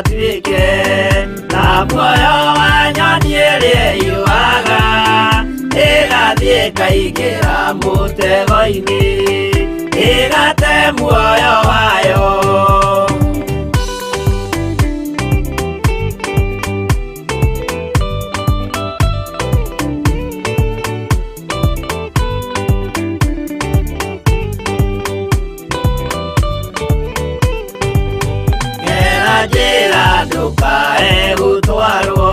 Ndũgatuĩke ta muoyo wa nyoni ĩrĩa ĩyũaga, ĩgathiĩ ĩkaingĩra mũtego-inĩ, ĩgate muoyo wayo. Gera njĩra ndũkae gũtwarwo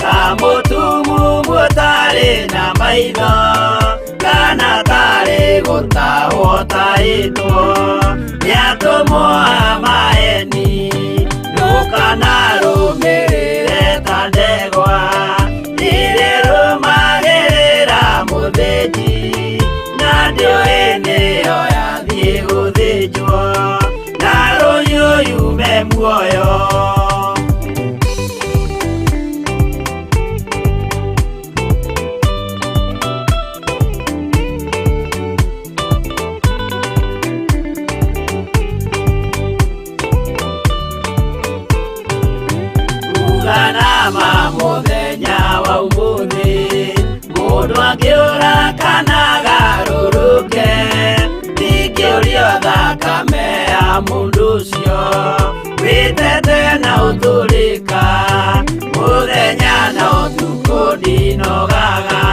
ta mũtumumu ũtarĩ na maitho, kana tarĩ gũtahwo ũtahĩtwo nĩ atũmwo a maeni. Ndũkanarũmĩrĩre ta ndegwa ĩrĩa ĩrũmagĩrĩra mũthĩnji, na ndĩũĩ nĩyo yathiĩ gũthĩnjwo, na rũhiũ yume muoyo. Uga nama mũthenya wa ũmũthĩ, mũndũ angĩũra kana agarũrũke, ndingĩũrio thakame ya mũndũ ũcio wĩtete na ũtũrĩka. Mũthenya na ũtukũ ndinogaga,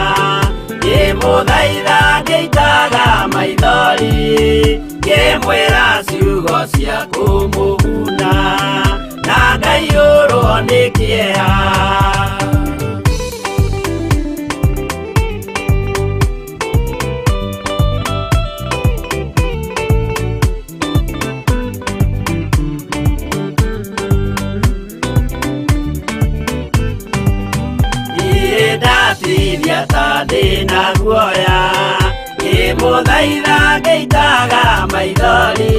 ngĩmũthaitha ngĩitaga maithori, ngĩmwĩra ciugo cia kũmũguna, na ngaiyũrwo nĩ kĩeha. Ndirĩ ndatithia ta ndĩna guoya, ngĩmũthaitha ngĩitaga maithori,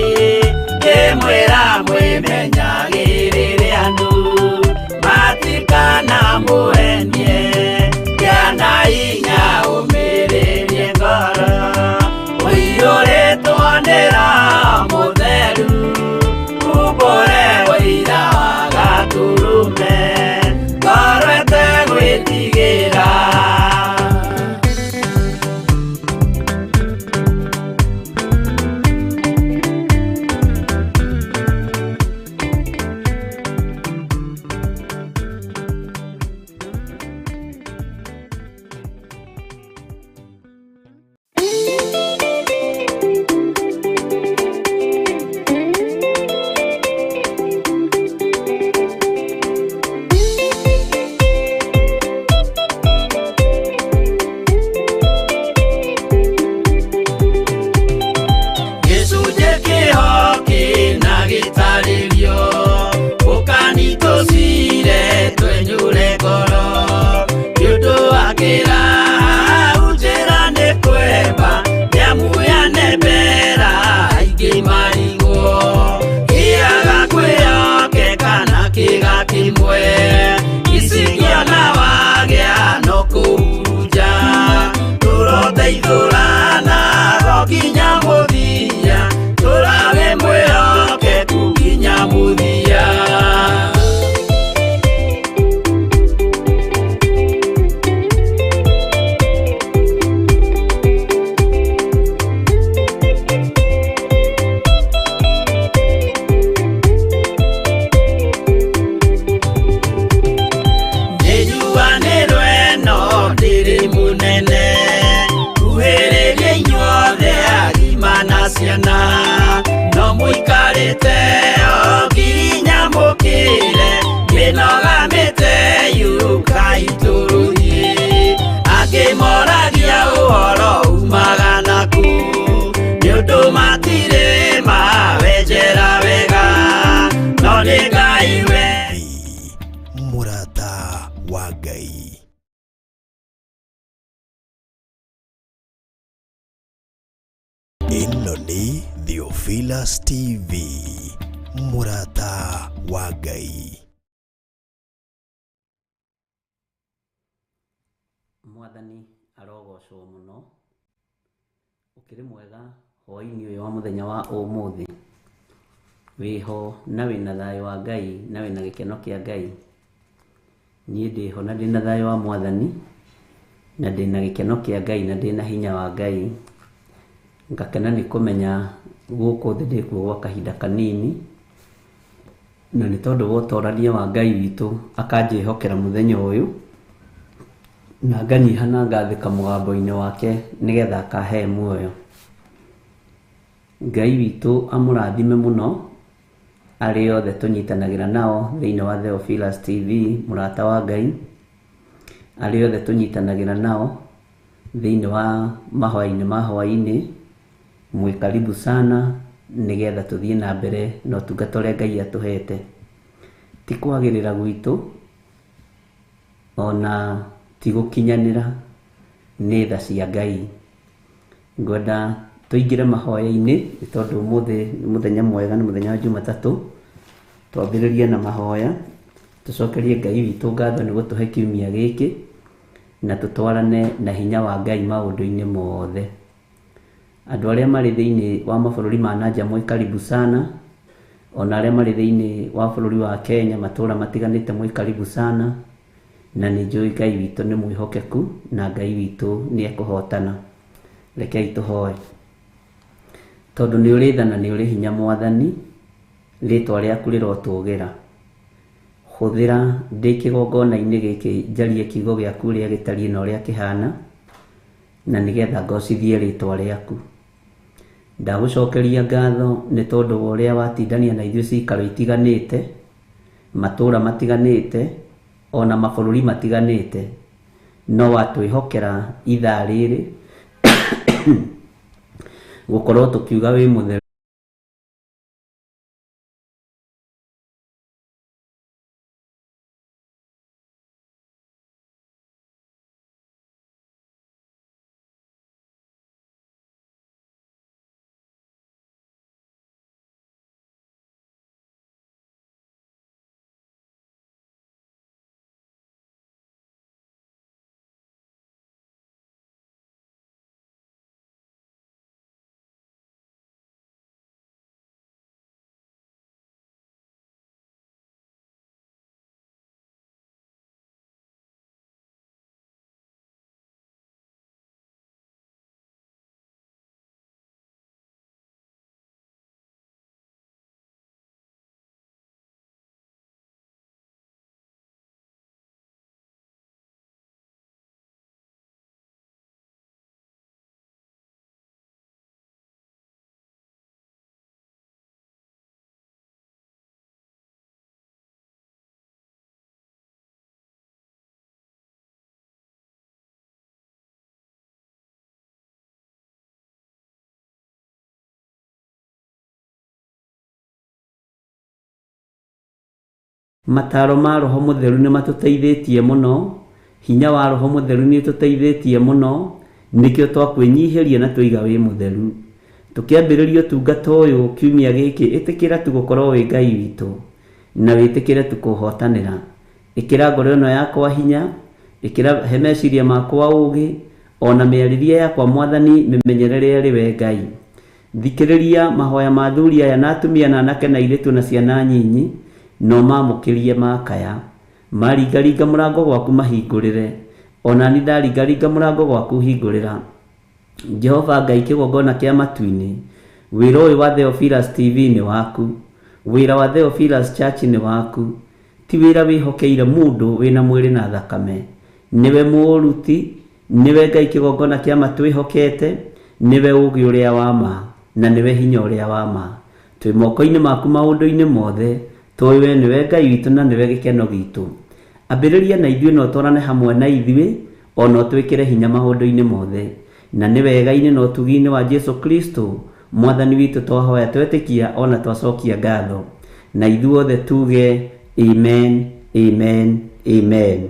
ngĩmwĩra mwĩmenyagĩrĩre andũ matikanamũhenie, gĩa na hinya ũmĩrĩrie ngoro, ũiyũrĩtwo nĩ Roho Mũtheru, umbũre ũira wa Gatũrũme, ngoro ĩtegwĩtigĩra. Gĩcunjĩ kĩho kĩna gĩtarĩrio, ũkanitũcire twenyũre ngoro, nĩ ũndũ wa kĩraha njĩra nĩ kwemba, nĩamu yanembera aingĩ marigwo, kĩaga kwĩhokeka na kĩga kĩmwe, icingĩona wagĩa no kũhurunja, tũroteithũrana o nginya mũthia, tũrage mwĩhokeku nginya mũthia. Nĩnjuanĩrwo ĩno ndĩrĩ mũnene, kuhĩrĩria inyuothe agima na ciana, no mũikarĩte o nginya mũkĩre, mĩnoga mĩte yũkai tũrũthiĩ. Angĩ moragia ũhoro umaga nakũ, nĩ ũndũ matirĩ mawenjera wega, no nĩ Ngai we. Mũrata wa Ngai. Ĩno nĩ Theophilus TV, Mũrata wa Ngai. Mwathani arogocwo mũno. Ũkĩrĩ mwega hwaĩ-inĩ ũyũ wa mũthenya wa ũmũthĩ. Wĩho na wĩna thayũ wa Ngai na wĩna gĩkeno kĩa Ngai. Niĩ ndĩho na ndĩna thayũ wa Mwathani na ndĩna gĩkeno kĩa Ngai na ndĩna hinya wa Ngai. Ngakena nĩ kũmenya gũkũ thĩ ndĩkuo gwa kahinda kanini, na nĩ tondũ wa ũtorania wa Ngai witũ akanjĩhokera mũthenya ũyũ, na nganyiha na ngathĩka mũgambo-inĩ wake nĩgetha akahe muoyo. Ngai witũ amũrathime mũno arĩa othe tũnyitanagĩra nao thĩinĩ wa Theophilus TV, mũrata wa Ngai, arĩa othe tũnyitanagĩra nao thĩinĩ wa mahoya-inĩ ma hwaĩ-inĩ, mwĩ karibu sana nĩgetha tũthiĩ na mbere na ũtungata ũrĩa Ngai atũhete. Ti kwagĩrĩra gwitũ ona ti gũkinyanĩra, nĩ tha cia Ngai. Ngwenda tũingĩre mahoya-inĩ nĩ tondũ ũmũthĩ nĩ mũthenya mwega, nĩ mũthenya wa Jumatatũ. Twambĩrĩrie na mahoya, tũcokerie Ngai witũ ngatho nĩ gũtũhe kiumia gĩkĩ, na tũtwarane na hinya wa Ngai maũndũ-inĩ mothe. Andũ arĩa marĩ thĩinĩ wa mabũrũri ma na nja mwĩ karibu sana, ona arĩa marĩ thĩinĩ wa bũrũri wa Kenya matũra matiganĩte mwĩ karibu sana, na nĩ njũĩ Ngai witũ nĩ mwĩhokeku na Ngai witũ nĩ ekũhotana. Rekei tũhoe. Tondũ nĩ ũrĩ tha na nĩ ũrĩ hinya Mwathani, rĩtwa rĩaku rĩrotũgĩra. Hũthĩra ndĩ kĩgongona-inĩ gĩkĩ njarie kiugo gĩaku ũrĩa gĩtariĩ na ũrĩa kĩhana, na nĩgetha ngocithie rĩtwa rĩaku. Ndagũcokeria ngatho nĩ tondũ wa ũrĩa watindania na ithuĩ cikaro itiganĩte, matũra matiganĩte, ona mabũrũri matiganĩte, no watwĩhokera ithaa rĩrĩ gũkorwo tũkiuga wĩ mũtheru. Mataro ma Roho Mũtheru nĩ matũteithĩtie mũno, hinya wa Roho Mũtheru nĩ ũtũteithĩtie mũno, nĩkĩo twakwĩnyihĩria na twaiga wĩ mũtheru. Tũkĩambĩrĩria ũtungata ũyũ kiumia gĩkĩ, ĩtĩkĩra tu gũkorwo wĩ Ngai witũ, na wĩtĩkĩre tu kũhotanĩra. Ĩkĩra ngoro ĩno yakwa hinya, ĩkĩra he meciria makwa ũgĩ, ona mĩarĩrie yakwa Mwathani mĩmenyerere arĩ we Ngai. Thikĩrĩria mahoya ma athuri aya na atumia na anake na airĩtu na ciana nyinyi, na ũmamũkĩrie makaya. Maringaringa mũrango gwaku mahingũrĩre, o na niĩ ndaringaringa mũrango gwaku hingũrĩra. Jehova Ngai kĩgongona kĩa matu-inĩ, wĩra ũyũ wa Theophilus TV nĩ waku, wĩra wa Theophilus Church nĩ waku, ti wĩra wĩhokeire mũndũ wĩna mwĩrĩ na thakame. Nĩwe mũũruti, nĩwe Ngai kĩgongona kĩa ma twĩhokete, nĩwe ũũgĩ ũrĩa wa ma, na nĩwe hinya ũrĩa wa ma. Twĩ moko-inĩ maku maũndũ-inĩ mothe, tũĩ we nĩwe Ngai witũ na nĩwe gĩkeno gitũ. Ambĩrĩria na ithuĩ na ũtwarane hamwe na ithuĩ, o na ũtwĩkĩre hinya maũndũ-inĩ mothe. Na nĩ wega-inĩ na ũtugi-inĩ wa Jesu Kristo, Mwathani witũ twahoya twetĩkia o na twacokia ngatho. Na ithuothe tuge, Amen, amen, amen.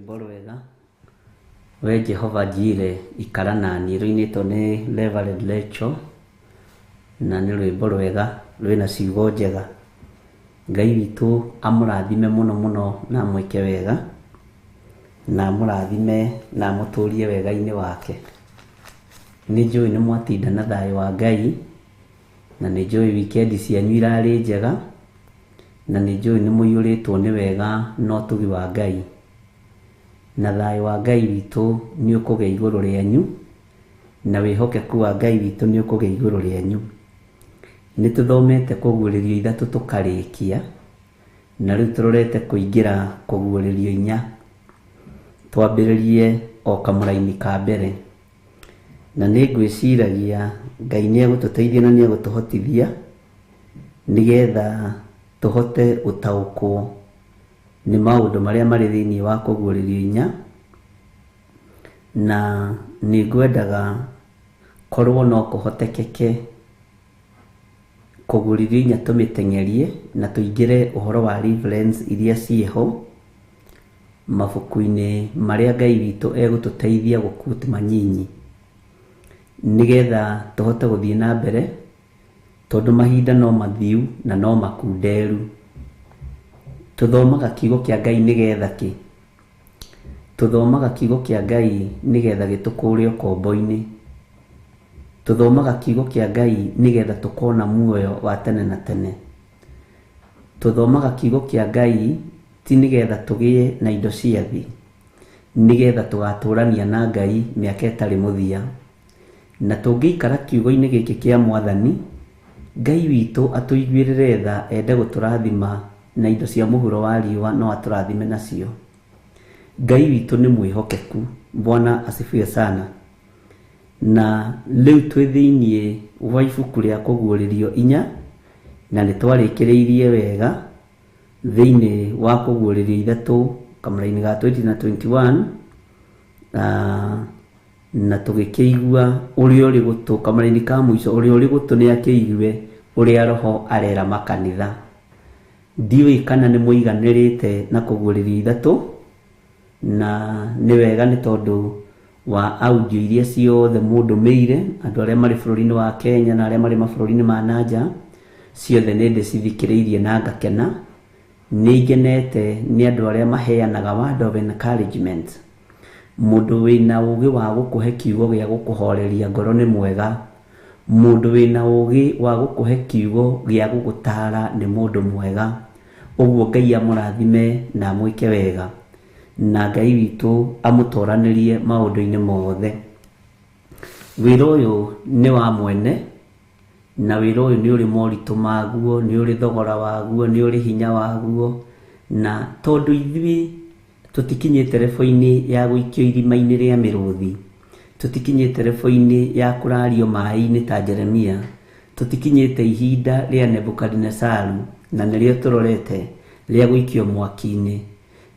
Rwĩmbo rwega we Jehova Jire ikara naniĩ, rũinĩtwo nĩ Reverend Rachel, na nĩ rwĩmbo rwega rwĩna ciugo njega. Ngai witũ amũrathime mũno mũno na amwĩke wega, na amũrathime na amũtũrie wega-inĩ wake. Nĩ njũĩ nĩ mwatinda na thayũ wa Ngai, na nĩ njũĩ wikendi cianyu irarĩ njega, na nĩ njũĩ nĩ mũiyũrĩtwo nĩ wega na ũtugi wa Ngai. Na thayũ wa Ngai witũ nĩ ũkũgĩa igũrũ rĩanyu, na wĩhokeku wa Ngai witũ nĩ ũkũgĩa igũrũ rĩanyu. Nĩ tũthomete kũguũrĩrio ithatũ tũkarĩkia, na rĩu tũrorete kũingĩra kũguũrĩrio inya. Twambĩrĩrie o kamũraini ka mbere. Na nĩ ngwĩciragia Ngai nĩ egũtũteithia na nĩ egũtũhotithia nĩgetha tũhote gũtaũkwo nĩ maũndũ marĩa marĩ thĩinĩ wa kũguũrĩrio inya. Na nĩ ngwendaga korwo no kũhotekeke kũguũrĩrio inya tũmĩteng'erie na tũingĩre ũhoro wa reference iria ciĩho mabuku-inĩ marĩa Ngai witũ egũtũteithia gũkut manyinyi, nĩgetha tũhote gũthiĩ na mbere, tondũ mahinda no mathiu na no makunderu. Tũthomaga kiugo kĩa Ngai nĩgetha kĩ? Tũthomaga kiugo kĩa Ngai nĩgetha gĩtũkũre ũkombo-inĩ. Tũthomaga kiugo kĩa Ngai nĩgetha tũkona muoyo wa tene na tene. Tũthomaga kiugo kĩa Ngai ti nĩgetha tũgĩe na indo cia thĩ, nĩgetha tũgatũrania na Ngai mĩaka ĩtarĩ mũthia. Na tũngĩikara kiugo-inĩ gĩkĩ kĩa Mwathani, Ngai witũ atũiguĩrĩre tha, ende gũtũrathima na indo cia mũhuro wa riũa no atũrathime nacio. Ngai witũ nĩ mwĩhokeku. Bwana asifiwe sana. Na rĩu twĩ thĩiniĩ wa ibuku rĩa kũguũrĩrio inya, na nĩ twarĩkĩrĩirie wega thĩiniĩ wa kũguũrĩrio ithatũ kamũraini ga 20 na 21, na tũgĩkĩigua ũrĩa ũrĩ gũtũ kamũraini ka mũico, ũrĩa ũrĩ gũtũ nĩ akĩigue ũrĩa Roho arera makanitha. Ndiũĩ kana nĩ mũiganĩrĩte na kũguũrĩrio ithatũ, na nĩ wega nĩ tondũ wa audio iria ciothe mũndũmĩire, andũ arĩa marĩ bũrũri-inĩ wa Kenya na arĩa marĩ mabũrũri-inĩ ma nanja, ciothe nĩ ndĩcithikĩrĩirie na ngakena. Nĩ ngenete nĩ andũ arĩa maheanaga word of encouragement. Mũndũ wĩna ũgĩ wa gũkũhe kiugo gĩa gũkũhoreria ngoro nĩ mwega. Mũndũ wĩna ũgĩ wa gũkũhe kiugo gĩa gũgũtara nĩ mũndũ mwega. Ũguo Ngai amũrathime na amwĩke wega, na Ngai witũ amũtoranĩrie maũndũ-inĩ mothe. Wĩra ũyũ nĩ wa mwene, na wĩra ũyũ nĩ ũrĩ moritũ maguo, nĩ ũrĩ thogora waguo, nĩ ũrĩ hinya waguo. Na tondũ ithuĩ tũtikinyĩte rebo-inĩ ya gũikio irima-inĩ rĩa mĩrũthi, tũtikinyĩte rebo-inĩ ya kũrario maĩ-inĩ ta Jeremia, tũtikinyĩte ihinda rĩa Nebukadinesaru, na nĩrĩo tũrorete rĩa gũikio mwaki-inĩ,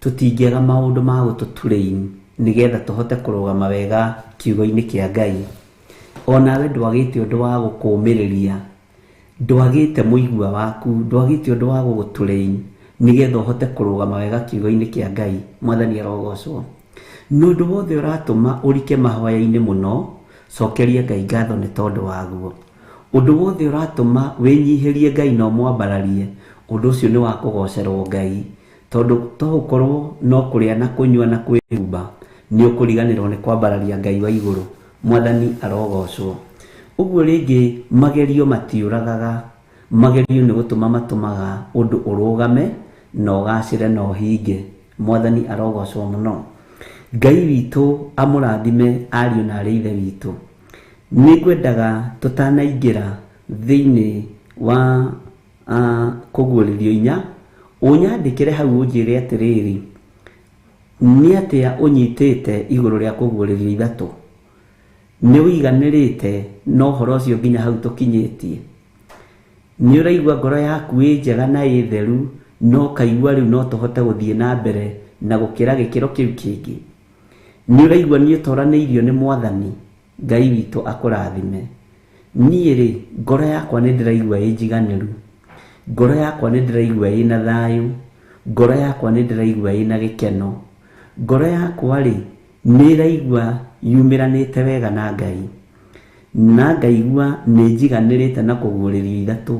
tũtingĩaga maũndũ ma gũtũturain nĩgetha tũhote kũrũgama wega kiugo-inĩ kĩa Ngai. Onawe ndwagĩte ũndũ wa gũkũũmĩrĩria, ndwagĩte mũigua waku, ndwagĩte ũndũ wa gũgũturain nĩgetha ũhote kũrũgama wega kiugo-inĩ kĩa Ngai. Mwathani arogocwo. Na ũndũ wothe ũratũma ũrike mahoya-inĩ mũno, cokeria Ngai ngatho nĩ tondũ waguo. Ũndũ wothe ũratũma wĩnyihĩrie Ngai na ũmwambararie, ũndũ ũcio nĩ wa kũgocerwo Ngai, tondũ to ũkorwo no kũrĩa na kũnyua na kwĩhumba, nĩ ũkũriganĩrwo nĩ kwambararia Ngai wa igũrũ. Mwathani arogocwo. Ũguo rĩngĩ magerio matiũragaga, magerio nĩ gũtũma matũmaga ũndũ ũrũgame na ũgacĩre na ũhinge. Mwathani arogocwo mũno. Ngai witũ amũrathime ariũ na arĩ ithe witũ. Nĩ ngwendaga tũtanaingĩra thĩinĩ wa kũguũrĩrio inya, ũnyandĩkĩre hau ũnjĩre atĩrĩrĩ, nĩ atĩa ũnyitĩte igũrũ rĩa kũguũrĩrio ithatũ? Nĩ ũiganĩrĩte na ũhoro ũcio nginya hau tũkinyĩtie? Nĩ ũraigua ngoro yaku ĩ njega na ĩ theru, no ũkaigua rĩu no tũhote gũthiĩ na mbere na gũkĩra gĩkĩro kĩu kĩngĩ? Nĩ ũraigua nĩ ũtoranĩirio nĩ Mwathani? Ngai witũ akũrathime. Niĩ rĩ, ngoro yakwa nĩ ndĩraigua ĩ njiganĩru, ngoro yakwa nĩ ndĩraigua ĩna thayũ, ngoro yakwa nĩ ndĩraigua ĩna gĩkeno. Ngoro yakwa rĩ nĩ ĩraigua yumĩranĩte wega na Ngai, na ngaigua nĩ njiganĩrĩte na kũguũrĩrio ithatũ.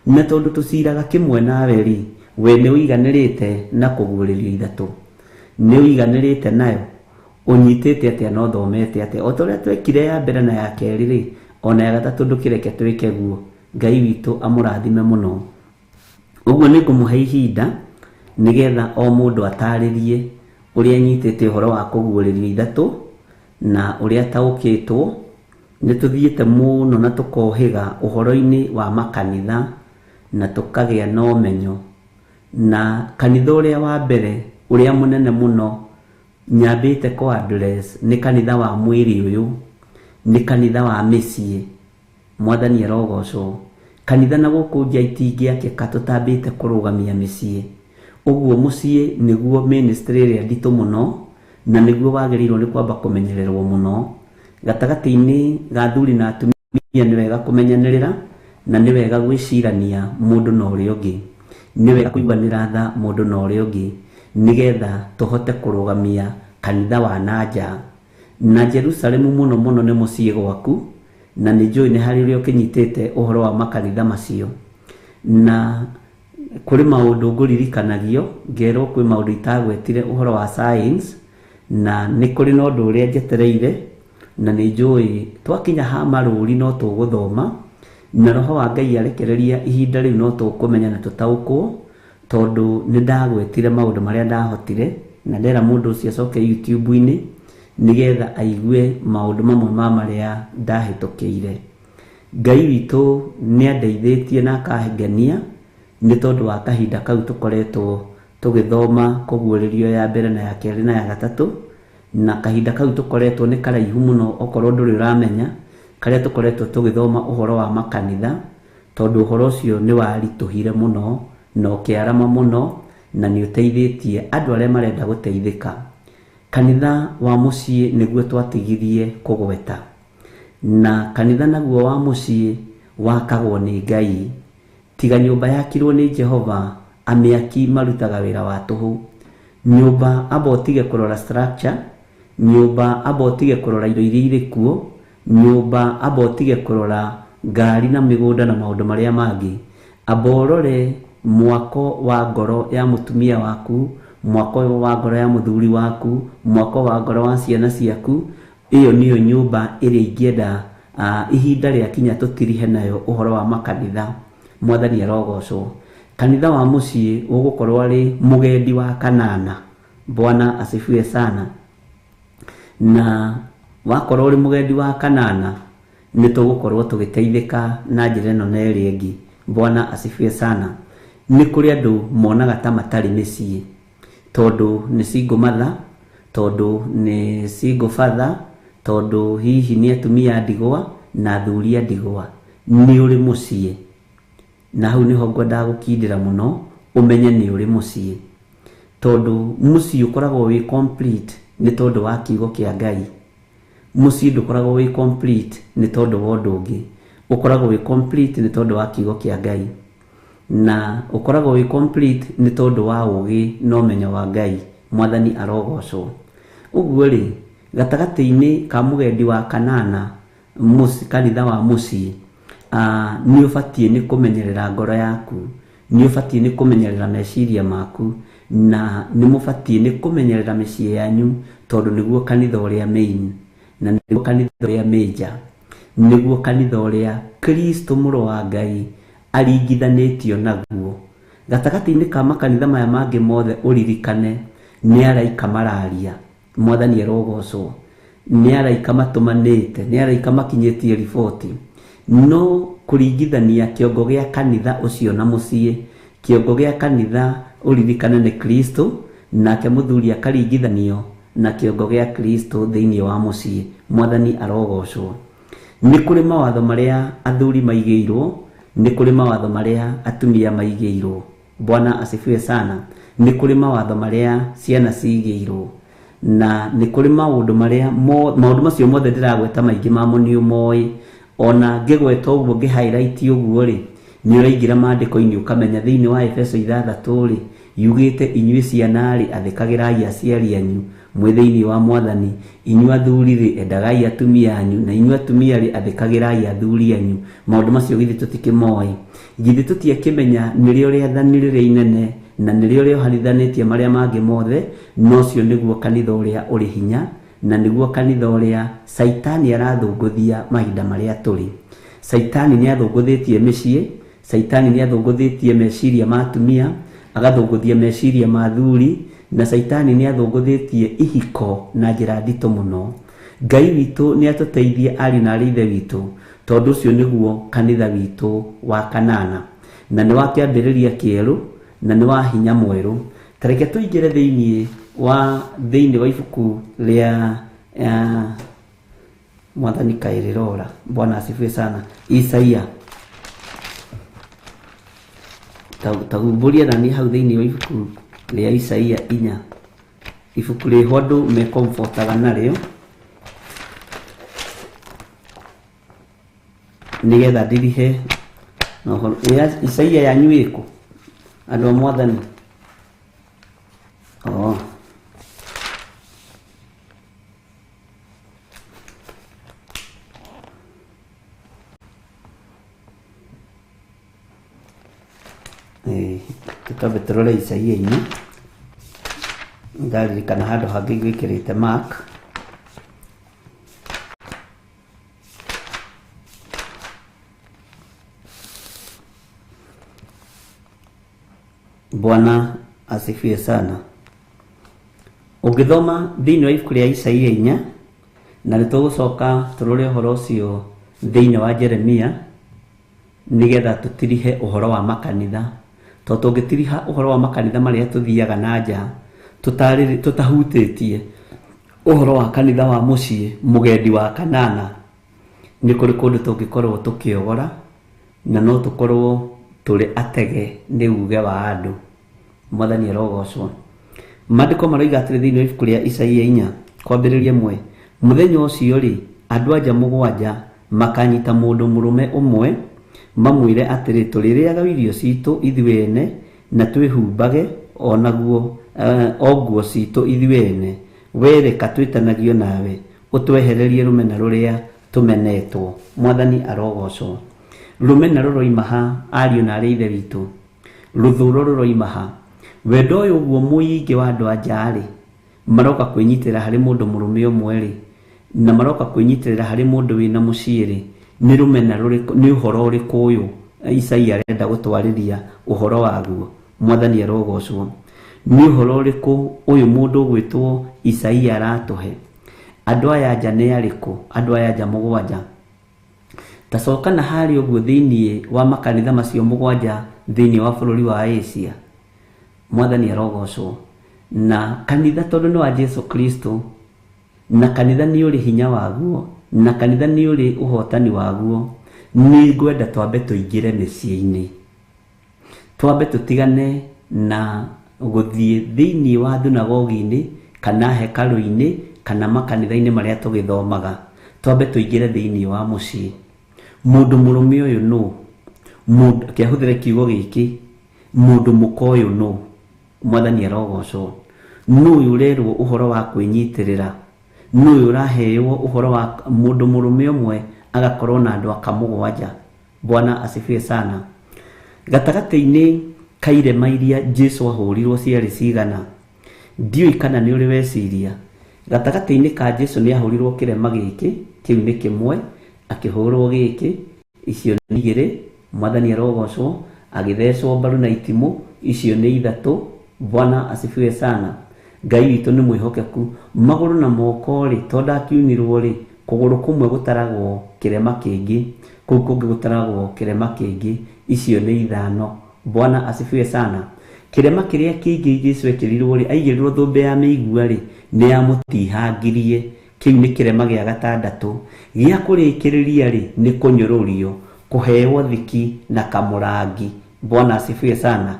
Na tondũ tũciraga kĩmwe nawe rĩ, we nĩ ũiganĩrĩte na kũguũrĩrio ithatũ, nĩ ũiganĩrĩte nayo, ũnyitĩte atĩa na ũthomete atĩa? O ta ũrĩa twekire ya mbere na ya kerĩ rĩ, ona ya gatatũ ndũkĩreke twĩke guo. Ngai witũ amũrathime mũno. Ũguo nĩ ngũmũhe ihinda nĩgetha o mũndũ atarĩrie ũrĩa anyitĩte ũhoro wa kũguũrĩrio ithatũ na ũrĩa ataũkĩtwo. Nĩ tũthiĩte mũno na tũkohĩga ũhoro-inĩ wa makanitha na tũkagĩa na ũmenyo. Na kanitha ũrĩa wa mbere ũrĩa mũnene mũno nyambĩte kũ address nĩ kanitha wa mwĩrĩ ũyũ, nĩ kanitha wa mĩciĩ. Mwathani arogocwo. Kanitha na gũkũ nja itingĩakĩka tũtambĩte kũrũgamia mĩciĩ. Ũguo mũciĩ nĩguo ministry ĩrĩa nditũ mũno, na nĩguo wagĩrĩirwo nĩ kwamba kũmenyererwo mũno. Gatagatĩ-inĩ ga athuri na atumia nĩ wega kũmenyanĩrĩra, na nĩ wega gwĩcirania mũndũ na ũrĩa ũngĩ, nĩ wega kũiguanĩra tha mũndũ na ũrĩa ũngĩ, nĩgetha tũhote kũrũgamia kanitha wa na nja. Na Jerusalemu mũno mũno nĩ mũciĩ gwaku, na nĩ njũĩ nĩ harĩ ũrĩa ũkĩnyitĩte ũhoro wa makanitha macio. Na kũrĩ maũndũ ngũririkanagio, ngerwo kwĩ maũndũ itagwetire ũhoro wa science, na nĩ kũrĩ na ũndũ ũrĩa njetereire, na nĩ njũĩ twakinya ha marũri no tũgũthoma, na roho wa Ngai arekereria ihinda rĩu no tũkũmenya na tũtaũkwo, tondũ nĩ ndagwetire maũndũ marĩa ndahotire, na ndera mũndũ ũcio acoke YouTube-inĩ nĩgetha aigue maũndũ mamwe ma marĩa ndahĩtũkĩire. Ngai witũ nĩ andeithĩtie na akangenia nĩ tondũ wa kahinda kau tũkoretwo tũgĩthoma kũguũrĩrio ya mbere na ya kerĩ na ya gatatũ, na kahinda kau tũkoretwo nĩ karaihu mũno okorwo ndũrĩ ũramenya, karĩa tũkoretwo tũgĩthoma ũhoro wa makanitha, tondũ ũhoro ũcio nĩ waritũhire mũno na ũkĩarama mũno, na nĩ ũteithĩtie andũ arĩa marenda gũteithĩka. Kanitha wa mũciĩ nĩguo twatigirie kũgweta, na kanitha naguo wa mũciĩ wakagwo nĩ Ngai. Tiga nyũmba yakirwo nĩ Jehova, amĩaki marutaga wĩra wa tũhũ. Nyũmba amba ũtige kũrora structure, nyũmba amba ũtige kũrora indo iria irĩ kuo, nyũmba amba ũtige kũrora ngari na mĩgũnda na maũndũ marĩa mangĩ. Amba ũrore mwako wa ngoro ya mũtumia waku, mwako wa ngoro ya mũthuri waku, mwako wa ngoro wa ciana ciaku. Ĩyo nĩyo nyũmba ĩrĩa ingĩenda ihinda rĩakinya tũtirihe nayo ũhoro wa makanitha. Mwathani arogocwo. Kanitha wa mũciĩ ũgũkorwo arĩ mũgendi wa kanana. Bwana asifiwe sana. Na wakorwo ũrĩ mũgendi wa kanana, nĩ tũgũkorwo tũgĩteithĩka na njĩra ĩno na ĩrĩa ĩngĩ. Bwana asifiwe sana. Nĩ kũrĩ andũ monaga ta matarĩ mĩciĩ, tondũ nĩ single mother, tondũ nĩ single father, tondũ hihi nĩ atumia a ndigwa na athuri a ndigwa. Nĩ ũrĩ mũciĩ, na hau nĩho ngwendaga gũkindĩra mũno, ũmenye nĩ ũrĩ mũciĩ, tondũ mũciĩ ũkoragwo wĩ complete nĩ tondũ wa kiugo kĩa Ngai. Mũciĩ ndũkoragwo wĩ complete nĩ tondũ wa ũndũ ũngĩ, ũkoragwo wĩ complete nĩ tondũ wa kiugo kĩa Ngai, na ũkoragwo wĩ complete nĩ tondũ wa ũũgĩ na ũmenyo wa Ngai. Mwathani arogocwo. Ũguo rĩ, gatagatĩ-inĩ ka mũgendi wa kanana, kanitha wa mũciĩ, nĩ ũbatiĩ nĩ kũmenyerera ngoro yaku, nĩ ũbatiĩ nĩ kũmenyerera meciria maku, na nĩ mũbatiĩ nĩ kũmenyerera mĩciĩ yanyu, tondũ nĩguo kanitha ũrĩa main, na nĩguo kanitha ũrĩa major, nĩguo kanitha ũrĩa Kristo mũrũ wa Ngai aringithanĩtio naguo. Gatagatĩ-inĩ ka makanitha maya mangĩ mothe ũririkane nĩ araika mararia. Mwathani arogocwo. Nĩ araika matũmanĩte, nĩ araika makinyĩtie riboti. No kũringithania kĩongo gĩa kanitha ũcio na mũciĩ, kĩongo gĩa kanitha ũririkane nĩ Kristo, nake mũthuri akaringithanio na kĩongo gĩa Kristo thĩinĩ wa mũciĩ. Mwathani arogocwo. Nĩ kũrĩ mawatho marĩa athuri maigĩirwo, nĩ kũrĩ mawatho marĩa atumia maigĩirwo. Bwana asifiwe sana. Nĩ kũrĩ mawatho marĩa ciana cigĩirwo, na nĩ kũrĩ maũndũ marĩa maũndũ macio mothe ndĩragweta maingĩ mamo nĩ ũmoĩ. Ona ngĩgweta ũguo ngĩ highlight ũguo rĩ, nĩ ũraingĩra maandĩko-inĩ ũkamenya thĩinĩ wa Efeso 6 rĩ, Yugĩte inyuĩ ciana rĩ, athĩkagĩrai aciari anyu mwĩ thĩinĩ wa Mwathani. Inyuĩ athuri rĩ, endagai atumia anyu, na inyuĩ atumia rĩ, athĩkagĩrai athuri anyu. Maũndũ macio githĩ tũtikĩmoĩ? Githĩ tũtiakĩmenya nĩrĩo rĩathani rĩrĩa inene na nĩrĩo rĩoharithanĩtie marĩa mangĩ mothe? Na ũcio nĩguo kanitha ũrĩa ũrĩ hinya, na nĩguo kanitha ũrĩa Caitani arathũngũthia mahinda marĩa tũrĩ. Caitani nĩ athũngũthĩtie mĩciĩ, Caitani nĩ athũngũthĩtie meciria ma atumia, agathũngũthia meciria ma athuri, na Caitani nĩ athũngũthĩtie ihiko na njĩra nditũ mũno. Ngai witũ nĩ atũteithie ariũ na arĩ ithe witũ, tondũ ũcio nĩguo kanitha witũ wa kanana, na nĩ wa kĩambĩrĩria kĩerũ, na nĩ wa hinya mwerũ. Ta reke tũingĩre thĩinĩ wa ibuku rĩa Mwathani kaĩrĩrora. Bwana asifiwe sana. Isaia, tagumbũria nani hau thĩinĩ wa ibuku rĩa Isaia 4, ibuku rĩho andũ mekomfortaga narĩo nĩgetha ndirihe na ũhoro. Isaia yanyu ĩkũ andũ a Mwathani? Oh. Tũtambe tũrore Isaia 4, ndaririkana handũ hangĩ gwĩkĩrĩte mark. Bwana asifiwe sana. Ũngĩthoma thĩinĩ wa ibuku rĩa Isaia 4, na nĩtũgũcoka tũrore ũhoro ũcio thĩinĩ wa Jeremia, nĩgetha tũtirihe ũhoro wa makanitha. Tondũ tũngĩtiriha ũhoro wa makanitha marĩa tũthiaga na nja, tũtahutĩtie ũhoro wa kanitha wa mũciĩ mũgendi wa kanana, nĩ kũrĩ kũndũ tũngĩkorwo tũkĩogora, na no tũkorwo tũrĩ atege nĩ uge wa andũ. Mwathani arogocwo. Maandĩko maroiga atĩrĩ thĩinĩ wa ibuku rĩa Isaia 4 kwambĩrĩria 1, mũthenya ũcio rĩ, andũ anja 7 makanyita mũndũ mũrũme ũmwe, mamwĩre atĩrĩ, tũrĩrĩaga irio citũ ithuĩ ene, na twĩhumbage o naguo, o nguo citũ ithuĩ ene. We reka twĩtanagio nawe, ũtwehererie rũmena rũrĩa tũmenetwo. Mwathani arogocwo. Rũmena rũroima ha, ariũ na arĩ ithe witũ? Rũthũro rũroima ha? Wendo ũyũ ũguo mũingĩ wa andũ a nja rĩ, maroka kwĩnyitĩrĩra harĩ mũndũ mũrũme ũmwe rĩ, na maroka kwĩnyitĩrĩra harĩ mũndũ wĩna mũciĩ rĩ, nĩ rũmena rũrĩkũ, nĩ ũhoro ũrĩkũ ũyũ Isaia arenda gũtwarĩria ũhoro waguo? Mwathani arogocwo. Nĩ ũhoro ũrĩkũ ũyũ mũndũ ũgwĩtwo Isaia aratũhe? Andũ aya nja nĩ arĩkũ? Andũ aya nja 7. Ta coka na harĩa ũguo thĩinĩ wa makanitha macio 7 thĩinĩ wa bũrũri wa Asia. Mwathani arogocwo. Na kanitha tondũ nĩ wa Jesu Kristo, na kanitha nĩ ũrĩ hinya waguo, na kanitha nĩ ũrĩ ũhotani waguo, nĩ ngwenda twambe tũingĩre mĩciĩ-inĩ, twambe tũtigane na gũthiĩ thĩinĩ wa thunagogi-inĩ kana hekarũ-inĩ kana makanitha-inĩ marĩa tũgĩthomaga, twambe tũingĩre thĩinĩ wa mũciĩ. Mũndũ mũrũme ũyũ nũ? Mũndũ, kĩahũthĩre kiugo gĩkĩ, mũndũ mũka ũyũ nũ? Mwathani arogocwo. Nũ ũyũ ũrerwo ũhoro wa kwĩnyitĩrĩra? Nũ ũyũ ũraheo ũhoro wa mũndũ mũrũme ũmwe agakorwo na andũ aka 7? Bwana asifiwe sana. Gatagatĩ-inĩ ka irema iria Jesu ahũrirwo ciarĩ cigana? Ndiũĩ kana nĩ ũrĩ weciria. Gatagatĩ-inĩ ka Jesu nĩ ahũrirwo kĩrema gĩkĩ, kĩu nĩ kĩmwe, akĩhũrwo gĩkĩ, icio nĩ 2, Mwathani arogocwo, agĩthecwo mbaru na itimũ, icio nĩ 3. Bwana asifiwe sana. Ngai witũ nĩ mwĩhokeku. Magũrũ na moko rĩ, tondũ ndakiunirwo rĩ, kũgũrũ kũmwe gũtaragwo kĩrema kĩngĩ, kũu kũngĩ gũtaragwo kĩrema kĩngĩ, icio nĩ 5. Bwana asifiwe sana. Kĩrema kĩrĩa kĩngĩ Jesu ekĩrirwo rĩ, aigĩrĩrwo thũmbĩ ya mĩigua rĩ, nĩ yamũtihangirie. Kĩu nĩ kĩrema gĩa 6. Gĩa kũrĩkĩrĩria rĩ, nĩ kũnyũrũrio, kũheo thiki na kamũrangi. Bwana asifiwe sana.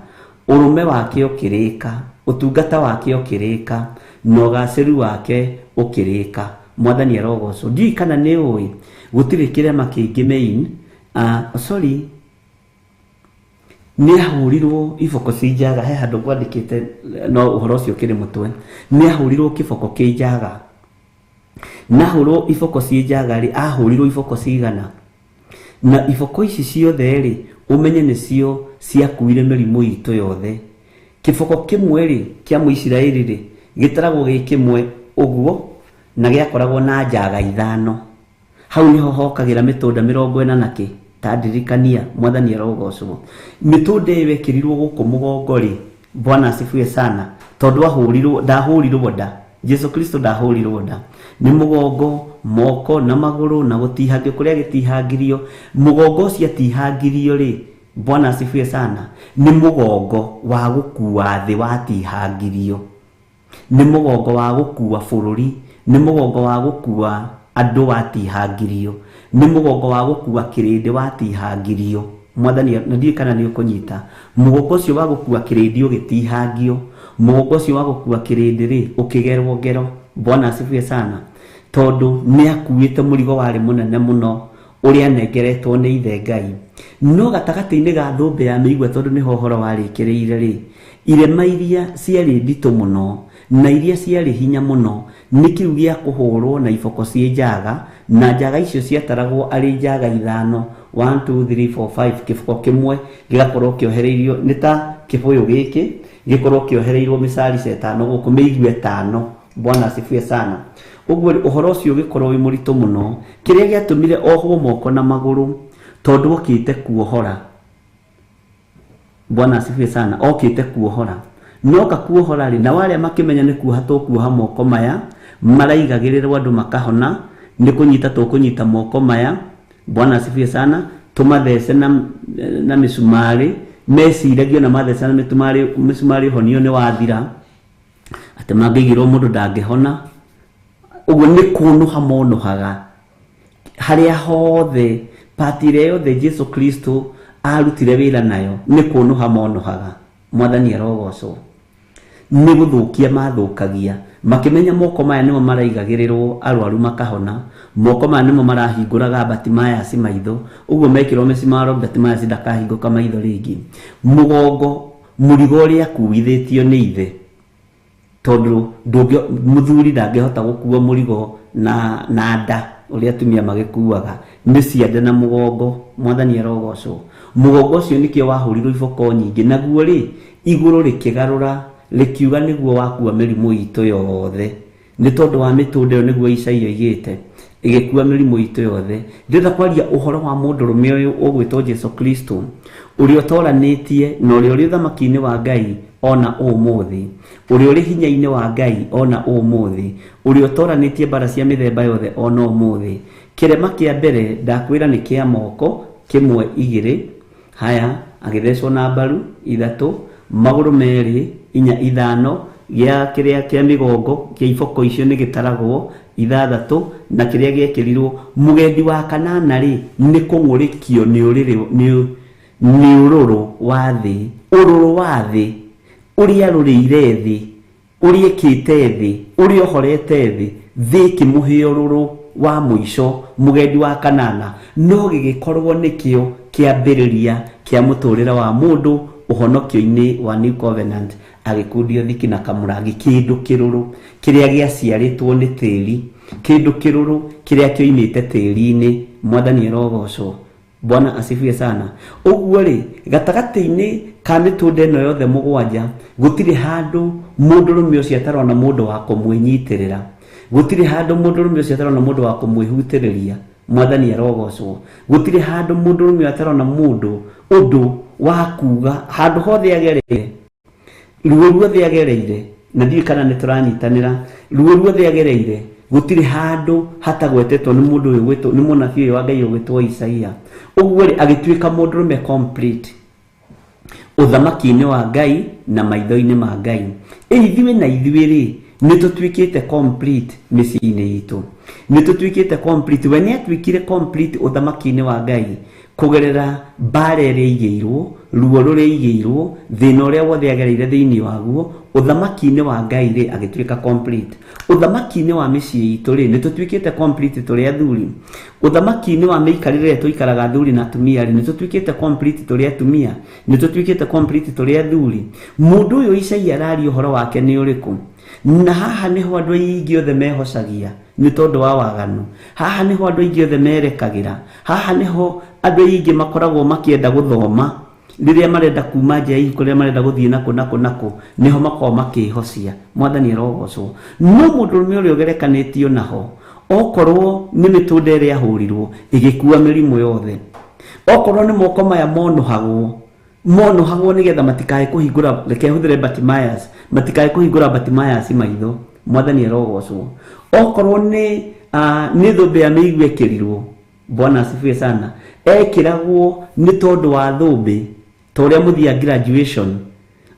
Ũrũme wake ũkĩrĩka, ũtungata wake ũkĩrĩka, na ũgacĩru wake ũkĩrĩka. Mwathani arogocwo. Ndiũĩ kana nĩ ũĩ, gũtirĩ kĩrema kĩngĩ main. Sorry. Nĩ ahũrirwo iboko ci njaga, he handũ ngwandĩkĩte no ũhoro ũcio ũkĩrĩ mũtwe. Nĩ ahũrirwo kĩboko kĩ njaga. Na ahũrwo iboko ci njaga rĩ, ahũrirwo iboko cigana. Na iboko ici ciothe rĩ, ũmenye nĩcio ciakuire mĩrimũ itũ yothe. Kĩboko kĩmwe rĩ, kĩa Mũisiraeli rĩ, gĩtaragwo gĩ kĩmwe ũguo, na gĩakoragwo na njaga 5. Hau nĩho hokagĩra mĩtũnda 40 na kĩ, ta ndirikania, Mwathani arogocwo. Mĩtũnda ĩyo ĩkĩrirwo gũkũ mũgongo rĩ, Bwana asifiwe sana, tondũ ahũrirwo, ndahũrirwo nda. Jesu Kristo ndahũrirwo nda. Nĩ mũgongo, moko na magũrũ na gũtihangio kũrĩa gĩtihangirio. Mũgongo ũcio atihangirio rĩ, Bwana asifiwe sana, nĩ mũgongo wa gũkua thĩ watihangirio. Nĩ mũgongo wa gũkua bũrũri, nĩ mũgongo wa gũkua andũ watihangirio, nĩ mũgongo wa gũkua kĩrĩndĩ watihangirio. Mwathani, na ndiũĩ kana nĩ ũkũnyita. Mũgongo ũcio wa gũkua kĩrĩndĩ ũgĩtihangio, mũgongo ũcio wa gũkua kĩrĩndĩ rĩ, ũkĩgerwo ngero. Bwana asifiwe sana, tondũ nĩ akuĩte mũrigo warĩ mũnene mũno ũrĩa anengeretwo nĩ ithe Ngai. No gatagatĩ-inĩ ga thũmbĩ ya mĩigua, tondũ nĩho ũhoro warĩkĩrĩire rĩ, irema iria ciarĩ nditũ mũno na iria ciarĩ hinya mũno nĩ kĩu gĩa kũhũrwo na iboko ciĩ njaga, na njaga icio ciataragwo arĩ njaga 5, 1 2 3 4 5, kĩboko kĩmwe gĩgakorwo kĩohereirio nĩ ta kĩbũyũ gĩkĩ gĩkorwo kĩohereirwo mĩcari 5 gũkũ, mĩigua 5. Bwana asifiwe sana. Ũguo ũhoro ũcio ũgĩkorwo wĩ mũritũ mũno. Kĩrĩa gĩatũmire ohwo moko na magũrũ, tondũ okĩte kuohora. Bwana asifiwe sana, okĩte kuohora. Noka kuohora rĩ, na warĩa makĩmenya nĩ kuoha tũkuoha moko maya, maraigagĩrĩrwo andũ makahona, nĩ kũnyita tũkũnyita moko maya. Bwana asifiwe sana, tũmathece na mĩcumarĩ, meciragia na mathece na mĩcumarĩ ũhonio nĩ wathira, atĩ mangĩigĩrwo mũndũ ndangĩhona. Ũguo nĩ kũnũha monũhaga harĩa hothe, pati ĩrĩa yothe Jesu Kristo arutire wĩra nayo nĩ kũnũha monũhaga. Mwathani arogocwo. Nĩ gũthũkia mathũkagia, makĩmenya moko maya nĩmo maraigagĩrĩrwo arwaru makahona, moko maya nĩmo marahingũraga Bartimaeus maitho, ũguo mekĩrwo mĩcumaro Bartimaeus ndakahingũka maitho rĩngĩ. Mũgongo, mũrigo ũrĩa akuithĩtio nĩ ithe, tondũ mũthuri ndangĩhota gũkua mũrigo na nda ũrĩa atumia magĩkuaga, nĩ ciande na mũgongo. Mwathani arogocwo. Mũgongo ũcio nĩkĩo wahũrirwo iboko nyingĩ, naguo rĩ, igũrũ rĩkĩgarũra rĩkiuga nĩguo wakua mĩrimũ itũ yothe. Nĩ tondũ wa mĩtũnda ĩyo nĩguo Isaia oigĩte, ĩgĩkua mĩrimũ itũ yothe. Ndĩrenda kwaria ũhoro wa mũndũrũme ũyũ ũgwĩtwo Jesu Kristo, ũrĩa ũtoranĩtie na ũrĩa ũrĩ ũthamaki-inĩ wa Ngai ona ũmũthĩ, ũrĩa ũrĩ hinya-inĩ wa Ngai ona ũmũthĩ, ũrĩa ũtoranĩtie mbara cia mĩthemba yothe ona ũmũthĩ. Kĩrema kĩa mbere ndakwĩra nĩ kĩa moko, kĩmwe igĩrĩ, haya agĩthecwo na mbaru 3, magũrũ 2, 4 5, gĩa kĩrĩa kĩa mĩgongo kĩa iboko icio nĩ gĩtaragwo 6, na kĩrĩa gĩekĩrirwo mũgendi wa kanana rĩ, nĩ kũng'ũrĩkio nĩ ũrũrũ wa thĩ, ũrũrũ wa thĩ ũrĩa rũrĩire thĩ, ũrĩa ĩkĩte thĩ, ũrĩa ũhorete thĩ, thĩ ĩkĩmũhe ũrũrũ wa mũico, mũgendi wa kanana. No gĩgĩkorwo nĩkĩo kĩambĩrĩria kĩa mũtũrĩre wa mũndũ ũhonokio-inĩ wa New Covenant, agĩkundio thiki na kamũrangi, kĩndũ kĩrũrũ kĩrĩa gĩaciarĩtwo nĩ tĩri, kĩndũ kĩrũrũ kĩrĩa kĩoimĩte tĩri-inĩ. Mwathani arogocwo. Bwana asifiwe sana. Ũguo rĩ, gatagatĩ-inĩ ka mĩtũnda ĩno yothe 7, gũtirĩ handũ mũndũrũme ũcio atarona mũndũ wa kũmwĩnyitĩrĩra, gũtirĩ handũ mũndũrũme ũcio atarona mũndũ wa kũmwĩhutĩrĩria. Mwathani arogocwo. Gũtirĩ handũ mũndũrũme atarona mũndũ ũndũ wa kuga, handũ hothe agereire, ruo ruothe agereire, na ndiũĩ kana nĩ tũranyitanĩra, ruo ruothe agereire, gũtirĩ handũ hatagwetetwo nĩ mũndũ ũyũ ũgwĩtwo, nĩ mũnabii ũyũ wa Ngai ũgwĩtwo Isaia. Ũguo rĩ, agĩtuĩka mũndũrũme complete ũthamaki-inĩ wa Ngai na maitho-inĩ ma Ngai. Ithuĩ na ithuĩ rĩ, nĩ tũtuĩkĩte complete mĩciĩ-inĩ itũ, nĩ tũtuĩkĩte complete. We nĩ atuĩkire complete ũthamaki-inĩ wa Ngai kũgerera mbara ĩrĩa aigĩirwo, ruo rũrĩa aigĩirwo, thĩna ũrĩa wothe agereire thĩinĩ waguo, Ũthamaki-inĩ wa Ngai rĩ, agĩtuĩka complete. Ũthamaki-inĩ wa mĩciĩ itũ rĩ, nĩ tũtuĩkĩte complete tũrĩ athuri? Ũthamaki-inĩ wa mĩikarĩre ĩrĩa tũikaraga athuri na atumia rĩ, nĩ tũtuĩkĩte complete tũrĩ atumia? Nĩ tũtuĩkĩte complete tũrĩ athuri? Mũndũ ũyũ Isaia araria ũhoro wake nĩ ũrĩkũ? Na haha nĩho andũ aingĩ othe mehocagia nĩ tondũ wa waganu. Haha nĩho andũ aingĩ othe merekagĩra. Haha nĩho andũ aingĩ makoragwo makĩenda gũthoma. Rĩrĩa marenda kuma nja ya ihiko, rĩrĩa marenda gũthiĩ nakũ nakũ nakũ, nĩho makoragwo makĩhocia. Mwathani arogocwo. No mũndũrũme ũrĩa ũgerekanĩtio naho, okorwo nĩ mĩtũnda ĩrĩa ahũrirwo ĩgĩkua mĩrimũ yothe, okorwo nĩ moko maya monũhagwo, monũhagwo nĩgetha matikae kũhingũra, reke hũthĩre Bartimaeus, matikae kũhingũra Bartimaeus maitho. Mwathani arogocwo. Okorwo nĩ thũmbĩ ya mĩigua ĩkĩrirwo, Bwana asifiwe sana, ekĩragwo nĩ tondũ wa thũmbĩ, ta ũrĩa mũthiaga graduation,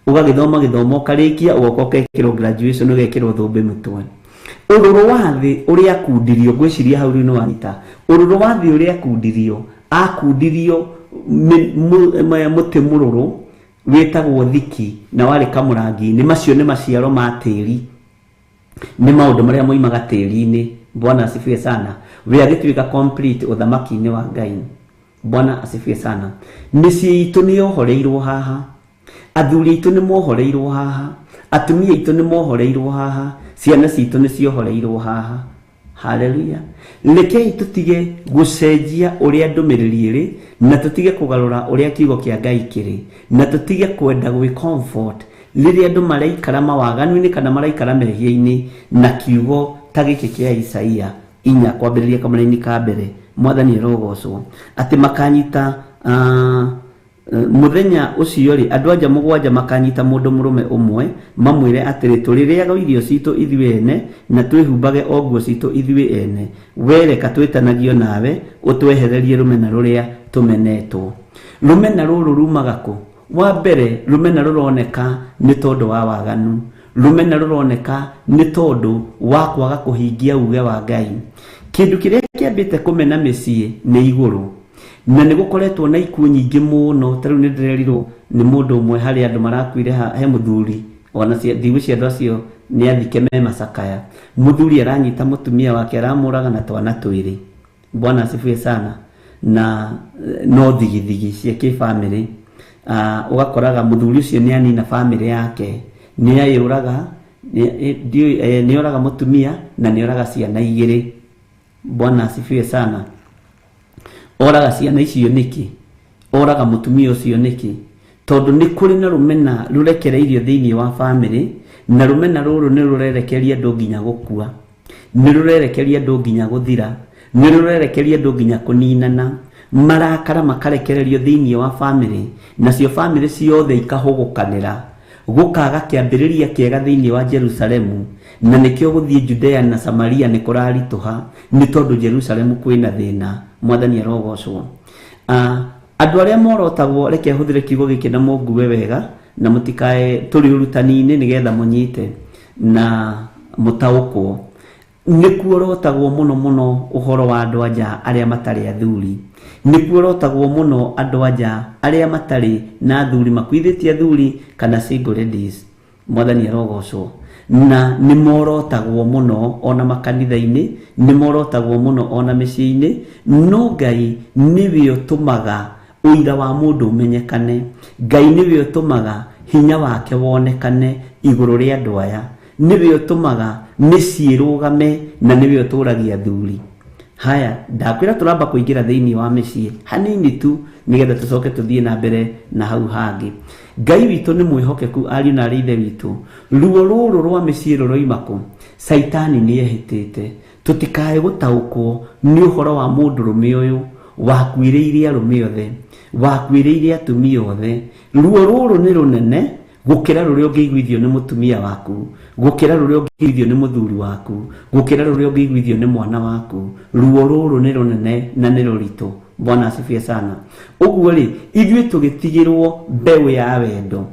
ũgagĩthoma gĩthomo ũkarĩkia, ũgoka ũkekĩrwo graduation, ũgekĩrwo thũmbĩ mũtwe. Ũrũrũ wa thĩ ũrĩa akundirio, ngwĩciria hau rĩu nĩ wanyita. Ũrũrũ wa thĩ ũrĩa akundirio, akundirio mũtĩ mũrũrũ wĩtagwo thiki na warĩ kamũrangi-inĩ. Macio nĩ maciaro ma tĩri, nĩ maũndũ marĩa moimaga tĩri-inĩ. Bwana asifiwe sana. We agĩtuĩka complete ũthamaki-inĩ wa Ngai. Bwana asifiwe sana. Mĩciĩ itũ nĩ yohoreirwo haha, athuri aitũ nĩ mohoreirwo haha, atumia aitũ nĩ mohoreirwo haha, ciana citũ nĩ ciohoreirwo haha. Haleluya. Rekei tũtige gũcenjia ũrĩa ndũmĩrĩri ĩrĩ, na tũtige kũgarũra ũrĩa kiugo kĩa Ngai kĩrĩ, na tũtige kwenda gwĩ comfort rĩrĩa andũ maraikara mawaganu-inĩ kana maraikara mehia-inĩ na kiugo ta gĩkĩ kĩa Isaia 4 kwambĩrĩria kamũraini ka mbere. Mwathani arogocwo. Atĩ makanyita, mũthenya ũcio rĩ, andũ anja mũgwanja makanyita mũndũ mũrũme ũmwe, mamwĩre atĩrĩ, tũrĩrĩaga irio citũ ithuĩ ene, na twĩhumbage o nguo citũ ithuĩ ene. We reka twĩtanagio nawe, ũtwehererie rũmena rũrĩa tũmenetwo. Rũmena rũrũ rumaga kũ? Wa mbere, rũmena rũroneka nĩ tondũ wa waganu. Rũmena rũroneka nĩ tondũ wa kwaga kũhingia uge wa Ngai. Kĩndũ kĩrĩa kĩambĩte kũmena mĩciĩ nĩ igũrũ. Na nĩ gũkoretwo na ikuũ nyingĩ mũno. Ta rĩu nĩ ndĩrerirwo nĩ mũndũ ũmwe harĩ andũ marakuire he mũthuri, ona ndigũ cia andũ acio nĩ athike me macakaya. Mũthuri aranyita mũtumia wake aramũraga na twana twĩrĩ. Bwana asifiwe sana. Na no thigithigi cia kĩbamĩrĩ. Ũgakoraga mũthuri ũcio nĩ anina bamĩrĩ yake, nĩ ayũraga, nĩ oraga mũtumia na nĩ oraga ciana igĩrĩ. Bwana asifiwe sana. Oraga ciana icio nĩkĩ? Oraga mũtumia ũcio nĩkĩ? Tondũ nĩ kũrĩ na rũmena rũrekereirio thĩinĩ wa bamĩrĩ, na rũmena rũrũ nĩ rũrerekeria andũ nginya gũkua, nĩ rũrerekeria andũ nginya gũthira, nĩ rũrerekeria andũ nginya kũninana. Marakara makarekererio thĩinĩ wa bamĩrĩ, nacio bamĩrĩ ciothe ikahũgũkanĩra. Gũkaga kĩambĩrĩria kĩega thĩinĩ wa Jerusalemu, na nĩkĩo gũthiĩ Judea na Samaria nĩ kũraritũha, nĩ tondũ Jerusalemu kwĩna thĩna. Mwathani arogocwo. Andũ arĩa morotagwo, reke hũthĩre kiugo gĩkĩ na mũngue wega, na mũtikae tũrĩ ũrutani-inĩ nĩgetha mũnyite na mũtaũkwo. Nĩ kuorotagwo mũno mũno ũhoro wa andũ anja arĩa matarĩ athuri. Nĩ kuorotagwo mũno andũ anja arĩa matarĩ na athuri, makuithĩtie athuri kana single ladies. Mwathani arogocwo. Na nĩ morotagwo mũno ona makanitha-inĩ, nĩ morotagwo mũno ona mĩciĩ-inĩ, no Ngai nĩwe ũtũmaga ũira wa mũndũ ũmenyekane. Ngai nĩwe ũtũmaga hinya wake wonekane igũrũ rĩa andũ aya. Nĩwe ũtũmaga mĩciĩ ĩrũgame na nĩwe ũtũragia athuri. Haya, ndakwĩra tũramba kũingĩra thĩinĩ wa mĩciĩ hanini tu nĩgetha tũcoke tũthiĩ na mbere na hau hangĩ. Ngai witũ nĩ mwĩhokeku, ariũ na arĩ ithe witũ. Ruo rũrũ rwa mĩciĩ rũroima kũ? Caitani nĩ ehĩtĩte. Tũtikae gũtaũkwo nĩ ũhoro wa mũndũrũme ũyũ wakuĩrĩire arũme othe, wakuĩrĩire atumia othe. Ruo rũrũ nĩ rũnene gũkĩra rũrĩa ũngĩiguithio nĩ mũtumia waku, gũkĩra rũrĩa ũngĩiguithio nĩ mũthuri waku, gũkĩra rũrĩa ũngĩiguithio nĩ mwana waku. Ruo rũrũ nĩ rũnene na nĩ rũritũ. Bwana asifiwe sana. Ũguo rĩ, ithuĩ tũgĩtigĩrwo mbeũ ya wendo,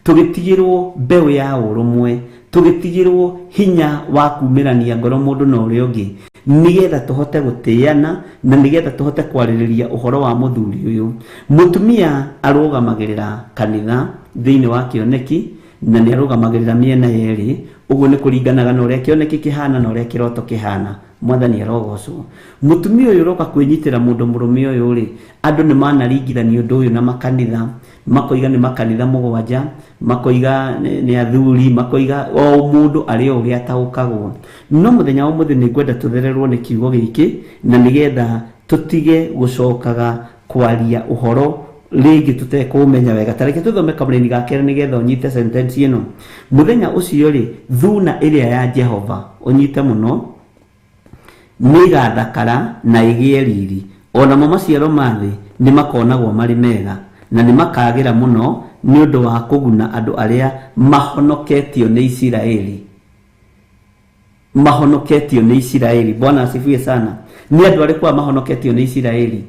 tũgĩtigĩrwo mbeũ ya ũrũmwe, tũgĩtigĩrwo hinya wa kumĩrania ngoro mũndũ na ũrĩa ũngĩ, nĩgetha tũhote gũtĩana na nĩgetha tũhote kwarĩrĩria ũhoro wa mũthuri ũyũ. Mũtumia arũgamagĩrĩra kanitha thĩinĩ wa kĩoneki, na nĩ arũgamagĩrĩra mĩena yerĩ. Ũguo nĩ kũringanaga na ũrĩa kĩoneki kĩhana na ũrĩa kĩroto kĩhana. Mwathani arogocwo. Mũtumia ũyũ ũroka kwĩnyitĩra mũndũ mũrũme ũyũ rĩ, andũ nĩ manaringithania ũndũ ũyũ na makanitha, makoiga nĩ makanitha mũgwanja, makoiga nĩ athuri, makoiga o mũndũ arĩ o ũrĩa ataũkagwo. No mũthenya wa ũmũthĩ nĩ ngwenda tũthererwo nĩ kiugo gĩkĩ, na nĩgetha tũtige gũcokaga kwaria ũhoro rĩngĩ tũtekũmenya wega. Ta reke tũthome kamũraini ga kerĩ nĩgetha ũnyite sentence ĩno. Mũthenya ũcio rĩ, thuna ĩrĩa ya Jehova, ũnyite mũno, nĩĩgathakara na ĩgĩe riri, onamo maciaro ma thĩ nĩmakonagwo marĩ mega, na nĩmakagĩra mũno nĩ ũndũ wa kũguna andũ arĩa mahonoketio nĩ Isiraeli. Mahonoketio nĩ Isiraeli. Bwana asifiwe sana. Nĩ andũ arĩkũ aya mahonoketio nĩ Isiraeli?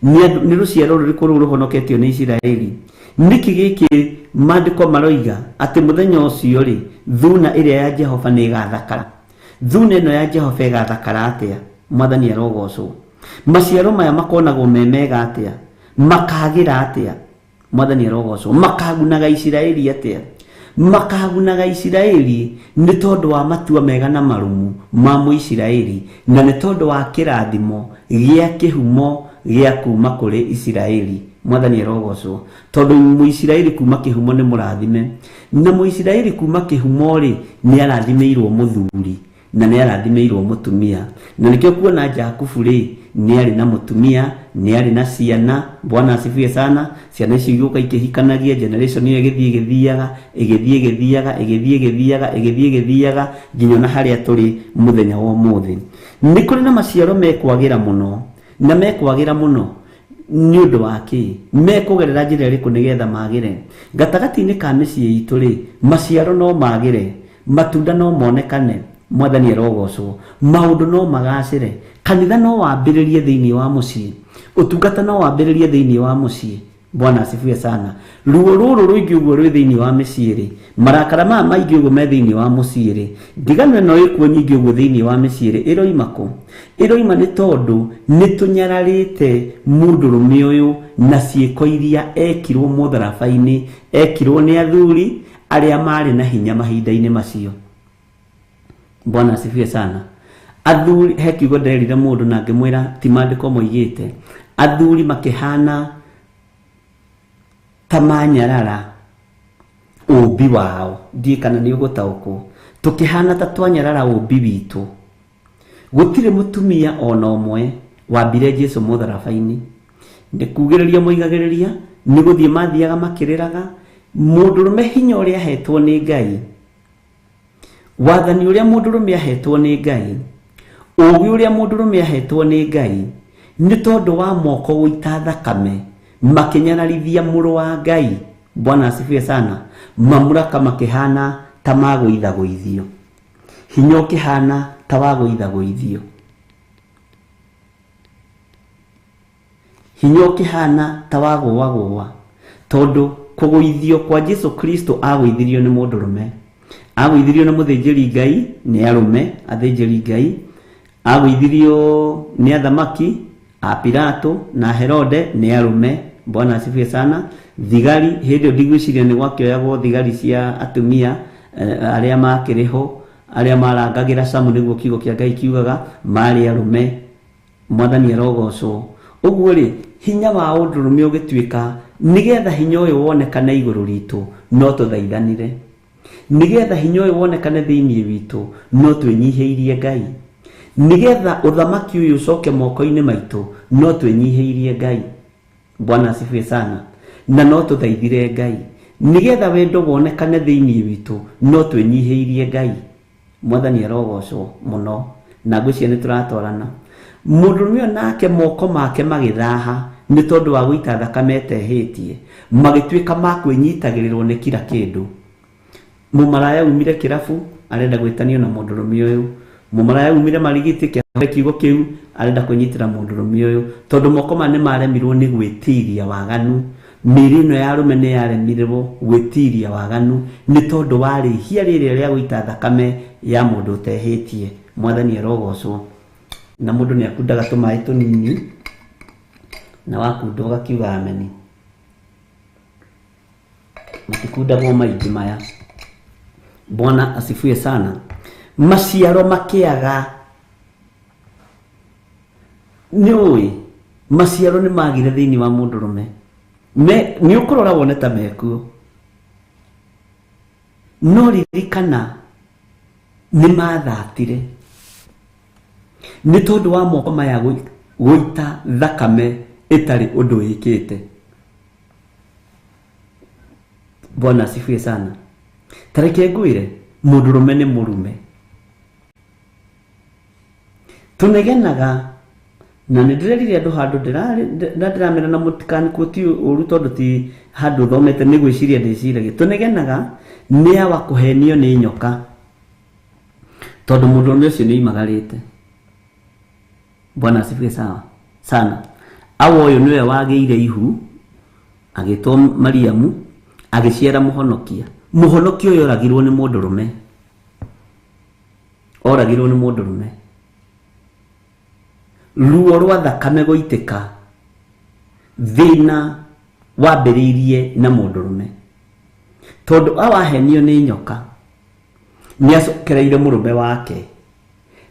Nĩ rũciaro rũrĩkũ rũu rũhonoketio nĩ Isiraeli? Nĩkĩ gĩkĩ maandĩko maroiga atĩ mũthenya ũcio rĩ, thuna ĩrĩa ya Jehova nĩĩgathakara? Thuna ĩno ya Jehova ĩgathakara atĩa? Mwathani arogocwo. Maciaro maya makonagwo me mega atĩa? Makagĩra atĩa? Mwathani arogocwo. Makagunaga Isiraeli atĩa? Makagunaga Isiraeli nĩ tondũ wa matua mega na marumu ma Mũisiraeli, na nĩ tondũ wa kĩrathimo gĩa kĩhumo gĩa kuma kũrĩ Isiraeli. Mwathani arogocwo. Tondũ Mũisiraeli kuma kĩhumo nĩ mũrathime, na Mũisiraeli kuma kĩhumo rĩ, nĩ arathimĩirwo mũthuri na nĩ arathimĩirwo mũtumia. Na nĩkĩo kuona Jakubu rĩ, nĩ arĩ na mũtumia, nĩ arĩ na ciana. Bwana asifiwe sana. Ciana icio igũka ikĩhikanagia, generation ĩyo ĩgĩthiĩ ĩgĩthiaga, ĩgĩthiĩ ĩgĩthiaga, ĩgĩthiĩ ĩgĩthiaga, ĩgĩthiĩ ĩgĩthiaga nginya ona harĩa tũrĩ mũthenya wa ũmũthĩ. Nĩ kũrĩ na maciaro mekwagĩra mũno, na mekwagĩra mũno nĩ ũndũ wa kĩ? Mekũgerera njĩra ĩrĩkũ nĩgetha magĩre? Gatagatĩ-inĩ ka mĩciĩ itũ rĩ, maciaro no magĩre, matunda no monekane. Mwathani arogocwo. Maũndũ no magacĩre. Kanitha no wambĩrĩrie thĩinĩ wa mũciĩ, ũtungata no wambĩrĩrie thĩinĩ wa mũciĩ. Bwana asifiwe sana. Ruo rũrũ rũingĩ ũguo rwĩ thĩinĩ wa mĩciĩ rĩ, marakara maya maingĩ ũguo me thĩinĩ wa mũciĩ rĩ, ndigano ĩno ĩkuo nyingĩ ũguo thĩinĩ wa mĩciĩ rĩ, ĩroima kũ? Ĩroima nĩ tondũ nĩ tũnyararĩte mũndũrũme ũyũ na ciĩko iria ekirwo mũtharaba-inĩ, ekirwo nĩ athuri arĩa marĩ na hinya mahinda-inĩ macio. Bwana asifiwe sana. Athuri, he kiugo nderire mũndũ na ngĩmwĩra ti maandĩko moigĩte, athuri makĩhana ta manyarara ũmbi wao. Ndiĩ kana nĩ ũgũtaũkwo. Tũkĩhana ta twanyarara ũmbi witũ. Gũtirĩ mũtumia ona ũmwe wambire Jesu mũtharaba-inĩ. Nĩ kugĩrĩria moigagĩrĩria, nĩ gũthiĩ mathiaga makĩrĩraga. Mũndũrũme hinya ũrĩa ahetwo nĩ Ngai, wathani ũrĩa mũndũrũme ahetwo nĩ Ngai, ũũgĩ ũrĩa mũndũrũme ahetwo nĩ Ngai, nĩ tondũ wa moko gũita thakame makĩnyararithia mũrũ wa Ngai. Bwana asifiwe sana. Mamuraka makĩhana ta magũithagũithio, hinya ũkĩhana ta wagũithagũithio, hinya ũkĩhana ta wagũagũa, tondũ kũgũithio kwa Jesu Kristo agũithirio nĩ mũndũrũme, agũithirio nĩ mũthĩnjĩri Ngai, nĩ arũme athĩnjĩri Ngai, agũithirio nĩ athamaki a Pilato na Herode, nĩ arũme. Bwana asifiwe sana. Thigari hĩndĩ ĩyo ndigwĩciria nĩ gwakĩoyagwo thigari cia atumia, arĩa makĩrĩ ho, arĩa marangagĩra camu nĩguo kiugo kĩa Ngai kiugaga, marĩ arũme. Mwathani arogocwo. Ũguo rĩ, hinya wa ũndũrũme ũgĩtuĩka nĩgetha hinya ũyũ wonekane igũrũ ritũ, no tũthaithanire. Nĩgetha hinya ũyũ wonekane thĩinĩ witũ, no twĩnyihĩirie Ngai. Nĩgetha ũthamaki ũyũ ũcoke moko-inĩ maitũ, no twĩnyihĩirie Ngai. Bwana asifiwe sana. Na no tũthaithire Ngai. Nĩgetha wendo wonekane thĩinĩ witũ, no twĩnyihĩirie Ngai. Mwathani arogocwo mũno. Na ngwĩciria nĩ tũratwarana. Mũndũrũme ũyũ nake moko make magĩthaha nĩ tondũ wa gũita thakame ĩtehĩtie, magĩtuĩka ma kwĩnyitagĩrĩrwo nĩ kira kĩndũ. Mũmaraya umire kĩrabu, arenda gwĩtanio na mũndũrũme ũyũ. Mũmaraya umire marigiti, kĩahe kiugo kĩu, arenda kwĩnyitĩra mũndũrũme ũyũ, tondũ moko maya nĩ maremirwo nĩ gwĩtiria waganu. Mĩĩrĩ ĩno ya arũme nĩ yaremirwo gwĩtiria waganu nĩ tondũ wa rĩhia rĩrĩa rĩa gũita thakame ya mũndũ ũtehĩtie. Mwathani arogocwo. Na mũndũ nĩ akundaga tũmaĩ tũnini, na wakunda ũgakiuga ameni. Matikundagwo maingĩ maya. Bwana asifiwe sana. Maciaro makĩaga. Nĩ ũĩ maciaro nĩ magire thĩinĩ wa mũndũrũme. Nĩ ũkũrora wone ta mekuo. No ririkana nĩ mathatire. Nĩ tondũ wa moko maya gũita thakame ĩtarĩ ũndũ ĩkĩte. Bwana asifiwe sana. Tareke ngwĩre mũndũrũme nĩ mũrume. Tũnegenaga na nĩ ndĩrerire andũ handũ ndĩramera na mũtikanĩkwo ti ũru tondũ ti handũ thomete nĩ gwĩciria ndĩciragia. Tũnegenaga nĩ awa kũhenio nĩ nyoka tondũ mũndũrũme ũcio nĩ oimagarĩte. Bwana asifiwe sawa sana. Awa ũyũ nĩwe wagĩire ihu agĩtwo Mariamu agĩciara mũhonokia. Mũhonokia ũyũ oragirwo nĩ mũndũrũme. Oragirwo nĩ mũndũrũme. Ruo rwa thakame gũitĩka thĩna wambĩrĩirie na mũndũrũme. Tondũ awahenio nĩ nyoka nĩ acokereire mũrũme wake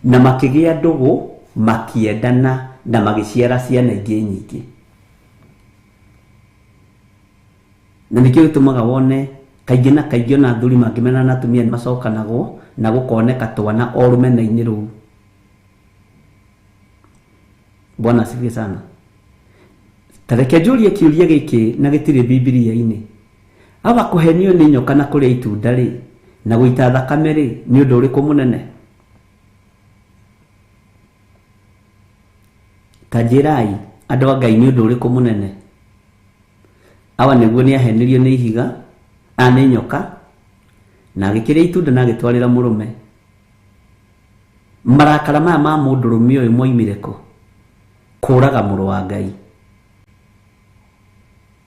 na makĩgĩa ndũgũ makĩendana na magĩciara ciana ingĩ nyingĩ. Na nĩkĩo gĩtũmaga wone kaingĩ na kaingĩ ona athuri mangĩmenana na atumia nĩ macokanagwo na gũkoneka twana o rũmena-inĩ rũu. Bwana asifiwe sana. Tareke njũrie kĩũria gĩkĩ na gĩtirĩ Bibilia-inĩ. Awa kũhenio nĩ nyoka na kũrĩa itunda rĩ na gũita thakame rĩ nĩ ũndũ ũrĩkũ mũnene? Ta njĩrai andũ a Ngai nĩ ũndũ ũrĩkũ mũnene? Awa nĩguo nĩ ahenirio nĩ ihiga, nĩ nyoka na agĩkĩrĩa itunda na agĩtwarĩra mũrũme. Marakara maya ma mũndũrũme ũyũ moimire kũ? Kũraga mũrũ wa Ngai.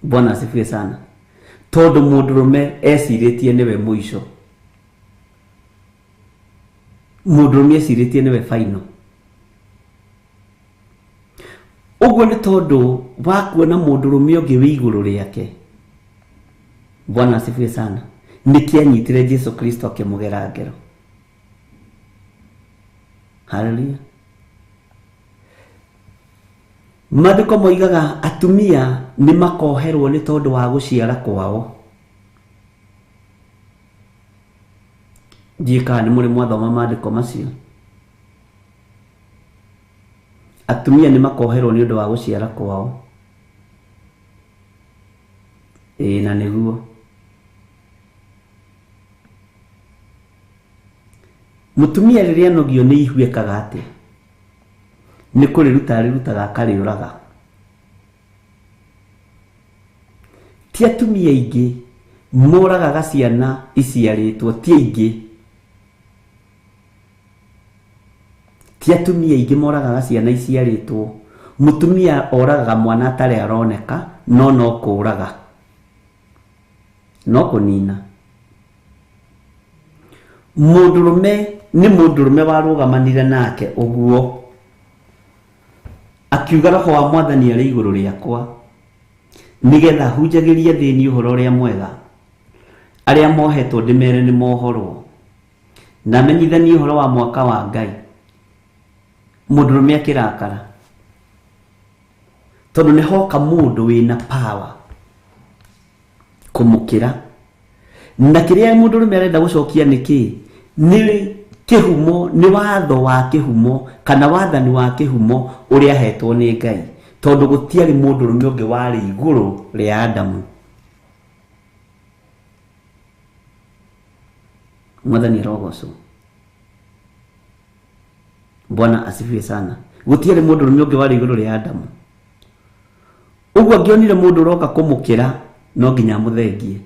Bwana asifiwe sana. Tondũ mũndũrũme ecirĩtie nĩwe mũico. Mũndũrũme ecirĩtie nĩwe final. Ũguo nĩ tondũ wa kuona mũndũrũme ũngĩ wĩ igũrũ rĩake. Bwana asifiwe sana. Nĩkĩanyitire Jesu Kristo akĩmũgera ngero. Hallelujah. Maandĩko moigaga atumia nĩ makoherwo nĩ tondũ wa gũciara kwao. Ndiũĩ kana nĩ mũrĩ mwathoma maandĩko macio. Atumia nĩ makoherwo nĩ ũndũ wa gũciara kwao. Ĩĩ na nĩguo. Mũtumia rĩrĩa anogio nĩ ihu ekaga atĩa? Nĩ kũrĩruta arĩrutaga akarĩũraga. Ti atumia aingĩ moragaga ciana iciarĩtwo, ti aingĩ. Ti atumia aingĩ moragaga ciana iciarĩtwo. Mũtumia oragaga mwana atarĩ aroneka no no kũraga. No kũnina. Mũndũrũme nĩ mũndũrũme warũgamanire nake ũguo. Akiuga roho wa mwathani arĩ igũrũ rĩakwa nĩgetha hunjagĩrie thĩni ũhoro ũrĩa mwega. Arĩa mohetwo ndĩmere nĩ mohorwo na menyithanie ũhoro wa mwaka wa Ngai. Mũndũrũme akĩrakara tondũ nĩ hoka mũndũ wĩna power kũmũkĩra. Na kĩrĩa mũndũrũme arenda gũcokia nĩ kĩ? Nĩ kĩhumo, nĩ watho wa kĩhumo kana wathani wa kĩhumo ũrĩa ahetwo nĩ Ngai. Tondũ gũtiarĩ mũndũrũme ũngĩ warĩ igũrũ rĩa Adamu. Mwathani arogocwo. Bwana asifiwe sana. Gũtiarĩ mũndũrũme ũngĩ warĩ igũrũ rĩa Adamu. Ũguo angĩonire mũndũ ũroka kũmũkĩra no nginya amũthengie.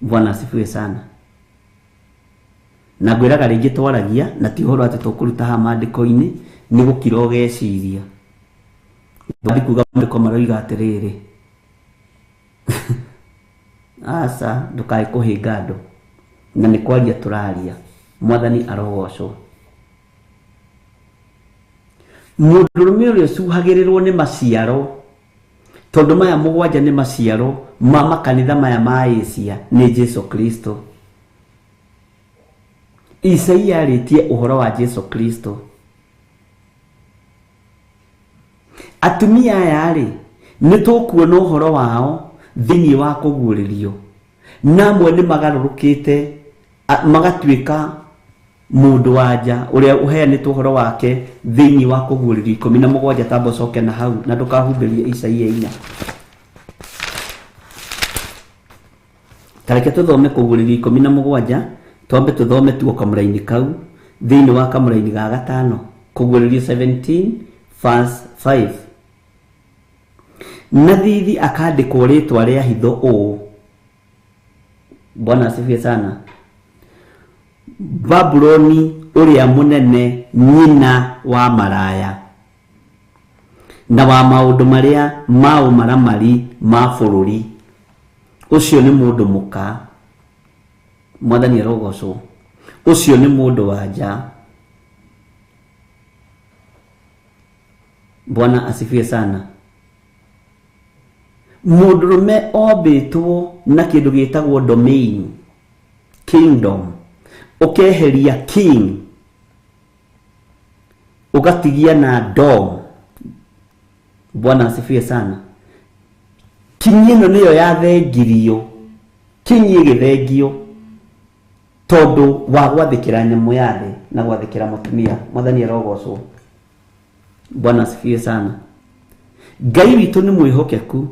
Bwana asifiwe sana. Na ngwĩraga rĩngĩ twaragia na ti ũhoro atĩ tũkũruta haha maandĩko-inĩ nĩ gũkira ũgeciria. Ndĩ kuga maandĩko maroiga atĩrĩrĩ. Aca ndũkae kũhĩnga andũ. Na nĩ kwaria tũraria. Mwathani arogocwo. Mũndũrũme ũrĩa ũcuhagĩrĩrwo nĩ maciaro Tondũ maya mũgwanja nĩ maciaro ma makanitha maya ma Asia nĩ Jesu Kristo. Isaia arĩtie ũhoro wa Jesu Kristo. Atumia aya rĩ, nĩ tũkuona ũhoro wao thĩinĩ wa kũguũrĩrio. Na amwe nĩ magarũrũkĩte magatuĩka mũndũ wa nja ũrĩa ũheanĩtwo ũhoro wake thĩinĩ wa kũguũrĩrio 17. Tamba ũcoke na hau na ndũkahumbĩrie Isaia 4. Ta reke tũthome kũguũrĩrio 17, twambe tũthome tuo kamũraini kau thĩinĩ wa kamũraini ga gatano, kũguũrĩrio 17 verse 5. Na thithi akandĩkwo rĩtwa rĩa hitho ũũ. Bwana asifiwe sana. Babuloni ũrĩa mũnene, nyina wa maraya na wa maũndũ marĩa ma ũmaramari ma bũrũri. Ũcio nĩ mũndũ mũka. Mwathani arogocwo. Ũcio nĩ mũndũ wa nja. Bwana asifiwe sana. Mũndũrũme ombĩtwo na kĩndũ gĩtagwo domain, kingdom. Ũkeheria king, ũgatigia na dom. Bwana asifiwe sana. Kinyi ĩno nĩyo yathengirio, kinyi ĩgĩthengio tondũ wa gwathĩkĩra nyamũ ya thĩ na gwathĩkĩra mũtumia. Mwathani arogocwo. Bwana asifiwe sana. Ngai witũ nĩ mwĩhokeku.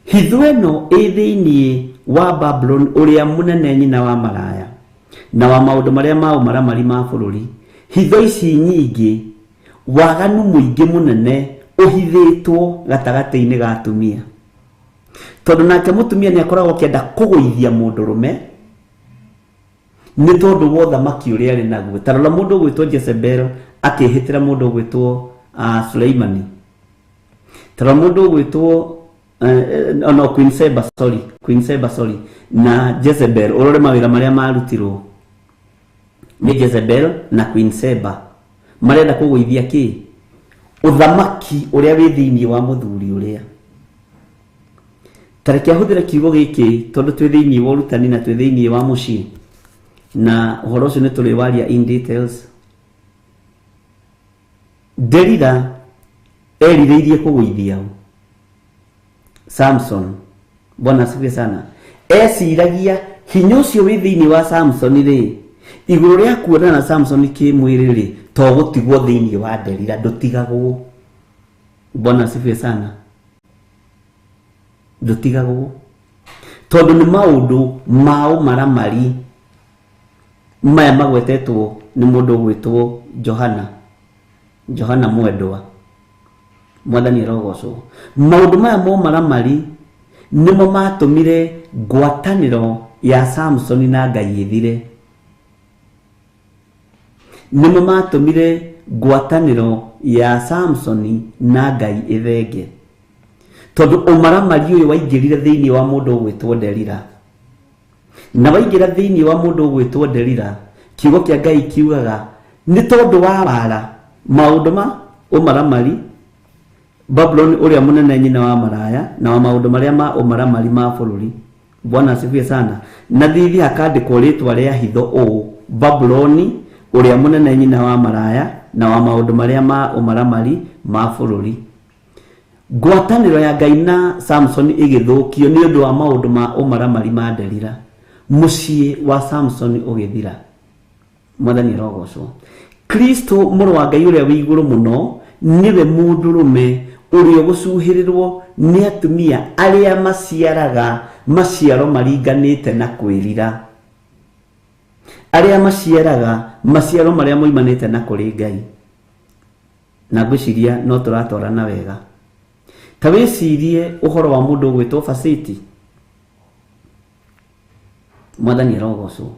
Hitho ĩno ĩ thĩinĩ wa Babuloni ũrĩa mũnene, nyina wa maraya na wa maũndũ marĩa ma ũmaramari ma bũrũri. Hitho ici nyingĩ, waganu mũingĩ mũnene ũhithĩtwo gatagatĩ-inĩ ga atumia. Tondũ nake mũtumia nĩ akoragwo akĩenda kũgũithia mũndũrũme nĩ tondũ wa ũthamaki ũrĩa arĩ naguo. Ta rora mũndũ ũgwĩtwo Jezebel akĩhĩtĩra mũndũ ũgwĩtwo Suleimani. Ta rora mũndũ ũgwĩtwo no Queen Seba, sorry, Queen Seba, sorry, na Jezebel. Ũrore mawĩra marĩa marutirwo nĩ Jezebel na Queen Seba. Marenda kũgũithia kĩ? Ũthamaki ũrĩa wĩ thĩinĩ wa mũthuri ũrĩa. Ta reke ahũthĩre kiugo gĩkĩ tondũ twĩ thĩinĩ wa ũrutani na twĩ thĩinĩ wa mũciĩ, na ũhoro ũcio nĩ tũrĩwaria in details. Delila erirĩirie kũgũithia Samson. Bwana asifiwe sana. Eciragia hinya ũcio wĩ thĩinĩ wa Samson rĩ, igũrũ rĩa kuonana na Samson kĩmwĩrĩ rĩ, to gũtigwo thĩinĩ wa Delila, ndũtigagwo. Bwana asifiwe sana. Ndũtigagwo tondũ nĩ maũndũ ma ũmaramari maya magwetetwo nĩ mũndũ ũgwĩtwo Johana, Johana mwendwa. Mwathani arogocwo. Maũndũ maya ma ũmaramari nĩmo matũmire ngwatanĩro ya Samson na Ngai ĩthire. Nĩmo matũmire ngwatanĩro ya Samson na Ngai ĩthenge. Tondũ ũmaramari ũyũ waingĩrire thĩinĩ wa mũndũ ũgwĩtwo Delila. Na waingĩra thĩinĩ wa mũndũ ũgwĩtwo Delila, kiugo kĩa Ngai kiugaga nĩ tondũ wa wara maũndũ ma ũmaramari, Babuloni ũrĩa mũnene, nyina wa maraya na wa maũndũ marĩa ma ũmaramari ma bũrũri. Bwana asifiwe sana. Na thithi hakandĩkwo rĩtwa rĩa hitho ũũ: Babuloni ũrĩa mũnene, nyina wa maraya na wa maũndũ marĩa ma ũmaramari ma bũrũri. Ngwatanĩro ya Ngai na Samson ĩgĩthũkio nĩ ũndũ wa maũndũ ma ũmaramari ma Delila. Mũciĩ wa Samson ũgĩthira. Mwathani arogocwo. Kristo mũrũ wa Ngai ũrĩa wĩ igũrũ mũno nĩwe mũndũrũme ũrĩa ũgũcuhĩrĩrwo nĩ atumia arĩa maciaraga maciaro maringanĩte na kwĩrira, arĩa maciaraga maciaro marĩa moimanĩte na kũrĩ Ngai. Na ngwĩciria no tũratwarana wega. Ta wĩcirie ũhoro wa mũndũ ũgwĩtwo Fasiti. Mwathani arogocwo.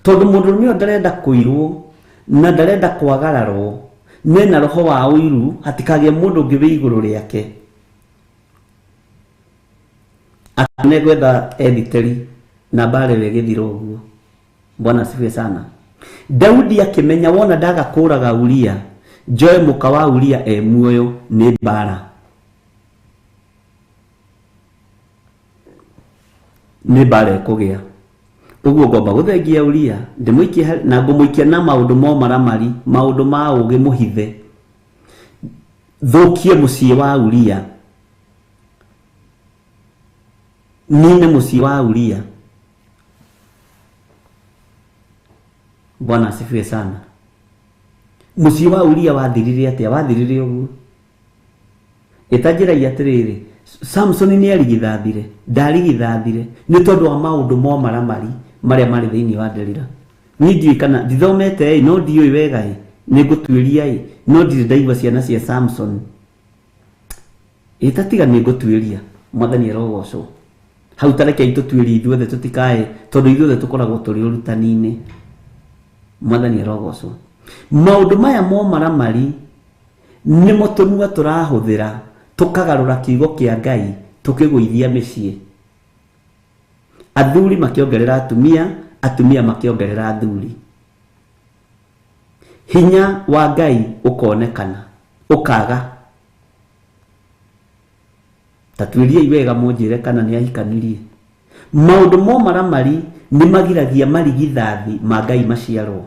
Tondũ mũndũrũme ũyũ ndarenda kũirwo na ndarenda kwagararwo, nena roho wa ũiru, hatikagĩe mũndũ ũngĩ wĩ igũrũ rĩake. Akanegwetha ethiteri na mbara ĩyo ĩgĩthira ũguo. Bwana asifiwe sana. Daudi akĩmenya wona ndaga kũraga Uria, njoe mũka wa Uria e muoyo nĩ mbara. Nĩ mbara ĩkũgĩa. Ũguo ngomba gũthengia Uria, ndĩmũikie na ngũmũikia na maũndũ mo maramari, maũndũ ma ũgĩ mũhithe. Thũkie mũciĩ wa Uria. Nine mũciĩ wa Uria. Bwana asifiwe sana. Mũciĩ wa Uria wathirire atĩa? Wathirire ũguo. Ĩtanjĩragia atĩrĩrĩ, Samson nĩ arigithathire, ndarigithathire nĩ tondũ wa maũndũ mo maramari marĩa marĩ thĩinĩ wa Delila. Niĩ ndiũĩ kana ndithomete ĩ, no ndiũĩ wega ĩ, nĩ ngũtuĩria ĩ, no ndirĩ ndaigua ciana cia Samson. Ĩtatiga nĩ ngũtuĩria, Mwathani arogocwo. Hau ta rekei tũtuĩrie ithuothe tũtikae, tondũ ithuothe tũkoragwo tũrĩ ũrutani-inĩ. Mwathani arogocwo. Maũndũ maya mo maramari nĩmo tũnua tũrahũthĩra tũkagarũra kiugo kĩa Ngai tũkĩgũithia mĩciĩ. Athuri makĩongerera atumia, atumia makĩongerera athuri. Hinya wa Ngai ũkonekana, ũkaga. Ta tuĩriai wega mũnjĩre kana nĩ ahikanirie. Maũndũ mo maramari nĩ magiragia marigithathi ma Ngai maciarwo.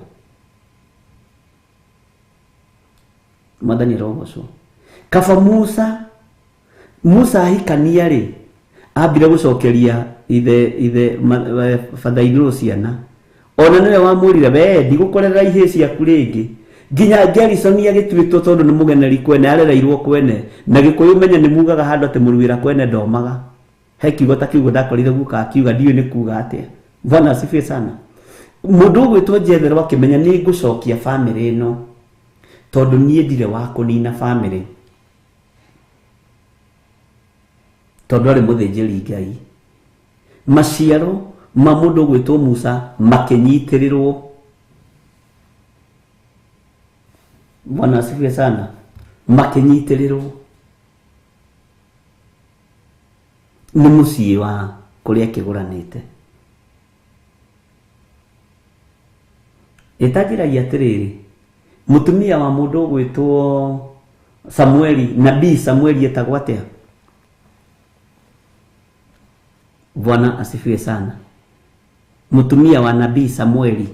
Mwathani arogocwo. Kaba Musa ahikania rĩ, ambire gũcokeria ithe father-in-law ciana. Ona nĩwe wamwĩrire we ndigũkorera ihĩĩ ciaku rĩngĩ. Nginya Gerison agĩtuĩtwo tondũ nĩ mũgeneri kwene, arereirwo kwene. Na Gĩkũyũ menye nĩ mugaga handũ atĩ mũruĩra kwene ndomaga. He kiugo ta kiugo ndakorire guka akiuga ndiũĩ nĩ kuga atĩa. Bwana asifiwe sana. Mũndũ ũgwĩtwo Jethero akĩmenya nĩ ngũcokia bamĩrĩ ĩno tondũ niĩ ndirĩ wa kũnina bamĩrĩ. Tondũ arĩ mũthĩnjĩri Ngai. Maciaro ma mũndũ ũgwĩtwo Musa makĩnyitĩrĩrwo. Bwana asifiwe sana. Makĩnyitĩrĩrwo nĩ mũciĩ wa kũrĩa kĩgũranĩte. Ĩtanjĩragia atĩrĩrĩ, mũtumia wa mũndũ ũgwĩtwo Samueli, nabii Samueli etagwo atĩa? Bwana asifiwe sana. Mũtumia wa nabii Samueli,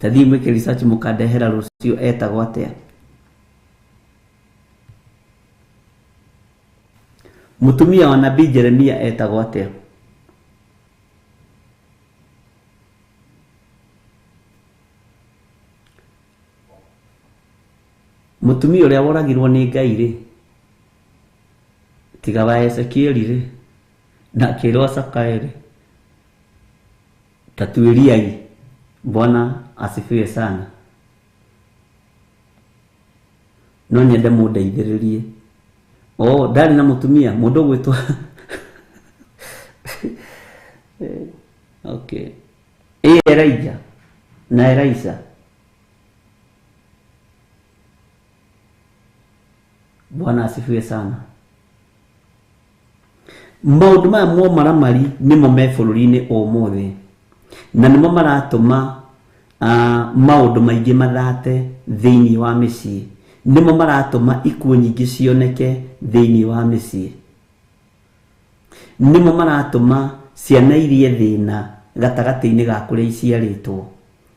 tathiĩ mwĩke research mũkandehera rũciũ etagwo atĩa? Mũtumia wa nabii Jeremia etagwo atĩa? Mũtumia ũrĩa woragirwo nĩ Ngai rĩ, tiga wa Ezekieli rĩ, na akĩrwo acakae rĩ, ta tuĩriai. Bwana asifiwe sana. No nyende mũndeithĩrĩrie. Oh, ndarĩ na mũtumia, mũndũ ũgwĩtwo okay. Ĩ Elijah na Elisha. Bwana asifiwe sana. Maũndũ maya mo maramari nĩmo me bũrũri-inĩ ũmũthĩ, na nĩmo maratũma maũndũ maingĩ mathate thĩinĩ wa mĩciĩ. Nĩmo maratũma ikuũ nyingĩ cioneke thĩinĩ wa mĩciĩ. Nĩmo maratũma ciana irie thĩna gatagatĩ-inĩ ga kũrĩa iciarĩtwo.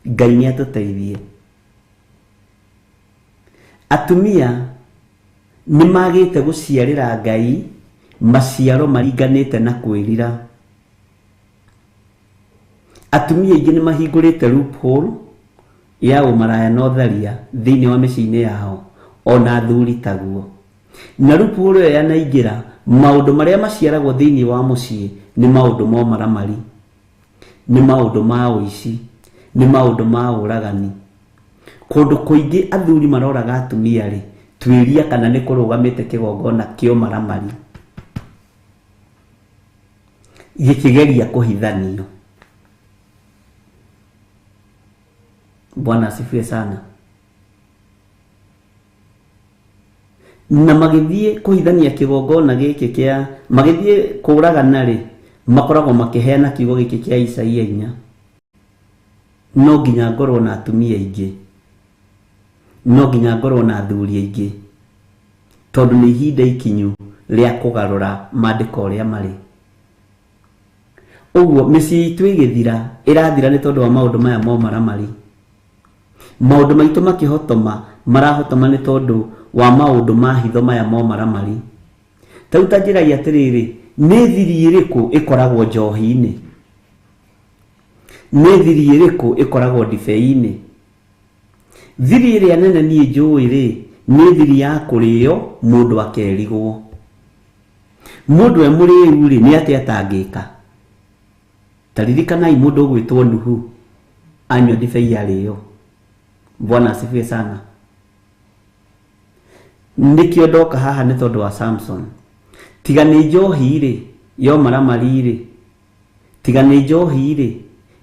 Ngai nĩ atũteithie. Atumia nĩ magĩte gũciarĩra Ngai maciaro maringanĩte na kwĩrira. Atumia aingĩ nĩ mahingũrĩte loophole ya ũmaraya na ũtharia thĩinĩ wa mĩciĩ-inĩ yao, ona athuri taguo. Na loophole ĩyo yanaingĩra, maũndũ marĩa maciaragwo thĩinĩ wa mũciĩ nĩ maũndũ ma ũmaramari, nĩ maũndũ ma ũici, nĩ maũndũ ma ũragani. Kũndũ kũingĩ athuri maroraga atumia rĩ, tuĩria kana nĩ kũrũgamĩte kĩgongona kĩa ũmaramari gĩkĩgeria kũhithanio. Bwana asifiwe sana. Na magĩthiĩ kũhithania kĩgongona gĩkĩ kĩa, magĩthiĩ kũragana rĩ, makoragwo makĩheana kiugo gĩkĩ kĩa Isaia 4. No nginya ngorwo na atumia aingĩ, no nginya ngorwo na athuri aingĩ, tondũ nĩ ihinda ikinyu rĩa kũgarũra maandĩko ũrĩa marĩ. Ũguo mĩciĩ itũ ĩgĩthira ĩrathira nĩ tondũ wa maũndũ maya momaramari. Maũndũ maitũ makĩhotoma marahotoma nĩ tondũ wa maũndũ ma hitho maya momaramari. Ta rĩu ta njĩrai atĩrĩrĩ, nĩ thiri ĩrĩkũ ĩkoragwo njohi-inĩ? Nĩ thiri ĩrĩkũ ĩkoragwo ndibei-inĩ? Thiri ĩrĩa nene niĩ njũĩ rĩ, nĩ thiri ya kũrĩo mũndũ akerigwo. Mũndũ e mũrĩu rĩ, nĩ atĩa atangĩka? Ta ririkanai mũndũ ũgwĩtwo Nuhu anyua ndibei yarĩo. Bwana asifiwe sana. Nĩkĩo ndoka haha nĩ tondũ wa Samson. Tiga nĩ njohi rĩ, yomaramari rĩ, tiga nĩ njohi rĩ,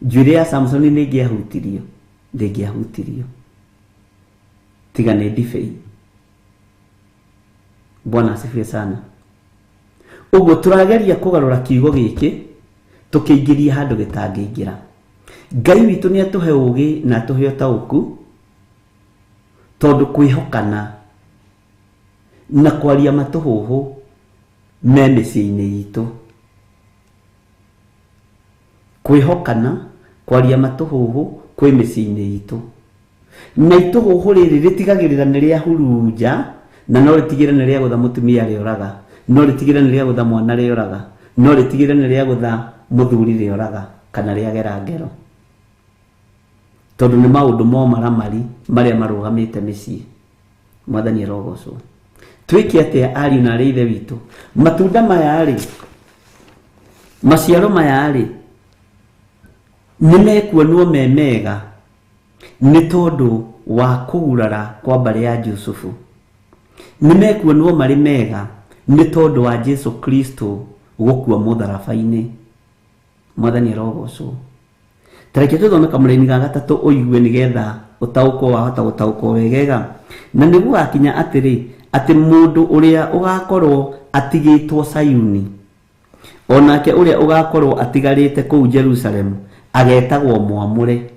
njuĩrĩ ya Samson nĩ ĩngĩahutirio, ndĩngĩahutirio. Tiga nĩ ndibei. Bwana asifiwe sana. Ũguo tũrageria kũgarũra kiugo gĩkĩ tũkĩingĩria handũ gĩtangĩingĩra. Ngai witũ nĩ atũhe ũgĩ na atũhe ũtaũku, tondũ kwĩhokana na kwaria matũhũhũ me mĩciĩ-inĩ itũ. Kwĩhokana, kwaria matũhũhũ kwĩ mĩciĩ-inĩ itũ. Na itũhũhũ rĩrĩ rĩtigagĩrĩra nĩ rĩahurunja, na no rĩtigĩrĩre nĩ rĩagũtha mũtumia rĩoraga, no rĩtigĩrĩre nĩ rĩagũtha mwana rĩoraga, no rĩtigĩrĩre nĩ rĩagũtha mũthuri rĩoraga, kana rĩagera ngero. Tondũ nĩ maũndũ momaramari marĩa marũgamĩte mĩciĩ. Mwathani arogocwo. Twĩke atĩa ariũ na arĩ ithe witũ? Matunda maya rĩ, maciaro maya rĩ, nĩ mekuonwo me mega nĩ tondũ wa kũgurara kwa mbarĩ ya Jusufu. Nĩ mekuonwo marĩ mega nĩ tondũ wa Jesu Kristo gũkua mũtharaba-inĩ. Mwathani arogocwo. Ta reke tũthome kamũraini ga gatatũ ũigue nĩgetha ũtaũkwo wahota gũtaũkwo wegega. Na nĩ gũgakinya atĩrĩ, atĩ mũndũ ũrĩa ũgakorwo atigĩtwo Sayuni, onake ũrĩa ũgakorwo atigarĩte kũu Jerusalemu, agetagwo mwamũre.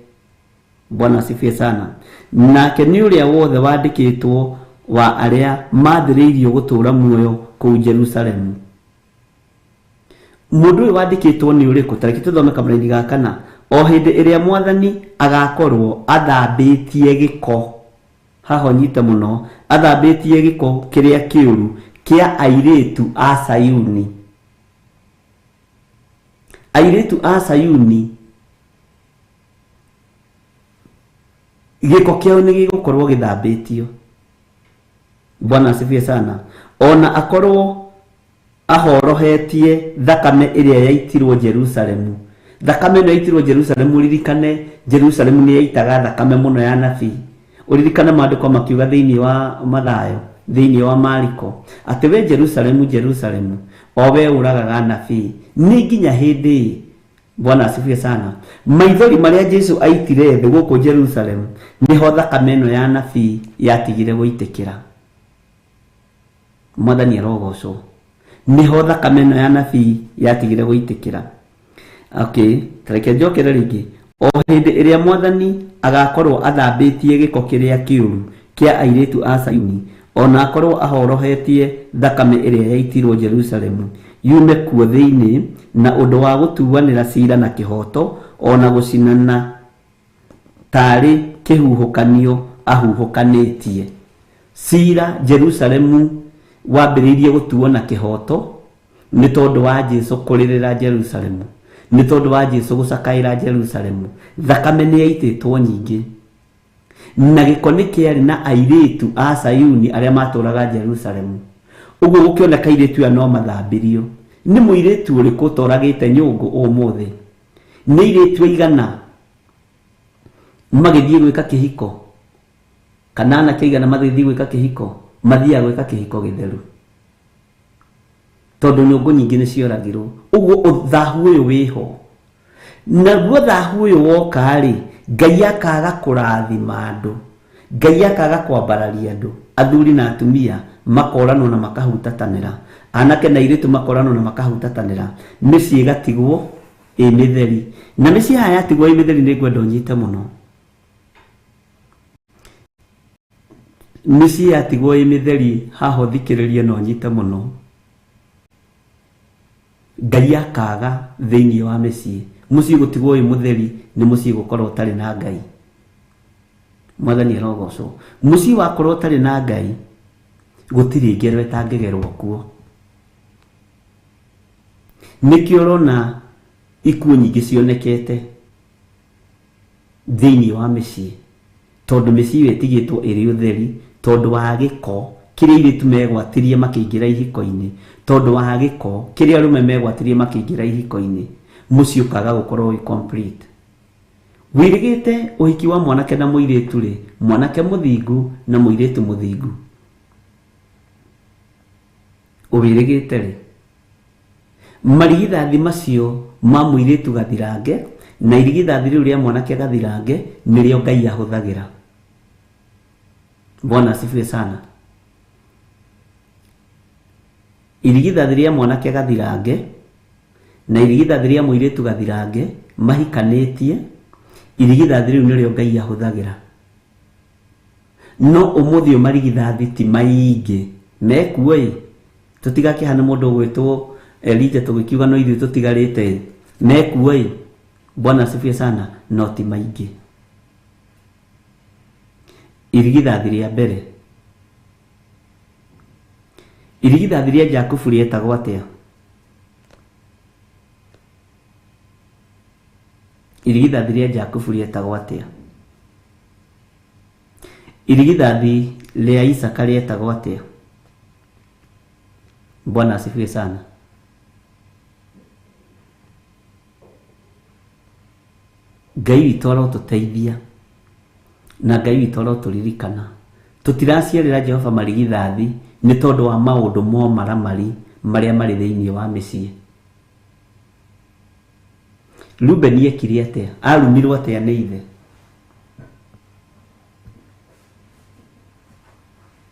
Bwana asifiwe sana. Nake nĩ ũrĩa wothe wandĩkĩtwo wa arĩa mathĩrĩirio gũtũũra muoyo kũu Jerusalemu. Mũndũ ũyũ wandĩkĩtwo nĩ ũrĩkũ? Ta reke tũthome kamũraini ga kana. O hĩndĩ ĩrĩa Mwathani agakorwo athambĩtie gĩko, haha ũnyite mũno, athambĩtie gĩko kĩrĩa kĩũru kĩa airĩtu a Sayuni. Airĩtu a Sayuni gĩko kĩao nĩ gĩgũkorwo gĩthambĩtio. Bwana asifiwe sana. Ona akorwo ahorohetie thakame ĩrĩa yaitirwo Jerusalemu. Thakame ĩno yaitirwo Jerusalemu, ũririkane Jerusalemu nĩ yaitaga thakame mũno ya nabii. Ũririkane maandĩko makiuga thĩinĩ wa Mathayo, thĩinĩ wa Mariko, atĩ we Jerusalemu, Jerusalemu, o we ũragaga nabii, nĩ nginya hĩndĩ ĩ. Bwana asifiwe sana. Maithori marĩa Jesu aitire thĩ gũkũ Jerusalemu, nĩho thakame ĩno ya nabii yatigire gũitĩkĩra. Mwathani arogocwo. Nĩho thakame ĩno ya nabii yatigire gũitĩkĩra. Okay, ta reke njokere rĩngĩ. O hĩndĩ ĩrĩa Mwathani agakorwo athambĩtie gĩko kĩrĩa kĩũru kĩa airĩtu a Sayuni, ona akorwo ahorohetie thakame ĩrĩa yaitirwo Jerusalemu, yume kuo thĩinĩ na ũndũ wa gũtuanĩra cira na kĩhooto, ona gũcinana tarĩ kĩhuhũkanio ahuhũkanĩtie. Cira Jerusalemu wambĩrĩirie gũtuo na kĩhooto nĩ tondũ wa Jesu kũrĩrĩra Jerusalemu, nĩ tondũ wa Jesu gũcakaĩra Jerusalemu. Thakame nĩ yaitĩtwo nyingĩ, na gĩko nĩ kĩarĩ na airĩtu a Sayuni arĩa matũraga Jerusalemu. Ũguo gũkĩoneka airĩtu aya no mathambirio. Nĩ mũirĩtu ũrĩkũ ũtoragĩte nyũngũ ũmũthĩ? Nĩ airĩtu aigana magĩthiĩ gwĩka kĩhiko, kana anake aigana magĩthiĩ gwĩka kĩhiko, mathiaga gwĩka kĩhiko gĩtheru, tondũ nyũngũ nyingĩ nĩ cioragirwo. Ũguo ũthahu ũyũ wĩho. Naguo thahu ũyũ woka rĩ, Ngai akaga kũrathima andũ, Ngai akaga kwambararia andũ, athuri na atumia makoranwo na makahutatanĩra, anake na airĩtu makoranwo na makahutatanĩra, mĩciĩ ĩgatigwo ĩ mĩtheri. Na mĩciĩ haha yatigwo ĩ mĩtheri nĩ ngwenda ũnyite mũno. Mĩciĩ yatigwo ĩ mĩtheri haha ũthikĩrĩrie na ũnyite mũno. Ngai akaga thĩinĩ wa mĩciĩ. Mũciĩ gũtigwo wĩ mũtheri nĩ mũciĩ gũkorwo ũtarĩ na Ngai. Mwathani arogocwo. Mũciĩ wakorwo ũtarĩ na Ngai, gũtirĩ ngero ĩtangĩgerwo kuo. Nĩkĩo ũrona ikuũ nyingĩ cionekete thĩinĩ wa mĩciĩ, tondũ mĩciĩ ĩyo ĩtigĩtwo ĩrĩ ũtheri tondũ wa gĩko kĩrĩa airĩtu megwatirie makĩingĩra ihiko-inĩ, tondũ wa gĩko kĩrĩa arũme megwatirie makĩingĩra ihiko-inĩ, mũciĩ ũkaga gũkorwo wĩ complete. Wĩrĩgĩte ũhiki wa mwanake na mũirĩtu rĩ, mwanake mũthingu na mũirĩtu mũthingu, ũwĩrĩgĩte rĩ, marigithathi macio ma mũirĩtu gathirange na irigithathi rĩu rĩa mwanake gathirange nĩrĩo Ngai ahũthagĩra. Bwana asifiwe sana. Irigithathi rĩa mwanake gathirange na irigithathi rĩa mũirĩtu gathirange mahikanĩtie, irigithathi rĩu nĩrĩo Ngai ahũthagĩra. No ũmũthĩ ũyũ marigithathi ti maingĩ mekuo ĩ, tũtigakĩhana mũndũ ũgwĩtwo Elijah tũgĩkiuga no ithuĩ tũtigarĩte ĩ, mekuo ĩ. Bwana asifiwe sana, no ti maingĩ. Irigithathi rĩa mbere, irigithathi rĩa Jakubu rĩetagwo atĩa? Irigithathi rĩa Jakubu rĩetagwo atĩa? Irigithathi rĩa Isaka rĩetagwo atĩa? Bwana asifiwe sana. Ngai witũ arotũteithia na Ngai witũ arotũririkana. Tũtiraciarĩra Jehova marigithathi nĩ tondũ wa maũndũ momaramari marĩa marĩ thĩinĩ wa mĩciĩ. Rubeni ekire atĩa? Arumirwo atĩa nĩ ithe?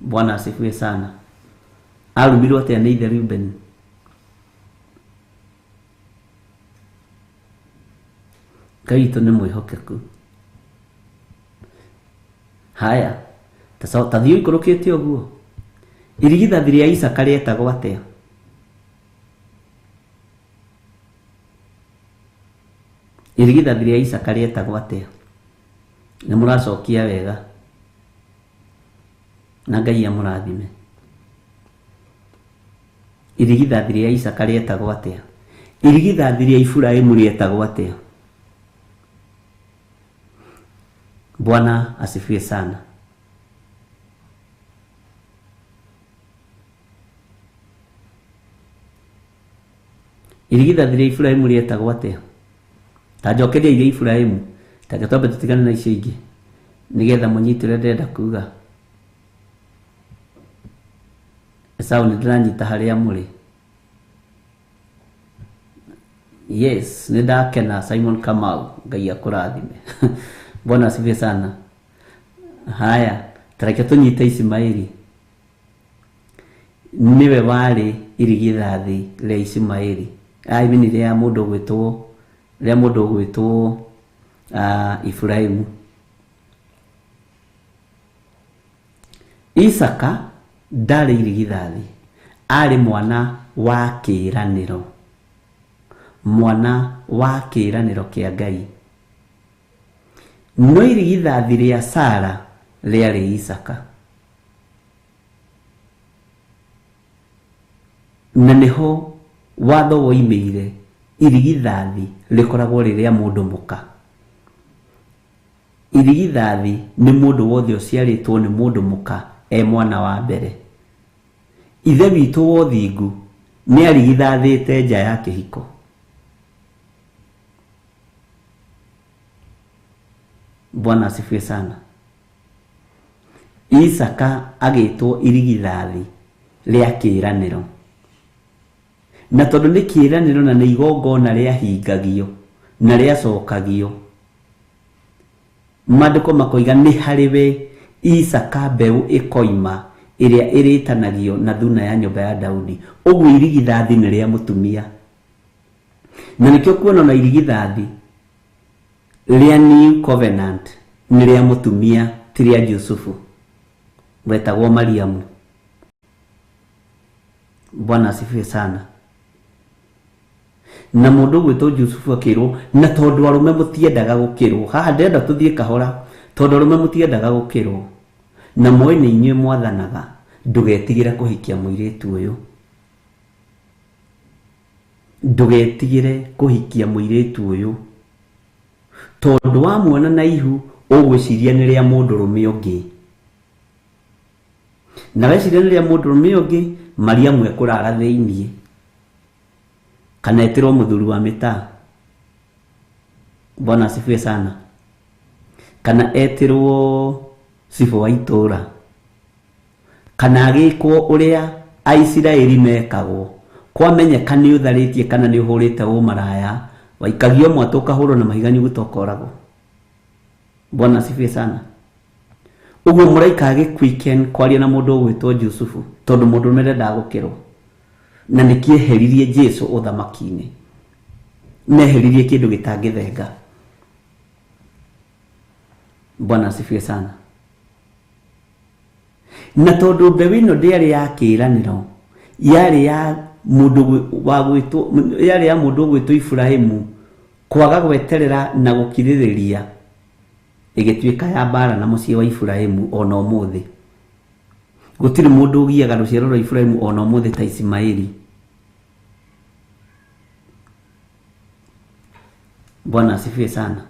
Bwana asifiwe sana. Arumirwo atĩa nĩ ithe Rubeni? Ngai witũ nĩ mwĩhokeku. Haya, ta thiĩ ũikũrũkĩte ũguo. Irigithathi rĩa Isaka rĩetagwo atĩa? Irigithathi rĩa Isaka rĩetagwo atĩa? Nĩ mũracokia wega na Ngai amũrathime. Irigithathi rĩa Isaka rĩetagwo atĩa? Irigithathi rĩa Iburahĩmu rĩetagwo atĩa? Bwana asifiwe sana. Irigithathi rĩa Iburahĩmu rĩetagwo atĩa? Ta njokeria iria Iburahĩmu, ta reke twambe tũtigane na icio ingĩ nĩgetha mũnyite ũrĩa ndĩrenda kuga. Esau nĩ ndĩranyita harĩa mũrĩ. Yes, nĩ ndakena Simon Kamau, Ngai akũrathime. Bwana asifiwe sana. Haya, ta reke tũnyite Ismaili. Nĩwe warĩ irigithathi rĩa Ismaili. I mean rĩa mũndũ ũgwĩtwo rĩa mũndũ ũgwĩtwo Iburahĩmu. Isaka ndarĩ irigithathi, arĩ mwana wa kĩĩranĩro. Mwana wa kĩĩranĩro kĩa Ngai. No irigithathi rĩa Sara rĩarĩ Isaka. Na nĩho watho woimĩire irigithathi rĩkoragwo rĩ rĩa mũndũ mũka. Irigithathi nĩ mũndũ wothe ũciarĩtwo nĩ mũndũ mũka e mwana wa mbere. Ithe witũ wa ũthingu nĩ arigithathĩte nja ya kĩhiko. Bwana asifiwe sana. Isaka agĩtwo irigithathi rĩa kĩĩranĩro. Na tondũ nĩ kĩĩranĩro na nĩ igongona rĩahingagio na rĩacokagio, maandĩko makoiga nĩ harĩ we Isaka mbeũ ĩkoima ĩrĩa ĩrĩtanagio na thuna ya nyũmba ya Daudi. Ũguo irigithathi nĩ rĩa mũtumia. Na nĩkĩo kuona ona irigithathi rĩa New Covenant nĩ rĩa mũtumia ti rĩa Jusufu wetagwo Mariamu. Bwana asifiwe sana. Na mũndũ ũgwĩtwo Jusufu akĩrwo, na tondũ arũme mũtiendaga gũkĩrwo, haha ndĩrenda tũthiĩ kahora, tondũ arũme mũtiendaga gũkĩrwo, na moĩ nĩ inyuĩ mwathanaga, ndũgetigĩre kũhikia mũirĩtu ũyũ. Ndũgetigĩre kũhikia mũirĩtu ũyũ, tondũ wamuona na ihu ũgwĩciria nĩ rĩa mũndũrũme ũngĩ, na weciria nĩ rĩa mũndũrũme ũngĩ, Mariamu ekũrara thĩiniĩ kana etĩrwo mũthuri wa mĩtaa. Bwana asifiwe sana. Kana etĩrwo cibũ wa itũũra, kana agĩkwo ũrĩa Aisiraeli mekagwo, kwamenyeka nĩ ũtharĩtie kana nĩ ũhũrĩte ũmaraya, waikagio mwatũ ũkahũrwo na mahiga nyuguto ũkoragwo. Bwana asifiwe sana. Ũguo mũraika agĩquicken kwaria na mũndũ ũgwĩtwo Jusufu, tondũ mũndũrũme ndendaga gũkĩrwo, na nĩkĩeheririe Jesu ũthamaki-inĩ, neheririe kĩndũ gĩtangĩthenga. Bwana asifiwe sana. Na tondũ mbeũ ĩno ndĩarĩ ya kĩĩranĩro, yarĩ ya mũndũ wa gwĩtwo, yarĩ ya mũndũ ũgwĩtwo Ibrahimu, kwaga gweterera na gũkirĩrĩria, ĩgĩtuĩka ya mbara na mũciĩ wa Ibrahimu ona ũmũthĩ. Gũtirĩ mũndũ ũgiaga rũciaro rwa Ibrahimu ona ũmũthĩ ta Ismaili. Bwana asifiwe sana.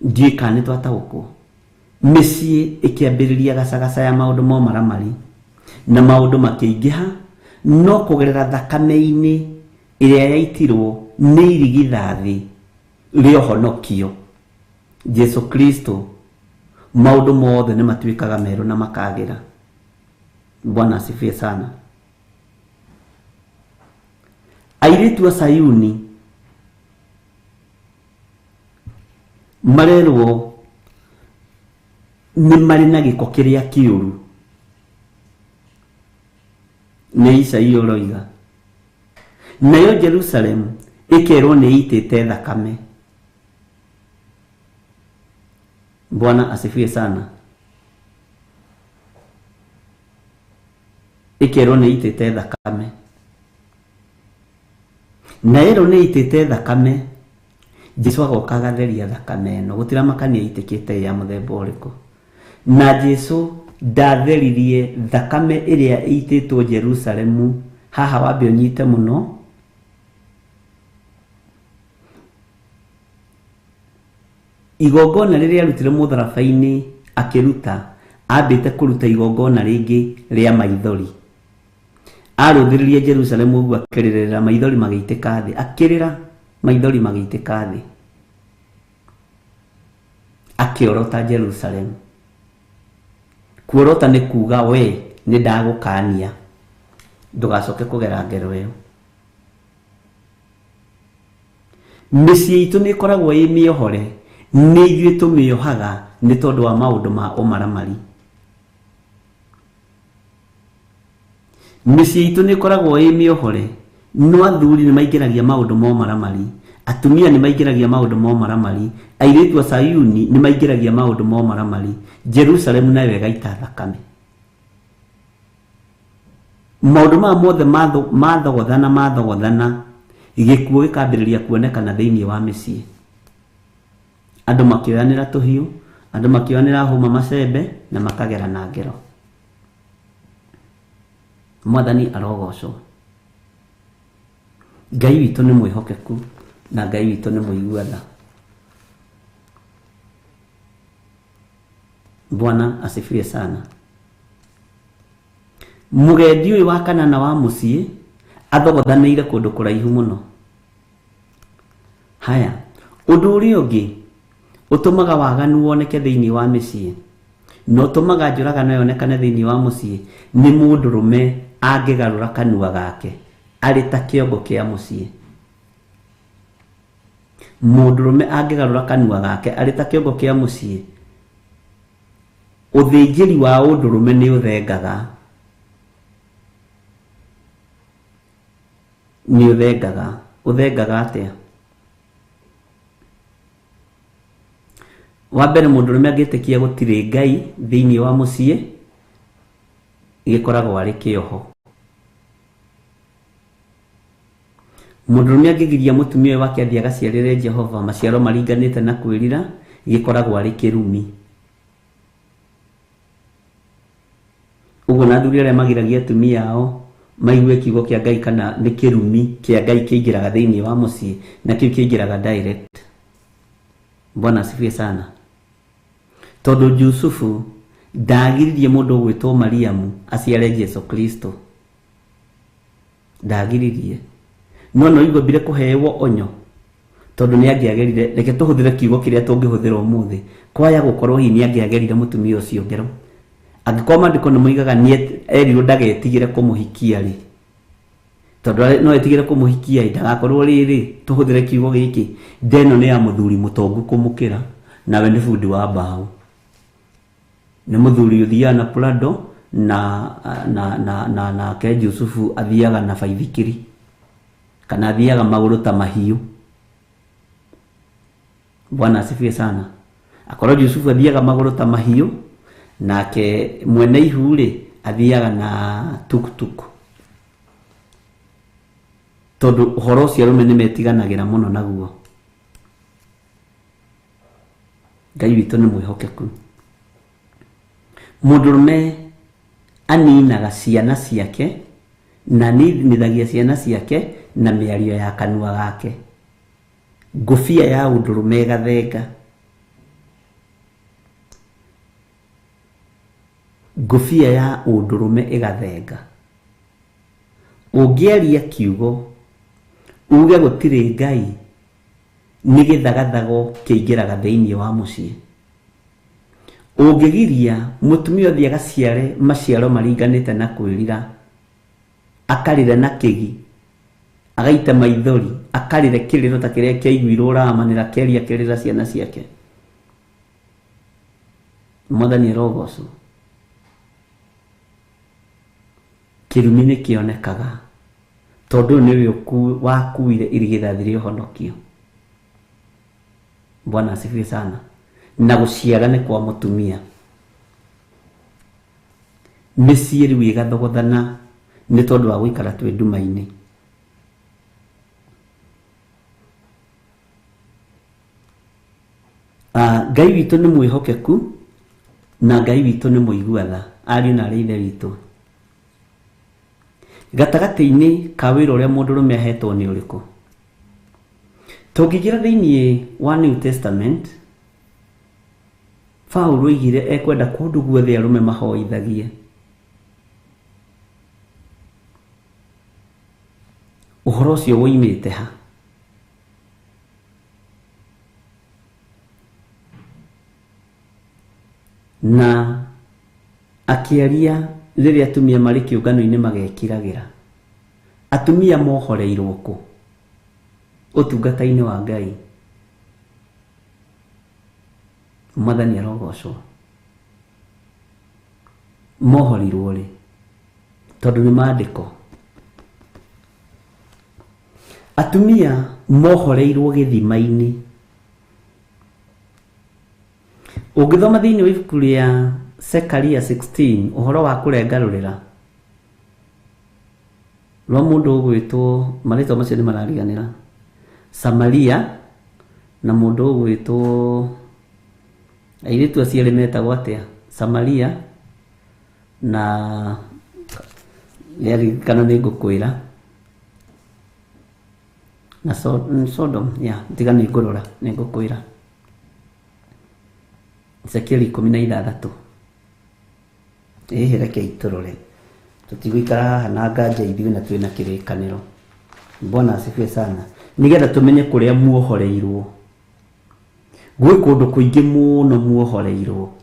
Ndiũĩ kana nĩtwataũkwo. Mĩciĩ ĩkĩambĩrĩria gacagaca ya maũndũ ma ũmaramari, na maũndũ makĩingĩha, no kũgerera thakame-inĩ ĩrĩa yaitirwo nĩ irigithathi rĩa ũhonokio Jesu Kristo, maũndũ mothe nĩ matuĩkaga merũ na makagĩra. Bwana asifiwe sana. Airĩtu a Sayuni marerwo nĩ marĩ na gĩko kĩrĩa kĩũru, nĩ Isaia ũroiga. Nayo Jerusalemu ĩkerwo nĩ ĩitĩte thakame. Bwana asifiwe sana. Ĩkerwo nĩ ĩitĩte thakame, na ĩrwo nĩ ĩitĩte thakame, Jesu agoka agatheria thakame ĩno, gũtiramakania ĩitĩkĩte ya mũthemba ũrĩkũ. Na Jesu ndatheririe thakame ĩrĩa ĩitĩtwo Jerusalemu. Haha wambe ũnyite mũno. Igongona rĩrĩa arutire mũtharaba-inĩ akĩruta, ambĩte kũruta igongona rĩngĩ rĩa maithori. Arũthĩrĩria Jerusalemu ũguo akĩrĩrĩra, maithori magĩitĩka thĩ, akĩrĩra maithori magĩitĩka thĩ, akĩorota Jerusalemu. Kuorota nĩ kuga we nĩ ndagũkania, ndũgacoke kũgera ngero ĩyo. Mĩciĩ itũ nĩ ĩkoragwo ĩ mĩohore, nĩ ithuĩ tũmĩohaga nĩ tondũ wa maũndũ ma ũmaramari. Mĩciĩ itũ nĩ ĩkoragwo ĩ mĩohore, no athuri nĩ maingĩragia maũndũ ma ũmaramari, atumia nĩ maingĩragia maũndũ ma ũmaramari, airĩtu a Sayuni nĩ maingĩragia maũndũ ma ũmaramari, Jerusalemu nayo ĩgaita thakame. Maũndũ maya mothe mathogothana mathogothana, gĩkuũ gĩkambĩrĩria kuonekana thĩinĩ wa mĩciĩ. Andũ makĩoyanĩra tũhiũ, andũ makĩoyanĩra hũma macembe, na makagera na ngero. Mwathani arogocwo. Ngai witũ nĩ mwĩhokeku na Ngai witũ nĩ mũigua tha. Bwana asifiwe sana. Mũgendi ũyũ wa kanana wa mũciĩ athogothanĩire kũndũ kũraihu mũno. Haya, ũndũ ũrĩa ũngĩ ũtũmaga waganu woneke thĩinĩ wa mĩciĩ na ũtũmaga njũragano yonekane thĩinĩ wa mũciĩ nĩ mũndũrũme angĩgarũra kanua gake arĩ ta kĩongo kĩa mũciĩ. Mũndũrũme angĩgarũra kanua gake arĩ ta kĩongo kĩa mũciĩ, ũthĩnjĩri wa ũndũrũme nĩ ũthengaga, nĩ ũthengaga. Ũthengaga atĩa? Wa mbere, mũndũrũme angĩtĩkia gũtirĩ Ngai thĩinĩ wa mũciĩ, gĩkoragwo arĩ kĩoho. Mũndũrũme angĩgiria mũtumia ũyũ wake athiĩ agaciarĩre Jehova maciaro maringanĩte na kwĩrira, gĩkoragwo arĩ kĩrumi. Ũguo na athuri arĩa magiragia atumia ao maigue kiugo kĩa Ngai kana nĩ kĩrumi kĩa Ngai kĩingĩraga thĩinĩ wa mũciĩ, na kĩu kĩingĩraga direct. Bwana asifiwe sana. Tondũ Jusufu ndagiririe mũndũ ũgwĩtwo Mariamu aciare Jesu Kristo, ndagiririe. No no igua mbire kũheo onyo tondũ nĩ angĩagerire, reke tũhũthĩre kiugo kĩrĩa tũngĩhũthĩra ũmũthĩ, kwaya gũkorwo hihi nĩ angĩagerire mũtumia ũcio ngero. Angĩkorwo maandĩko nĩ moigaga nĩ erirwo ndagetigĩre kũmũhikia rĩ, tondũ no etigĩre kũmũhikia ĩ, ndagakorwo rĩrĩ, tũhũthĩre kiugo gĩkĩ, ndeno nĩ ya mũthuri mũtongu kũmũkĩra, nawe nĩ bundi wa mbaũ, nĩ mũthuri ũthiaga na Prado na nake Jusufu athiaga na baithikiri kana athiaga magũrũ ta mahiũ. Bwana asifiwe sana. Akorwo Jusufu athiaga magũrũ ta mahiũ, nake mwene ihu rĩ athiaga na tuktuk, tondũ ũhoro ũcio arũme nĩ metiganagĩra mũno naguo. Ngai witũ nĩ mwĩhokeku. Mũndũrũme aninaga ciana ciake na aninithagia ciana ciake na mĩario ya kanua gake. Ngũbia ya ũndũrũme ĩgathenga. Ngũbia ya ũndũrũme ĩgathenga. Ũngĩaria kiugo uge gũtirĩ Ngai, nĩ gĩthagathago kĩingĩraga thĩinĩ wa mũciĩ. Ũngĩgiria mũtumia ũthiĩ agaciare maciaro maringanĩte na kwĩrira, akarĩra na kĩgi, agaita maithori, akarĩre kĩrĩro ta kĩrĩa kĩaiguirwo Rama nĩ Rakeli akĩrĩra ciana ciake. Mwathani arogocwo. Kĩrumi nĩ kĩonekaga tondũ nĩwe wakuire irigithathi rĩa ũhonokio. Bwana asifiwe sana. Na gũciara nĩ kwa mũtumia. Mĩciĩ rĩu ĩgathogothana nĩ tondũ wa gũikara twĩ nduma-inĩ. Ngai witũ nĩ mwĩhokeku na Ngai witũ nĩ mũigua tha, ariũ na aarĩ a Ithe witũ. Gatagatĩ-inĩ ka wĩra ũrĩa mũndũrũme ahetwo nĩ ũrĩkũ? Tũngĩingĩra thĩinĩ wa New Testament, Paũlũ oigire ekwenda kũndũ guothe arũme mahoithagie. Ũhoro ũcio woimĩte ha? Na akĩaria rĩrĩa atumia marĩ kĩũngano-inĩ magekiragĩra. Atumia mohoreirwo kũ? Ũtungata-inĩ wa Ngai. Mwathani arogocwo. Mohorirwo rĩ? Tondũ nĩ maandĩko. Atumia mohoreirwo gĩthima-inĩ. Ũngĩthoma thĩinĩ wa ibuku rĩa Zekaria 16 ũhoro wa kũrenga rũrĩra rwa mũndũ ũgwĩtwo, marĩtwa macio nĩ marariganĩra, Samaria na mũndũ ũgwĩtwo, airĩtu acio erĩ metagwo atĩa? Samaria na kana nĩ ngũkwĩra na Sodom, ya tiga nĩ ngũrora, nĩ ngũkwĩra. Ezekiel 16. Ĩhĩ reke itũrore, tũtigũikara haha na nganja ithuĩ na twĩna kĩrĩkanĩro. Bwana asifiwe sana. Nĩgetha tũmenye kũrĩa muohoreirwo. Gwĩ kũndũ kũingĩ mũno muohoreirwo.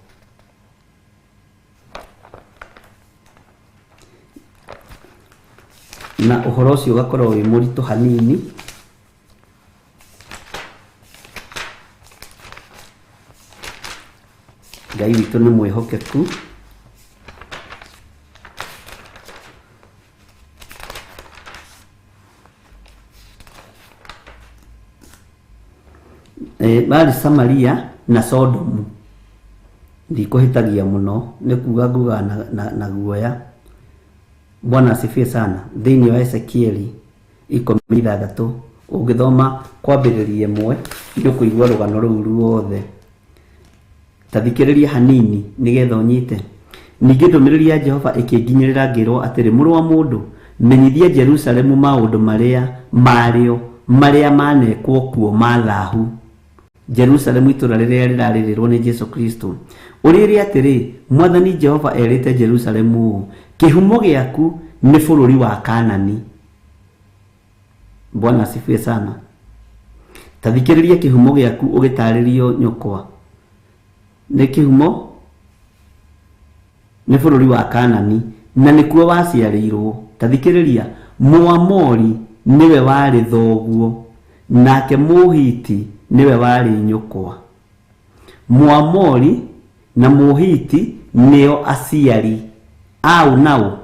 Na ũhoro ũcio ũgakorwo wĩ mũritũ hanini. Ngai witũ nĩ mwĩhokeku. Bari Samaria na Sodomu. Ndikũhĩtagia mũno nĩ kuga nguga na guoya. Bwana asifiwe sana. Thĩinĩ wa Ezekieli 16 ũngĩthoma kwambĩrĩria 1 nĩ ũkũigua rũgano rũu ruothe. Ta thikĩrĩria hanini nĩgetha ũnyite. Ningĩ ndũmĩrĩri ya Jehova ĩkĩnginyĩrĩra ngĩrwo atĩrĩ, mũrũ wa mũndũ, menyithia Jerusalemu maũndũ marĩa marĩo marĩa manekwo kuo ma thahu. Jerusalemu itũra rĩrĩa rĩrarĩrĩrwo nĩ Jesu Kristo. Ũrĩrĩ atĩrĩ, Mwathani Jehova erĩte Jerusalemu ũũ, kĩhumo gĩaku nĩ bũrũri wa Kanani. Bwana asifiwe sana. Ta thikĩrĩria kĩhumo gĩaku ũgĩtarĩrio nyũkwa. Nĩ kĩhumo nĩ bũrũri wa Kanani na nĩkuo waciarĩirwo. Ta thikĩrĩria, Mũamori nĩwe warĩ thoguo, nake Mũhiti nĩwe warĩ nyũkwa. Mũamori na Mũhiti nĩo aciari au nao.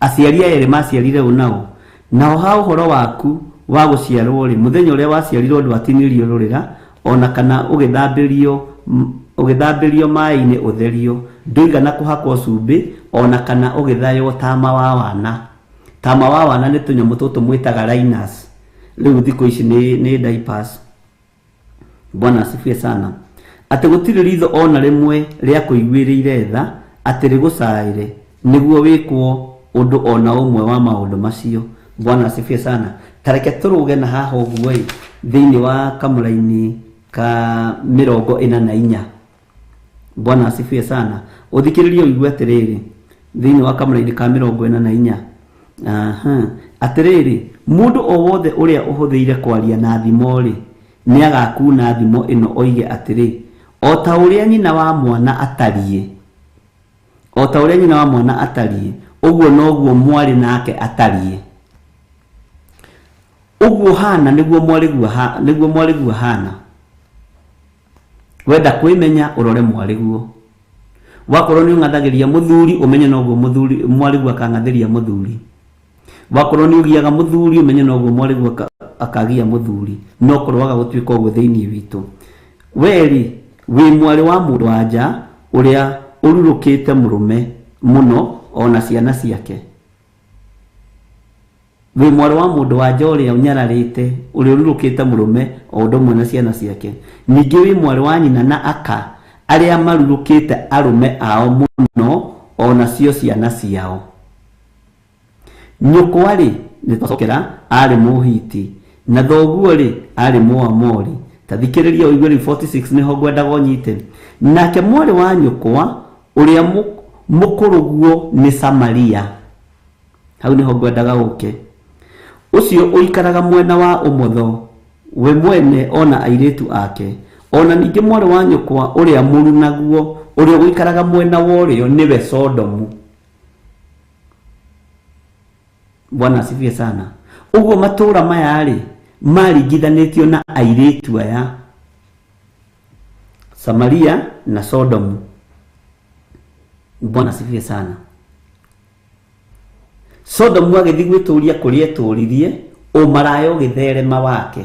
Aciari erĩ maciarire ũ nao. Nao ha ũhoro waku wa gũciarwo rĩ, mũthenya ũrĩa waciarirwo ndwatinirio rũrĩra ona kana ũgĩthambĩrio maĩ-inĩ ũtherio, ndũigana kũhakwo cumbĩ ona kana ũgĩthaywo tama wa wana. Tama wa wana nĩ tũnyamũ tũtũ mwĩtaga liners. Rĩu thikũ ici nĩ diapers. Bwana asifiwe sana. Atĩ gũtirĩ ritho ona rĩmwe rĩa kũiguĩrĩire tha atĩ rĩgũcaĩre nĩguo wĩkwo ũndũ ona ũmwe wa maũndũ macio. Bwana asifiwe sana. Ta reke tũrũge na haha ũguo ĩ thĩinĩ wa kamũraini ka 44. Bwana asifiwe sana. Ũthikĩrĩrie ũigue atĩrĩrĩ thĩinĩ wa kamũraini ka 44. Aha. Atĩrĩrĩ, mũndũ o wothe ũrĩa ũhũthĩire kwaria na thimo rĩ, nĩ agakuna thimo ĩno oige atĩrĩ, o ta ũrĩa nyina wa mwana atariĩ, o ta ũrĩa nyina wa mwana atariĩ, ũguo noguo mwarĩ nake atariĩ. Ũguo hana nĩguo mwarĩguo hana. Wenda kwĩmenya ũrore mwarĩguo. Wakorwo nĩ ũng'athagĩria mũthuri ũmenye noguo mũthuri mwarĩguo akang'athĩria mũthuri. Wakorwo nĩ ũgiaga mũthuri ũmenye noguo mwarĩguo akagia mũthuri. No kũrwaga gũtuĩka ũguo thĩinĩ witũ. Weri wĩ mwarĩ wa mũndũ wa nja ũrĩa ũrurũkĩte mũrũme mũno ona ciana ciake. Wĩ mwarĩ wa mũndũ wa nja ũrĩa ũnyararĩte ũrĩa ũrurũkĩte mũrũme o ũndũ ũmwe na ciana ciake. Ningĩ wĩ mwarĩ wa nyina na aka arĩa marurũkĩte arũme ao mũno ona cio ciana ciao. Nyũkwa rĩ nĩ twacokera arĩ Mũhiti na thoguo rĩ arĩ Mũamori. Ta thikĩrĩria ũigue rĩu 46 nĩho ngwendaga ũnyite. Nake mwarĩ wa nyũkwa ũrĩa mũkũrũguo nĩ Samaria. Hau nĩho ngwendaga ũke. Ũcio ũikaraga mwena wa ũmotho we mwene ona airĩtu ake. Ona ningĩ mwarĩ wa nyũkwa ũrĩa mũrunaguo ũrĩa ũikaraga mwena wa ũrĩo nĩwe Sodomu. Bwana asifiwe sana. Ũguo matũra maya rĩ maringithanĩtio na airĩtu aya Samaria na Sodomu. Bwana asifiwe sana. Sodomu agĩthiĩ gwĩtũria kũrĩa etũririe ũmaraya ũgĩtherema wake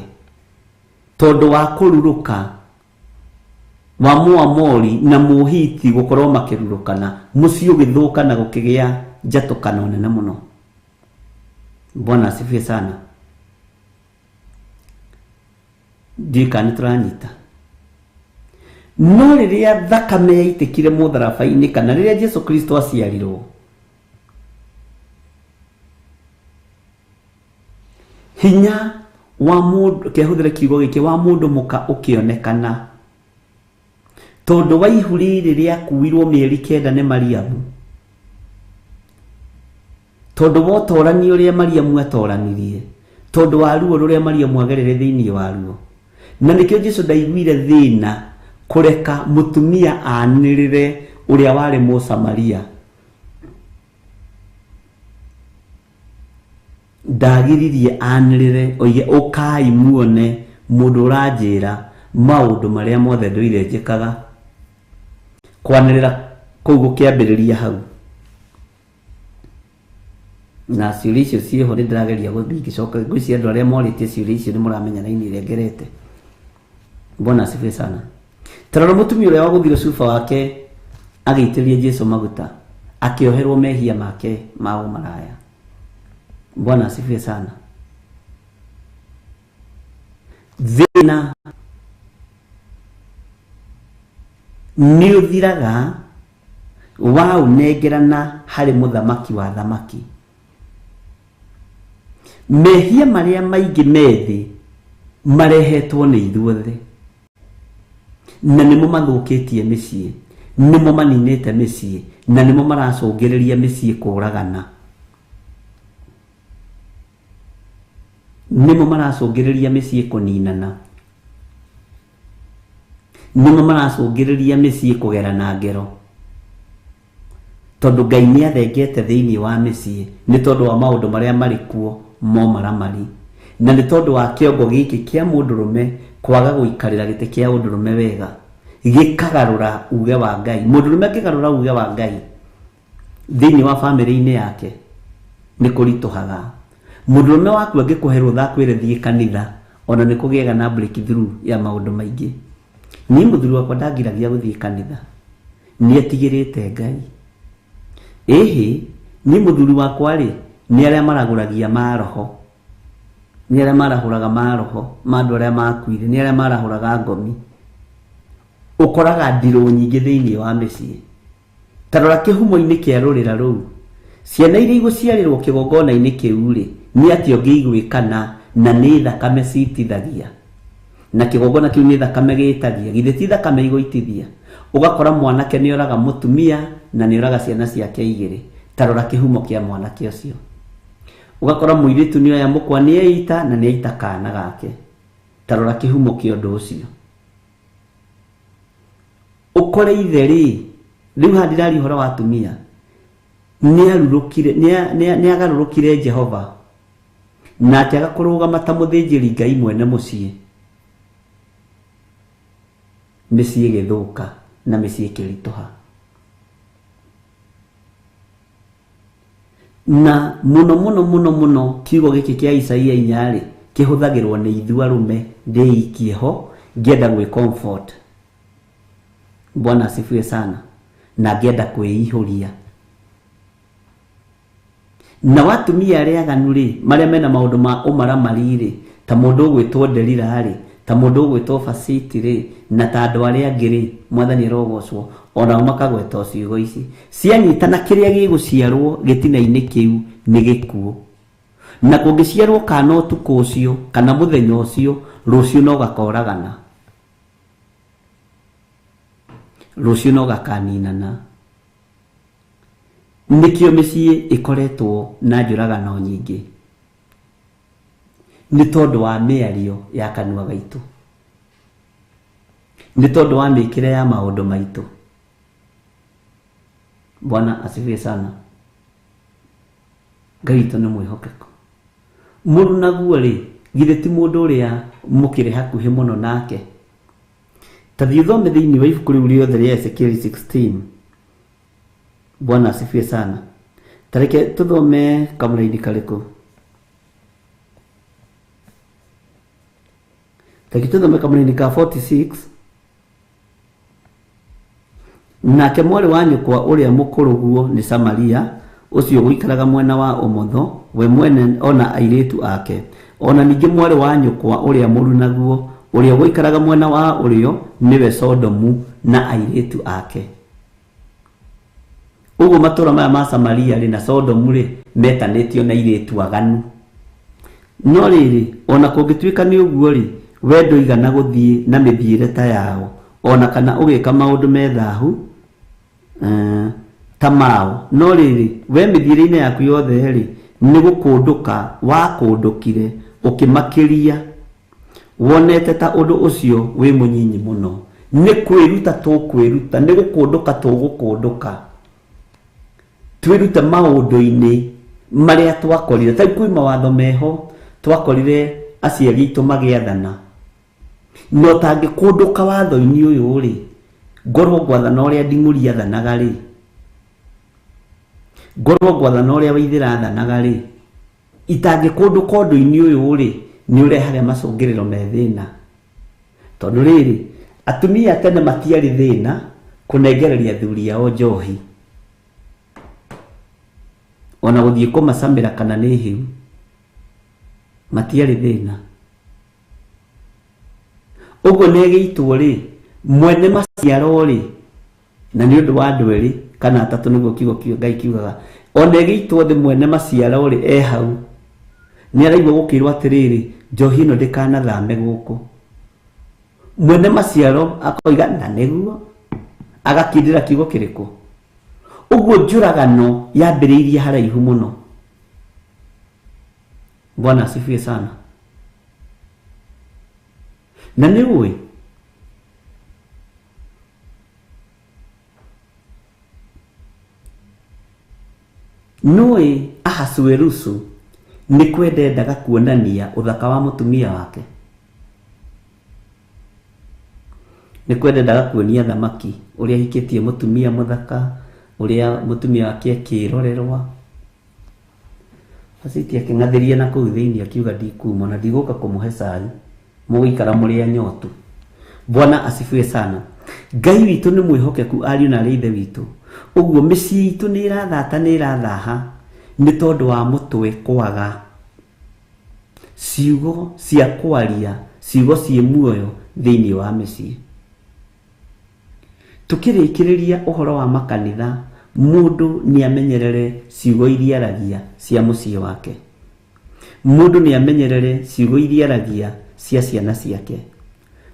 tondũ wa kũrurũka wa Mũamori na Mũhiti gũkorwo makĩrurũkana, mũciĩ ũgĩthũka na gũkĩgĩa njatũkano nene mũno. Bwana asifiwe sana. Ndiũĩ kana nĩtũranyita. No rĩrĩa thakame yaitĩkire mũtharaba-inĩ kana rĩrĩa Jesu Kristo aciarirwo, hinya wa mũndũ, kehũthĩre kiugo gĩkĩ, wa mũndũ mũka ũkĩonekana tondũ wa ihu rĩrĩ rĩakuirwo mĩeri 9 nĩ Mariamu, tondũ wa ũtorani ũrĩa Mariamu atoranirie, tondũ wa ruo rũrĩa Mariamu agereire thĩinĩ wa ruo. Na nĩkĩo Jesu ndaiguire thĩna kũreka mũtumia anĩrĩre ũrĩa warĩ Mũsamaria. Ndagiririe anĩrĩre oige ũkai muone mũndũ ũranjĩra maũndũ marĩa mothe ndũire njĩkaga. Kwanĩrĩra kũu gũkĩambĩrĩria hau. Na ciũria icio ciĩho nĩ ndĩrageria gũthiĩ ngĩcoka ngwĩciria andũ arĩa morĩtie ciũria icio nĩ mũramenya raini ĩrĩa ngerete. Bwana asifiwe sana. Tarora mũtumia ũrĩa wagũthire cuba wake agĩitĩrĩria Jesu maguta akĩoherwo mehia make ma ũmaraya. Bwana asifiwe sana. Thĩna nĩ ũthiraga waũnengerana harĩ mũthamaki wa thamaki. Mehia marĩa maingĩ methĩ marehetwo nĩ ithuothe, na nĩmo mathũkĩtie mĩciĩ, nĩmo maninĩte mĩciĩ, na nĩmo maracũngĩrĩria mĩciĩ kũragana, nĩmo maracũngĩrĩria mĩciĩ kũninana, nĩmo maracũngĩrĩria mĩciĩ kũgerana ngero, tondũ Ngai nĩ athengete thĩinĩ wa mĩciĩ nĩ tondũ wa maũndũ marĩa marĩ kuo momaramari, na nĩ tondũ wa kĩongo gĩkĩ kĩa mũndũrũme kwaga gũikarĩra gĩtĩ kĩa ũndũrũme wega, gĩkagarũra uge wa Ngai. Mũndũrũme akĩgarũra uge wa Ngai thĩinĩ wa bamĩrĩ-inĩ yake nĩ kũritũhaga. Mũndũrũme waku angĩkũhe rũtha akwĩre thiĩ kanitha, ona nĩ kũgĩaga na breakthrough ya maũndũ maingĩ. Niĩ mũthuri wakwa ndangiragia gũthiĩ kanitha, nĩ etigĩrĩte Ngai. Ĩhĩ, niĩ mũthuri wakwa rĩ, nĩ arĩa maragũragia maroho, nĩ arĩa marahũraga maroho ma andũ arĩa makuire, nĩ arĩa marahũraga ngomi. Ũkoraga ndirũ nyingĩ thĩinĩ wa mĩciĩ. Ta rora kĩhumo-inĩ kĩa rũrĩra rũu, ciana iria igũciarĩrwo kĩgongona-inĩ kĩu rĩ, nĩ atĩa ũngĩigwĩkana na nĩ thakame citithagia, na kĩgongona kĩu nĩ thakame gĩtagia, githĩ ti thakame igũitithia? Ũgakora mwanake nĩ oraga mũtumia na nĩ oraga ciana ciake igĩrĩ. Ta rora kĩhumo kĩa mwanake ũcio. Ũgakora mũirĩtu nĩ oya mũkwa nĩ eita na nĩ aita kana gake. Ta rora kĩhumo kĩa ũndũ ũcio. Ũkore ithe rĩ, rĩu haha ndĩraria ũhoro wa atumia, nĩ agarũrũkire Jehova na akĩaga kũrũgama ta mũthĩnjĩri Ngai mwene mũciĩ, mĩciĩ ĩgĩthũka na mĩciĩ ĩkĩritũha. Na mũno mũno mũno mũno kiugo gĩkĩ kĩa Isaia 4 rĩ, kĩhũthagĩrwo nĩ ithuĩ arũme ndĩikie ho ngĩenda gwĩ comfort. Bwana asifiwe sana. Na ngĩenda kwĩihũria. Na watumia arĩa aganu rĩ, marĩa mena maũndũ ma ũmaramari rĩ, ta mũndũ ũgwĩtwo Delila rĩ, ta mũndũ ũgwĩtwo Fasiti rĩ, na ta andũ arĩa angĩ rĩ, Mwathani arogocwo, onao makagweta ciugo ici. Cianyitana kĩrĩa gĩgũciarwo gĩtina-inĩ kĩu nĩ gĩkuũ. Na kũngĩciarwo kana ũtukũ ũcio kana mũthenya ũcio, rũciũ no gakoragana, rũciũ no gakaninana. Nĩkĩo mĩciĩ ĩkoretwo na njũragano nyingĩ, nĩ tondũ wa mĩario ya kanua gaitũ, nĩ tondũ wa mĩkĩre ya maũndũ maitũ. Bwana asifiwe sana. Ngai witũ nĩ mwĩhokeku. Mũndũ naguo rĩ, githĩ ti mũndũ ũrĩa mũkĩrĩ hakuhĩ mũno nake? Ta thiĩ ũthome thĩinĩ wa ibuku rĩu rĩothe rĩa Ezekiel 16. Bwana asifiwe sana. Ta reke tũthome kamũraini karĩkũ? Ta reke tũthome kamũraini ka 46. Nake mwarĩ wa nyũkwa ũrĩa mũkũrũ guo nĩ Samaria, ũcio ũikaraga mwena wa ũmotho, we mwene ona airĩtu ake. Ona ningĩ mwarĩ wa nyũkwa ũrĩa mũrunaguo, ũrĩa ũikaraga mwena wa ũrĩo, nĩwe Sodomu na airĩtu ake. Ũguo matũũra maya ma Samaria rĩ na Sodomu rĩ, metanĩtio na airĩtu aganu. No rĩrĩ, ona kũngĩtuĩka nĩ ũguo rĩ, we ndũigana gũthiĩ na mĩthiĩre ta yao, ona kana ũgĩka maũndũ me thahu ta mao. No rĩrĩ, we mĩthiĩre-inĩ yaku yothe rĩ, nĩ gũkũndũka wakũndũkire ũkĩmakĩria, wonete ta ũndũ ũcio wĩ mũnyinyi mũno. Nĩ kwĩruta tũkwĩruta, nĩ gũkũndũka tũgũkũndũka, twĩrute maũndũ-inĩ marĩa twakorire. Ta kwĩ mawatho meho twakorire aciari aitũ magĩathana, no tangĩkũndũka watho-inĩ ũyũ rĩ, ngorwo ngwathana ũrĩa nding'ũri athanaga rĩ, ngorwo ngwathana ũrĩa Waithĩra athanaga rĩ, itangĩkũndũka ũndũ-inĩ ũyũ rĩ, nĩ ũrehaga macũngĩrĩro me thĩna. Tondũ rĩrĩ, atumia tene matiarĩ thĩna kũnengereria athuri ao njohi, ona gũthiĩ kũmacamĩra kana nĩ hĩu, matiarĩ thĩna. Ũguo nĩ ĩgĩitwo rĩ, mwene maciaro rĩ, na nĩ ũndũ wa andũ erĩ kana atatũ nĩguo kiugo kĩa Ngai kiugaga, ona ĩgĩitwo thĩ mwene maciaro rĩ e hau, nĩ araigua gũkĩrwo atĩrĩrĩ, njohi ĩno ndĩkanathame gũkũ. Mwene maciaro akoiga na nĩguo, agakindĩra kiugo kĩrĩkũ. Ũguo njũragano yambĩrĩirie haraihu mũno. Bwana asifiwe sana. Na nĩ ũĩ nũĩ Ahasuerusu nĩ kwenda endaga kuonania ũthaka wa mũtumia wake. Nĩ kwenda endaga kuonia thamaki ũrĩa ahikĩtie mũtumia mũthaka, ũrĩa mũtumia wake akĩrorerwa. Vashiti akĩng'athĩria na kũu thĩinĩ akiuga ndikuma na ndigũka kũmũhe cai, mũgũikara mũrĩ anyotu. Bwana asifiwe sana. Ngai witũ nĩ mwĩhokeku ariũ na arĩ ithe witũ. Ũguo mĩciĩ itũ nĩ ĩrathata nĩ ĩrathaha nĩ tondũ wa mũtwe kwaga ciugo cia kwaria, ciugo ciĩ muoyo thĩinĩ wa mĩciĩ. Tukĩrĩkĩrĩria ũhoro wa makanitha, mũndũ nĩ amenyerere ciugo iria aragia cia mũciĩ wake. Mũndũ nĩ amenyerere ciugo iria aragia cia ciana ciake.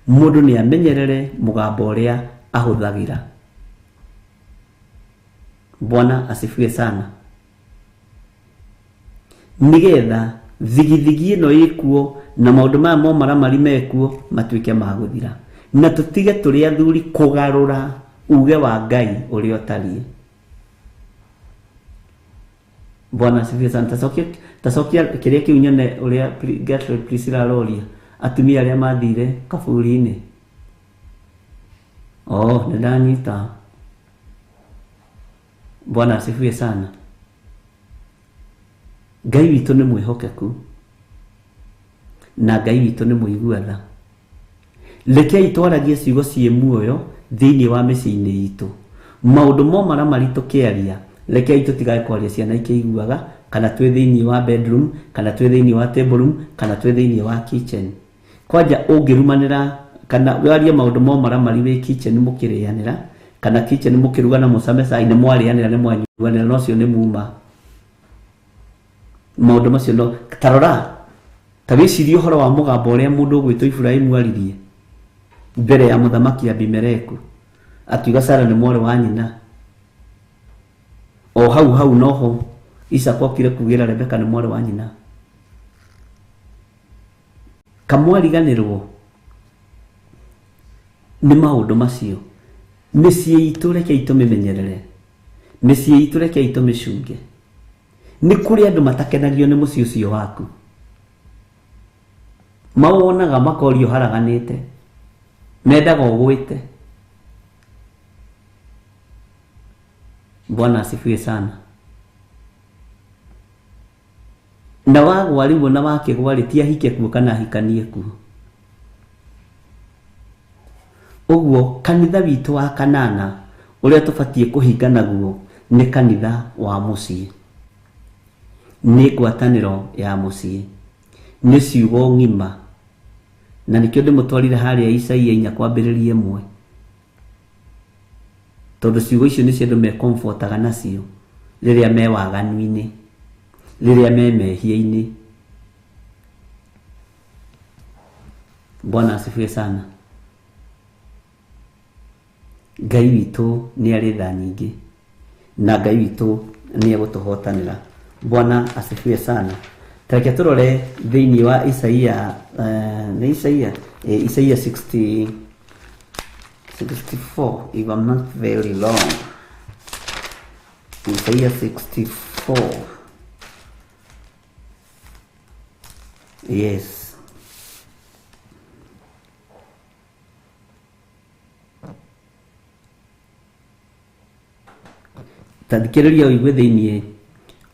Mũndũ nĩ amenyerere mũgambo ũrĩa ahũthagĩra. Bwana asifiwe sana. Nĩgetha thigithigi ĩno ĩkuo na maũndũ maya momaramari mekuo matuĩke ma gũthira, na tũtige tũrĩ athuri kũgarũra uge wa Ngai ũrĩa ũtariĩ. Bwana asifiwe sana. Tacokia kĩrĩa kĩu nyone ũrĩa Gertrude Priscilla aroria atumia arĩa mathire kaburi-inĩ. Oh, nĩ ndanyita. Bwana asifiwe sana. Ngai witũ nĩ mwĩhokeku na Ngai witũ nĩ mũigua tha. Rekei twaragie ciugo ciĩ muoyo thĩinĩ wa mĩciĩ-inĩ itũ. Maũndũ momaramari tũkĩaria, rekei tũtigae kwaria ciana ikĩiguaga, kana twĩ thĩinĩ wa bedroom, kana twĩ thĩinĩ wa table room, kana twĩ thĩinĩ wa kitchen. Kwanja ũngĩrumanĩra kana warie maũndũ momaramari wĩ kitchen mũkĩrĩanĩra, kana kitchen mũkĩruga na mũcame cai nĩ mwarĩanĩra nĩ mwanyuanĩra, no ũcio nĩ muma. Maũndũ macio no tarora, ta wĩcirie ũhoro wa mũgambo ũrĩa mũndũ ũgwĩtwo Iburahĩmu aririe mbere ya mũthamaki Abimeleku, akiuga Sara nĩ mwarĩ wa nyina. O hau hau noho Isaka okire kugĩra Rebeka nĩ mwarĩ wa nyina. Kamwariganĩrwo nĩ maũndũ macio. Mĩciĩ itũ rekei tũmĩmenyerere, mĩciĩ itũ rekei tũmĩcunge. Nĩ kũrĩ andũ matakenagio nĩ mũciĩ ũcio waku, mawonaga makorio haraganĩte, mendaga ũgwĩte. Bwana asifiwe sana. Na wagwa rĩu ona wakĩgwa rĩ, ti ahike kuo kana ahikanie kuo. Ũguo kanitha witũ wa kanana ũrĩa tũbatiĩ kũhinga naguo nĩ kanitha wa mũciĩ, nĩ ngwatanĩro ya mũciĩ, nĩ ciugo ng'ima. Na nĩkĩo ndĩmũtwarire harĩa Isaia 4 kwambĩrĩria 1, tondũ ciugo icio nĩcio andũ mekomfortaga nacio rĩrĩa me waganu-inĩ, rĩrĩa me mehia-inĩ. Bwana asifiwe sana. Ngai witũ nĩ arĩ tha nyingĩ na Ngai witũ nĩ egũtũhotanĩra. Bwana asifiwe sana. Tareke tũrore thĩinĩ wa Isaia, nĩ Isaia, Isaia 64, if I'm not very wrong. Isaiah 64. Yes. Tathikĩrĩria ũigue thĩinĩ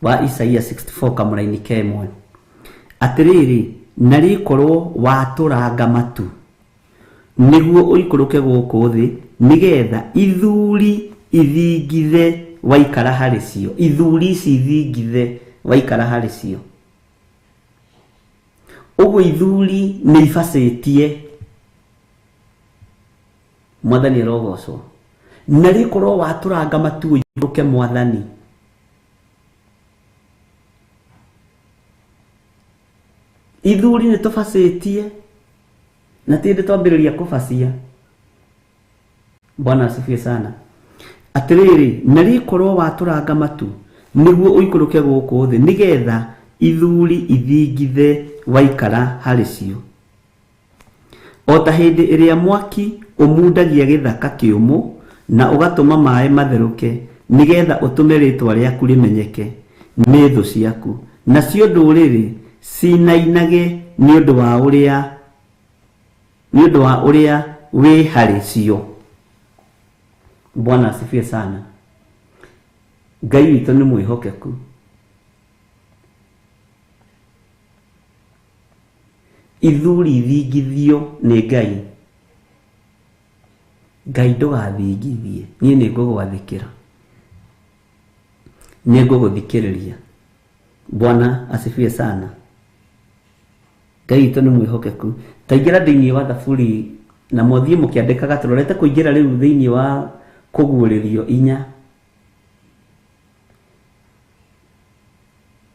wa Isaia 64 kamũraini ka 1. Atĩrĩrĩ, na rĩkorwo watũranga matu nĩguo ũikũrũke gũkũ thĩ, nĩgetha ithuri ithingithe waikara harĩ cio. Ithuri ici ithingithe waikara harĩ cio. Ũguo ithuri nĩ ibacĩtie Mwathani arogocwo. Na rĩkorwo watũranga matu ũikũrũke Mwathani. Ithuri nĩ tũbacĩtie na ti hĩndĩ twambĩrĩria kũbacia. Bwana asifiwe sana. Atĩrĩrĩ, na rĩkorwo watũranga matu nĩguo ũikũrũke gũkũ thĩ, nĩgetha ithuri ithingithe waikara harĩ cio. O ta hĩndĩ ĩrĩa mwaki ũmundagia gĩthaka kĩũmũ na ũgatũma maĩ matherũke, nĩgetha ũtũme rĩtwa rĩaku rĩmenyeke nĩ thũ ciaku, nacio ndũrĩrĩ cinainage nĩ ũndũ wa ũrĩa wĩ harĩ cio. Bwana asifiwe sana. Ngai witũ nĩ mwĩhokeku. Ithuri ithingithio nĩ Ngai. Ngai ndũgathingithie, niĩ nĩ ngũgwathĩkĩra, nĩ ngũgũthikĩrĩria. Bwana asifiwe sana. Ngai witũ nĩ mwĩhokeku. Taingĩra thĩinĩ wa Thaburi na mothiĩ mũkĩandĩkaga, tũrorete kũingĩra rĩu thĩinĩ wa kũguũrĩrio 4.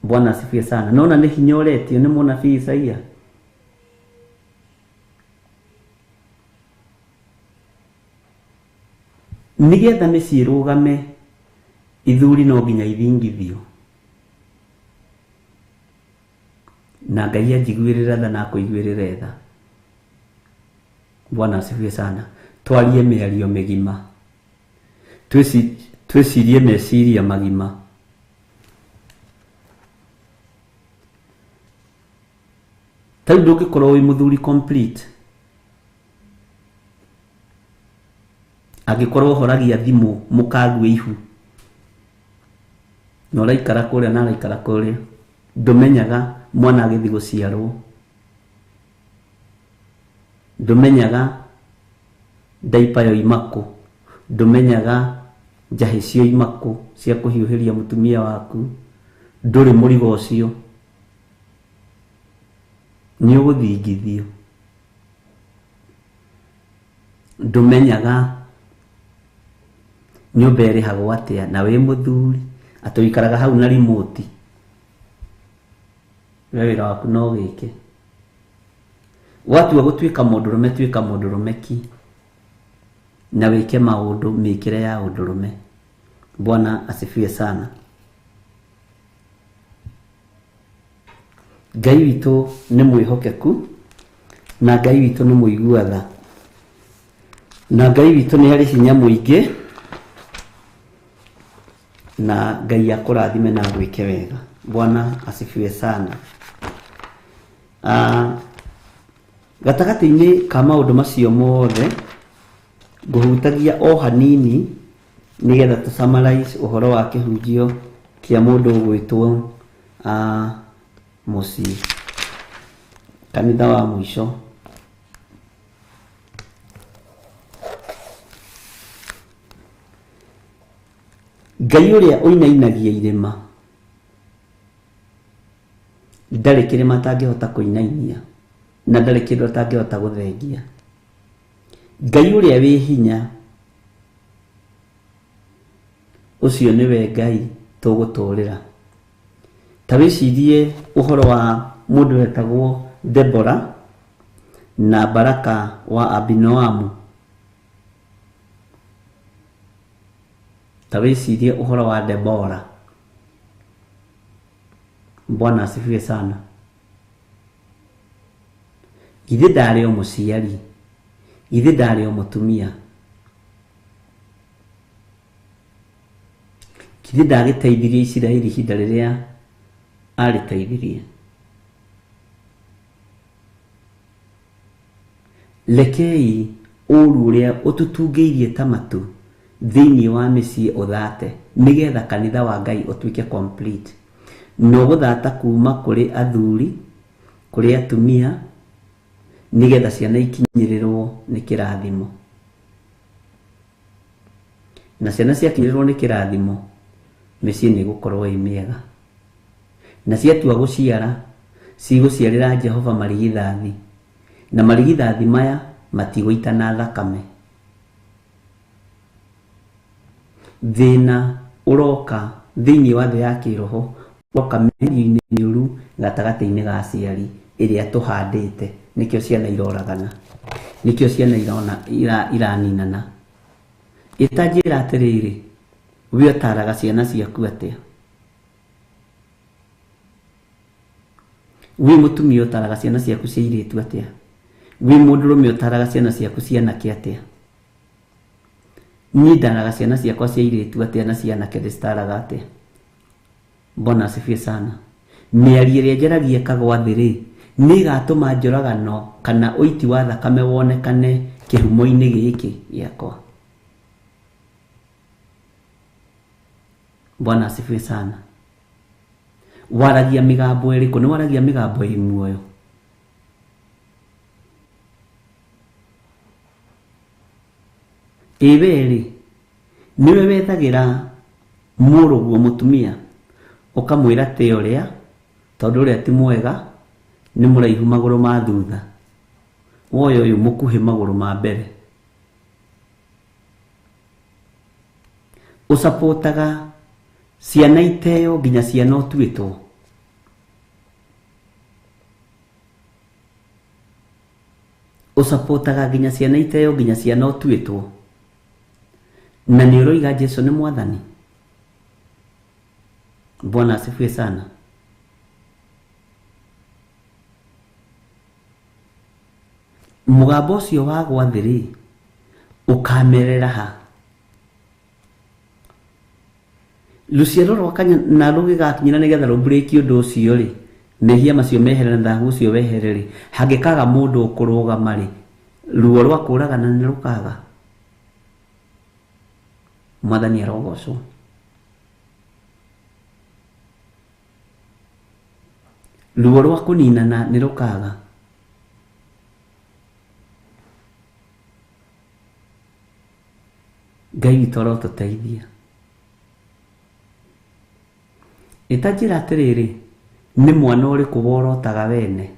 Bwana asifiwe sana. Nona nĩ hinya ũretio nĩ mũnabii Isaia. Nĩgetha mĩciĩ ĩrũgame, ithuri no nginya ithingithio. Na Ngai anjiguĩrĩre tha na akũiguĩrĩre tha. Bwana asifiwe sana. Twarie mĩario mĩgima, twĩcirie meciria magima. Ta rĩu ndũngĩkorwo wĩ mũthuri complete angĩkorwo ũhoragia thimũ mũkague ihu na ũraikara kũrĩa na araikara kũrĩa, ndũmenyaga mwana agĩthiĩ gũciarwo, ndũmenyaga ndaipa yoima kũ, ndũmenyaga njahĩ cioima kũ cia kũhiũhĩria mũtumia waku, ndũrĩ mũrigo ũcio, nĩ ũgũthingithio. Ndũmenyaga nyũmba ĩrĩhagwo atĩa na wĩ mũthuri, atĩ ũikaraga hau na remote, we wĩra waku no wĩke. Watua gũtuĩka mũndũrũme, tuĩka mũndũrũme ki na wĩke maũndũ mĩkĩre ya ũndũrũme. Bwana asifiwe sana. Ngai witũ nĩ mwĩhokeku na Ngai witũ nĩ mũigua tha na Ngai witũ nĩ arĩ hinya mũingĩ, na Ngai akũrathime na agwĩke wega. Bwana asifiwe sana. Gatagatĩ-inĩ ka maũndũ macio mothe ngũhutagia o hanini nĩgetha tũ summarize ũhoro wa kĩhunjio kĩa mũndũ ũgwĩtwo mũciĩ, kanitha wa mũico. Ngai ũrĩa ũinainagia irĩma ndarĩ kĩrĩma atangĩhota kũinainia na ndarĩ kĩndũ atangĩhota gũthengia. Ngai ũrĩa wĩ hinya ũcio nĩwe Ngai tũgũtũrĩra. Ta wĩcirie ũhoro wa mũndũ wetagwo Debora na Baraka wa Abinoamu. Ta wĩcirie ũhoro wa Debora. Bwana asifiwe sana. Githĩ ndarĩ o mũciari, githĩ ndarĩ o mũtumia, githĩ ndagĩteithirie Isiraeli ihinda rĩrĩa arĩteithirie. Rekei ũru ũrĩa ũtũtungĩirie ta matu thĩinĩ wa mĩciĩ ũthate, nĩgetha kanitha wa Ngai ũtuĩke complete. No gũthata kuma kũrĩ athuri, kũrĩ atumia, nĩgetha ciana ikinyĩrĩrwo nĩ kĩrathimo. Na ciana ciakinyĩrĩrwo nĩ kĩrathimo, mĩciĩ nĩ ĩgũkorwo ĩ mĩega. Na ciatua gũciara, cigũciarĩra Jehova marigithathi, na marigithathi maya matigũitana thakame. Thĩna ũroka thĩinĩ wa thĩ ya kĩroho, ũroka mĩario-inĩ mĩũru gatagatĩ-inĩ ga aciari ĩrĩa tũhandĩte. Nĩkĩo ciana iroragana, nĩkĩo ciana iraninana. Ĩtanjĩra atĩrĩrĩ, we ũtaraga ciana ciaku atĩa? Wĩ mũtumia ũtaraga ciana ciaku cia airĩtu atĩa? Wĩ mũndũrũme ũtaraga ciana ciaku cia anake atĩa? Niĩ ndaraga ciana ciakwa cia airĩtu atĩa na cia anake ndĩcitaraga atĩa? Bwana asifiwe sana. Mĩario ĩrĩa njaragia ĩkagwa thĩ rĩ, nĩ ĩgatũma njũragano kana ũiti wa thakame wonekane kĩhumo-inĩ gĩkĩ gĩakwa. Bwana asifiwe sana. Waragia mĩgambo ĩrĩkũ? Nĩ waragia mĩgambo ĩ muoyo. Ĩ we rĩ, nĩwe wethagĩra mũrũguo mũtumia ũkamwĩra tĩ ũrĩa, tondũ ũrĩa ti mwega, nĩ mũraihu magũrũ ma thutha, woya ũyũ mũkuhĩ magũrũ ma mbere. Ũcapotaga ciana iteo nginya ciana ũtuĩtwo. Ũcapotaga nginya ciana iteo nginya ciana ũtuĩtwo. Na nĩ ũroiga Jesu nĩ mwathani. Bwana asifiwe sana. Mũgambo ũcio wagwa thĩ rĩ, ũkamerera ha? Rũciaro rwa kana rũgĩgakinyĩra nĩgetha rũmbrĩki ũndũ ũcio rĩ, mehia macio mehere na thahu ũcio wehere rĩ, hangĩkaga mũndũ ũkũrũgama rĩ, ruo rwa kũragana nĩ rũkaga. Mwathani arogocwo. Ruo rwa kũninana nĩ rũkaga. Ngai witũ arotũteithia. Ĩtanjĩra atĩrĩrĩ, nĩ mwana ũrĩkũ worotaga wene?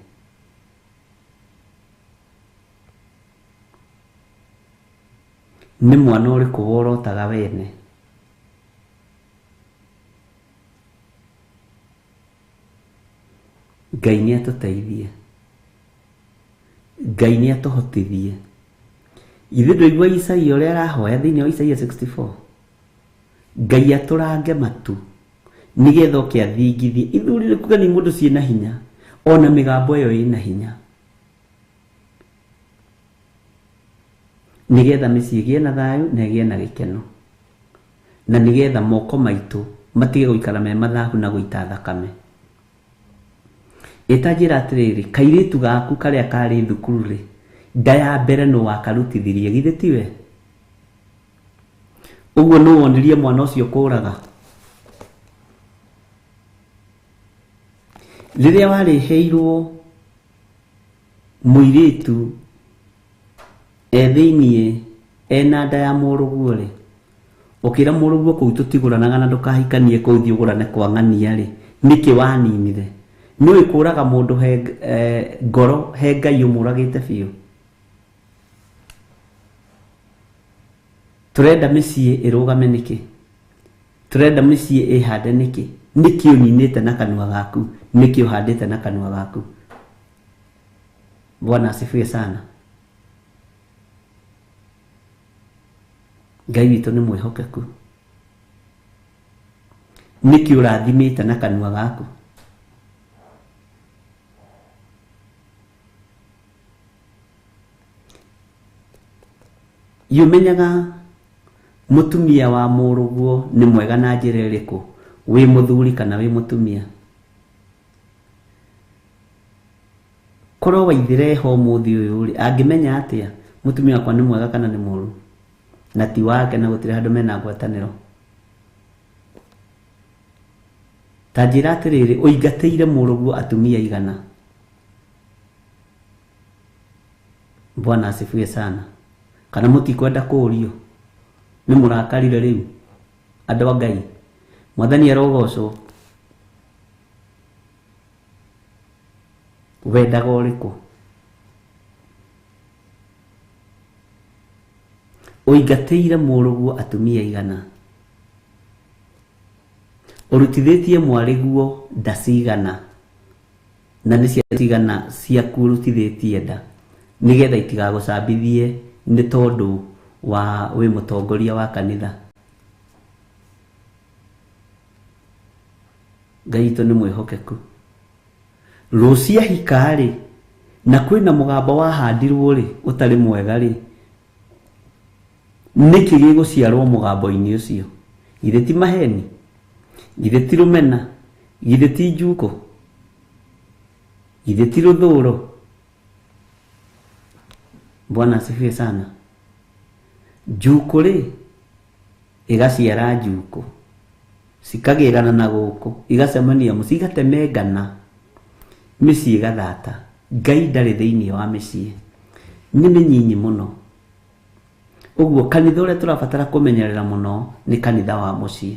Nĩ mwana ũrĩkũ worotaga wene? Ngai nĩ atũteithie. Ngai nĩ atũhotithie. Ithuĩ ndũigua Isaia ũrĩa arahoya thĩinĩ wa Isaia 64. Ngai atũrange matu nĩgetha oke athingithie. Ithuri nĩ kuga nĩ mũndũ ciĩna hinya, ona mĩgambo ĩyo ĩna hinya. Nĩgetha mĩciĩ ĩgĩe na thayũ na ĩgĩe na gĩkeno. Na nĩgetha moko maitũ matige gũikara me mathahu na gũita thakame. Ĩtanjĩra atĩrĩrĩ, kairĩtu gaku karĩa karĩ thukuru rĩ, nda ya mbere nũ wakarutithirie, githĩ tiwe? Ũguo nũ wonirie mwana ũcio kũraga? Rĩrĩa warĩheirwo mũirĩtu e thĩiniĩ ena nda ya mũrũguo rĩ, ũkĩra mũrũguo kũu tũtigũranaga na ndũkahikanie kũu thiĩ ũgũrane kwa ng'ania rĩ, nĩkĩ waninire? Nĩũĩ kũraga mũndũ he ngoro he Ngai ũmũragĩte biũ. Tũrenda mĩciĩ ĩrũgame nĩkĩ? Tũrenda mĩciĩ ĩhande nĩkĩ? Nĩkĩ ũninĩte na kanua gaku? Nĩkĩ ũhandĩte na kanua gaku? Bwana asifiwe sana. Ngai witũ nĩ mwĩhokeku. Nĩkĩ ũrathimĩte na kanua gaku? Yũmenyaga mũtumia wa mũrũguo nĩ mwega na njĩra ĩrĩkũ? Wĩ mũthuri kana wĩ mũtumia? Korwo waithire ho ũmũthĩ ũyũ rĩ, angĩmenya atĩa mũtumia wakwa nĩ mwega kana nĩ mũũru? Na ti wake na gũtirĩ handũ mena ngwatanĩro. Ta njĩra atĩrĩrĩ, ũingatĩire mũrũguo atumia igana? Bwana asifiwe sana. Kana mũtikwenda kũũrio? Nĩ mũrakarire rĩu andũ a Ngai. Mwathani arogocwo. Wendaga ũrĩkũ? Ũingatĩire mũrũguo atumia igana? Ũrutithĩtie mwarĩguo nda cigana, na nĩ ciana cigana ciaku ũrutithĩtie nda, nĩgetha itigagũcambithie nĩ tondũ wa wĩ mũtongoria wa kanitha. Ngai witũ nĩ mwĩhokeku. Rũciũ ahika rĩ, na kwĩna mũgambo wahandirwo rĩ, ũtarĩ mwega rĩ, nĩkĩ gĩgũciarwo mũgambo-inĩ ũcio? Githĩ ti maheni? Githĩ ti rũmena? Githĩ ti njukũ? Githĩ ti rũthũro? Bwana asifiwe sana. Njukũ rĩ, ĩgaciara njukũ, cikagĩrana na gũkũ, igacemania mũciĩ, igatemengana, mĩciĩ ĩgathata. Ngai ndarĩ thĩinĩ wa mĩciĩ, nĩ mĩnyinyi mũno. Ũguo kanitha ũrĩa tũrabatara kũmenyerera mũno nĩ kanitha wa mũciĩ.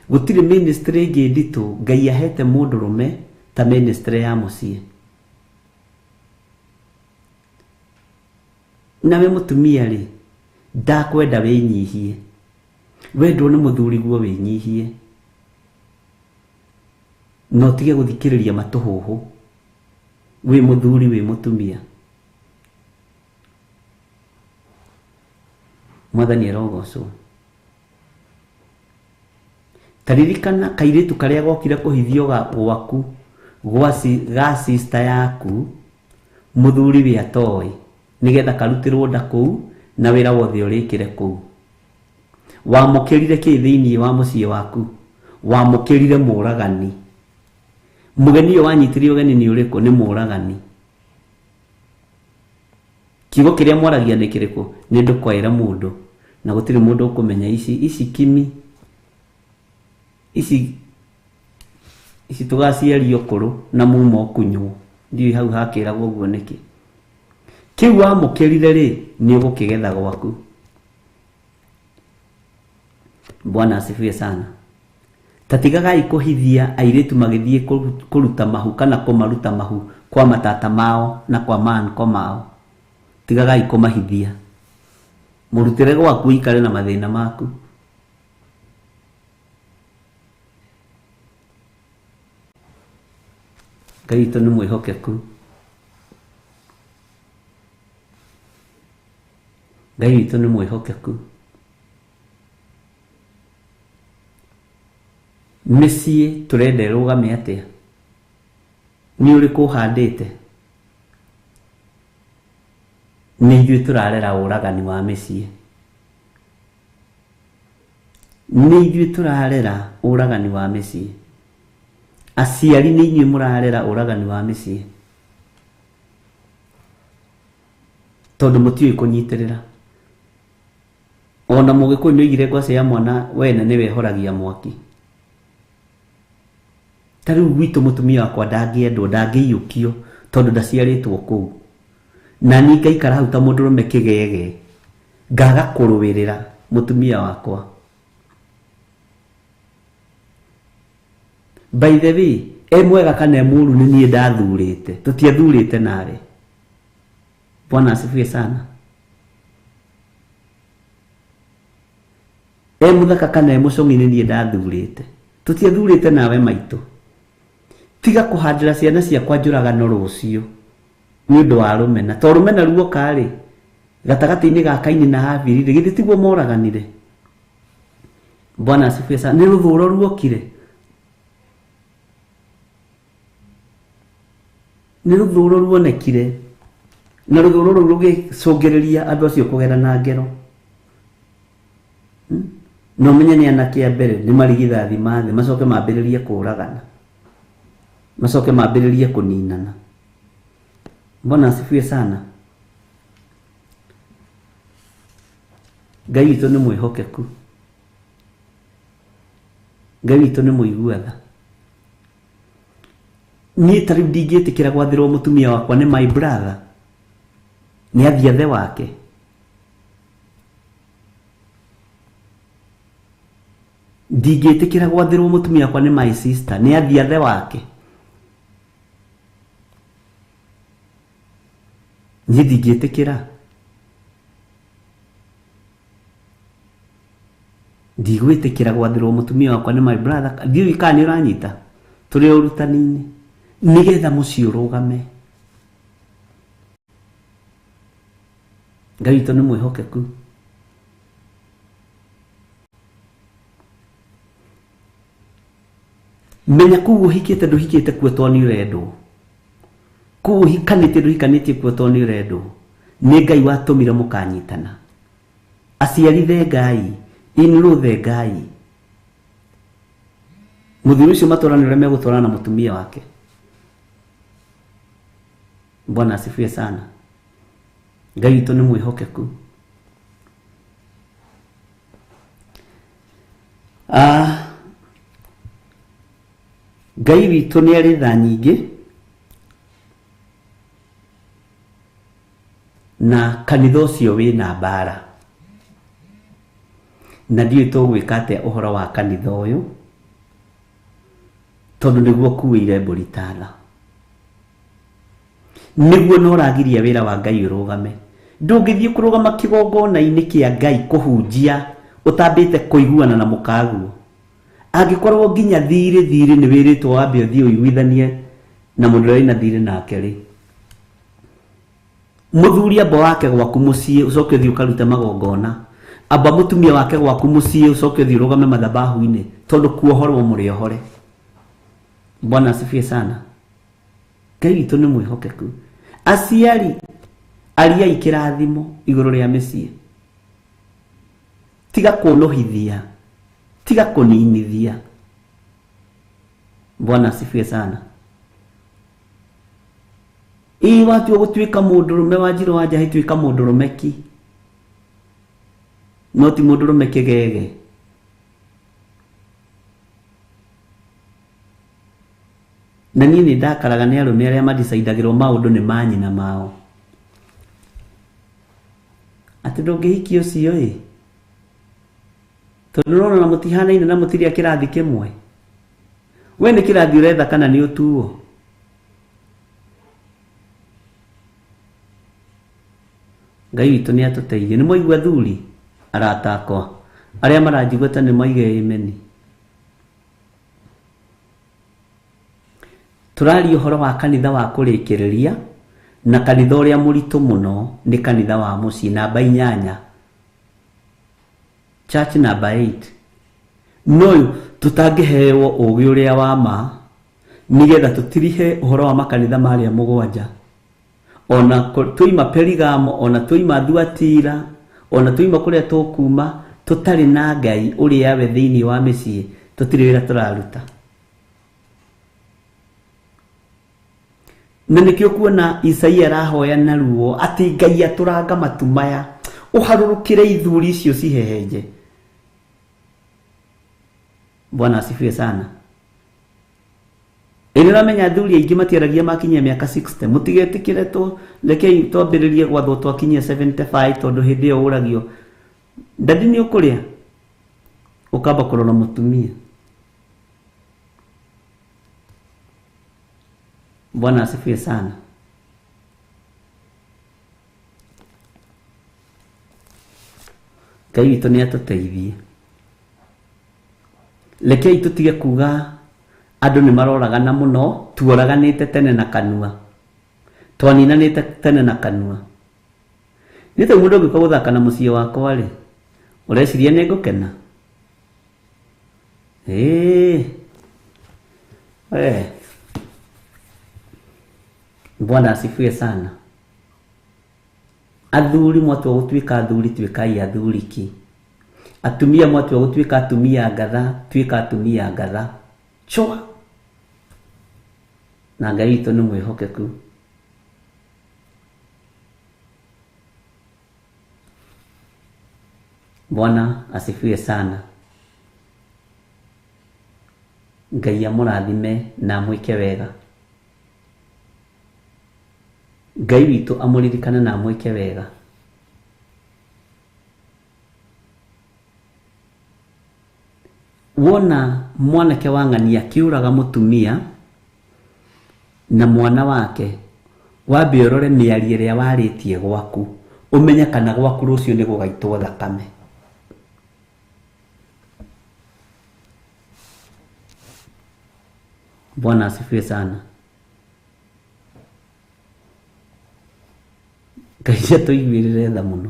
Gũtirĩ ministry ĩngĩ nditũ Ngai ahete mũndũrũme ta ministry ya mũciĩ. Nawe mũtumia rĩ, ndakwenda wĩnyihie. Wendwo nĩ mũthuriguo wĩnyihie. Na ũtige gũthikĩrĩria matũhũhũ. Wĩ mũthuri wĩ mũtumia. Mwathani arogocwo. Taririkana kairĩtu karĩa gokire kũhithio gwaku gwa sister yaku mũthuri we atoĩ, nĩgetha karutĩrwo nda kũu na wĩra wothe ũrĩkĩre kũu. Wamũkĩrire kĩ thĩinĩ wa mũciĩ waku? Wamũkĩrire mũragani. Mũgeni ũyũ wanyitire ũgeni nĩ ũrĩkũ? Nĩ mũragani. Kiugo kĩrĩa mwaragia nĩ kĩrĩkũ? Nĩ ndũkoĩre mũndũ, na gũtirĩ mũndũ ũkũmenya ici kimi ici ici tũgaciario kũrũ na mumo ũkunywo. Ndiũĩ hau hakĩragwo ũguo nĩkĩ. Kĩu wamũkĩrire rĩ, nĩ ũgũkĩgetha gwaku. Bwana asifiwe sana. Tatigagai kũhithia airĩtu magĩthiĩ kũruta mahu kana kũmaruta mahu kwa matata mao na kwa maanko mao. Tigagai kũmahithia. Mũrutĩre gwaku ũikare na mathĩna maku. Ngai witũ nĩ mwĩhokeku. Ngai witũ nĩ mwĩhokeku. Mĩciĩ tũrenda ĩrũgame atĩa? Nĩ ũrĩkũ ũhandĩte? Nĩ ithuĩ tũrarera ũragani wa mĩciĩ. Nĩ ithuĩ tũrarera ũragani wa mĩciĩ. Aciari nĩ inyuĩ mũrarera ũragani wa mĩciĩ. Tondũ mũtiũĩ kũnyitĩrĩra. Ona Mũgĩkũyũ nĩ oigire ngwacĩ ya mwana wene nĩwe ĩhoragia mwaki. Ta rĩu gwitũ mũtumia wakwa ndangĩendwo, ndangĩiyũkio tondũ ndaciarĩtwo kũu. Na niĩ ngaikara hau ta mũndũrũme kĩgege, ngaga kũrũĩrĩra mũtumia wakwa. By the way, e mwega kana e mũũru nĩ niĩ ndathurĩte, tũtiathurĩte nawe. Bwana asifiwe sana. E mũthaka kana e mũcong'i nĩ niĩ ndathurĩte, tũtiathurĩte nawe maitũ. Tiga kũhandĩra ciana ciakwa njũragano rũciũ nĩ ũndũ wa rũmena. To rũmena ruoka rĩ, gatagatĩ-inĩ ga Kaini na Habili rĩ, githĩ tiguo moraganire? Bwana asifiwe sana. Nĩ rũthũro ruokire. Nĩ rũthũro ruonekire. Na rũthũro rũu rũgĩcũngĩrĩria andũ acio kũgerana ngero. No menye nĩ anake a mbere nĩ marigithathi ma thĩ, macoke mambĩrĩrie kũragana, macoke mambĩrĩrie kũninana. Bwana asifiwe sana. Ngai witũ nĩ mwĩhokeku. Ngai witũ nĩ mũigua tha. Niĩ ta rĩu ndingĩtĩkĩra gwathĩrwo mũtumia wakwa nĩ my brother, nĩ athiathe wake. Ndingĩtĩkĩra gwathĩrwo mũtumia wakwa nĩ my sister, nĩ athiathe wake. Niĩ ndingĩtĩkĩra. Ndigwĩtĩkĩra gwathĩrwo mũtumia wakwa nĩ my brother. Ndiũĩ kana nĩ ũranyita. Tũrĩ ũrutani-inĩ. Nĩgetha mũciĩ ũrũgame. Ngai witũ nĩ mwĩhokeku. Menya kũu ũhikĩte ndũhikĩte kuo tondũ nĩ ũrendwo. Kũu ũhikanĩtie ndũhikanĩtie kuo tondũ nĩ ũrendwo. Nĩ Ngai watũmire mũkanyitana. Aciari thengai, in-law thengai. Mũthuri ũcio matwarane ũrĩa megũtwarana na mũtumia wake. Bwana asifiwe sana. Ngai witũ nĩ mwĩhokeku. Ngai witũ nĩ arĩ tha nyingĩ na kanitha ũcio wĩna mbara. Na ndiũĩ tũgwĩka atĩa ũhoro wa kanitha ũyũ tondũ nĩguo ũkuĩire mbũri tana. Nĩguo no ũragiria wĩra wa Ngai ũrũgame. Ndũngĩthiĩ kũrũgama kĩgongona-inĩ kĩa Ngai kũhunjia ũtambĩte kũiguana na mũkaguo. Angĩkorwo nginya thirĩ thirĩ nĩ wĩrĩtwo wambe ũthiĩ ũiguithanie na mũndũ ũrĩa wĩna thirĩ nake rĩ. Mũthuri amba wake gwaku mũciĩ ũcoke ũthiĩ ũkarute magongona. Amba mũtumia wake gwaku mũciĩ ũcoke ũthiĩ ũrũgame mathabahu-inĩ tondũ kuohorwo mũrĩ ohore. Bwana asifiwe sana. Ngai witũ nĩ mwĩhokeku. Aciari ariai kĩrathimo igũrũ rĩa mĩciĩ. Tiga kũnũhithia, tiga kũninithia. Bwana asifiwe sana. Ĩ watua gũtuĩka mũndũrũme wa njiro wa njahi tuĩka mũndũrũme ki. No ti mũndũrũme kĩgege. Na niĩ nĩ ndakaraga nĩ arũme arĩa mandicaidagĩrwo maũndũ nĩ manyina mao. Atĩ ndũngĩhikia ũcio ĩ. Tondũ ũrona na mũtihanaine na mũtirĩ a kĩrathi kĩmwe. We nĩ kĩrathi ũretha kana nĩ ũtuo? Ngai witũ nĩ atũteithie. Nĩ mwaigua athuri arata akwa arĩa maranjigua ta nĩ moige ameni. Tũraria ũhoro wa kanitha wa kũrĩkĩrĩria na kanitha ũrĩa mũritũ mũno nĩ kanitha wa mũciĩ namba 8. Church number 8. No tũtangĩheo ũũgĩ ũrĩa wa ma nĩgetha tũtirihe ũhoro wa makanitha marĩa 7. Ona tuima Perigamo, ona tuima Thuatira, ona tuima kũrĩa tũkuma tũtarĩ na Ngai ũrĩa we thĩinĩ wa mĩciĩ tũtirĩ wĩra tũraruta. Na nĩkĩo kuona Isaia arahoya na ruo atĩ Ngai atũranga matu maya ũharũrũkĩre ithuri icio cihehenje. Bwana asifiwe sana. Ĩrĩ ũramenya athuri aingĩ matiaragia makinyia mĩaka 60. Mũtigetĩkĩre tũ rekei twambĩrĩrie gwathwo twakinyia 75 tondũ hĩndĩ ĩyo ũragio ndadi nĩ ũkũrĩa ũkamba kũrora mũtumia. Bwana asifiwe sana. Ngai witũ nĩ atũteithie. Rekei tũtige kuga andũ nĩ maroragana mũno, tuoraganĩte tene na kanua. Twaninanĩte tene na kanua. Nĩ ta mũndũ ũngĩũka gũthaka na mũciĩ wakwa rĩ, ũreciria nĩ ngũkena? Bwana asifiwe sana. Athuri mwatua gũtuĩka athuri tuĩkai athuri ki. Atumia mwatua gũtuĩka atumia ngatha tuĩka atumia ngatha. Chwa. Na Ngai witũ nĩ mwĩhokeku. Bwana asifiwe sana. Ngai amũrathime na amwĩke wega. Ngai witũ amũririkane na amwĩke wega. Wona mwanake wa ng'ania akĩũraga mũtumia na mwana wake, wambe ũrore mĩario ĩrĩa warĩtie gwaku, ũmenye kana gwaku rũciũ nĩ gũgaitwo thakame. Bwana asifiwe sana. Ngai atũiguĩrĩre tha mũno.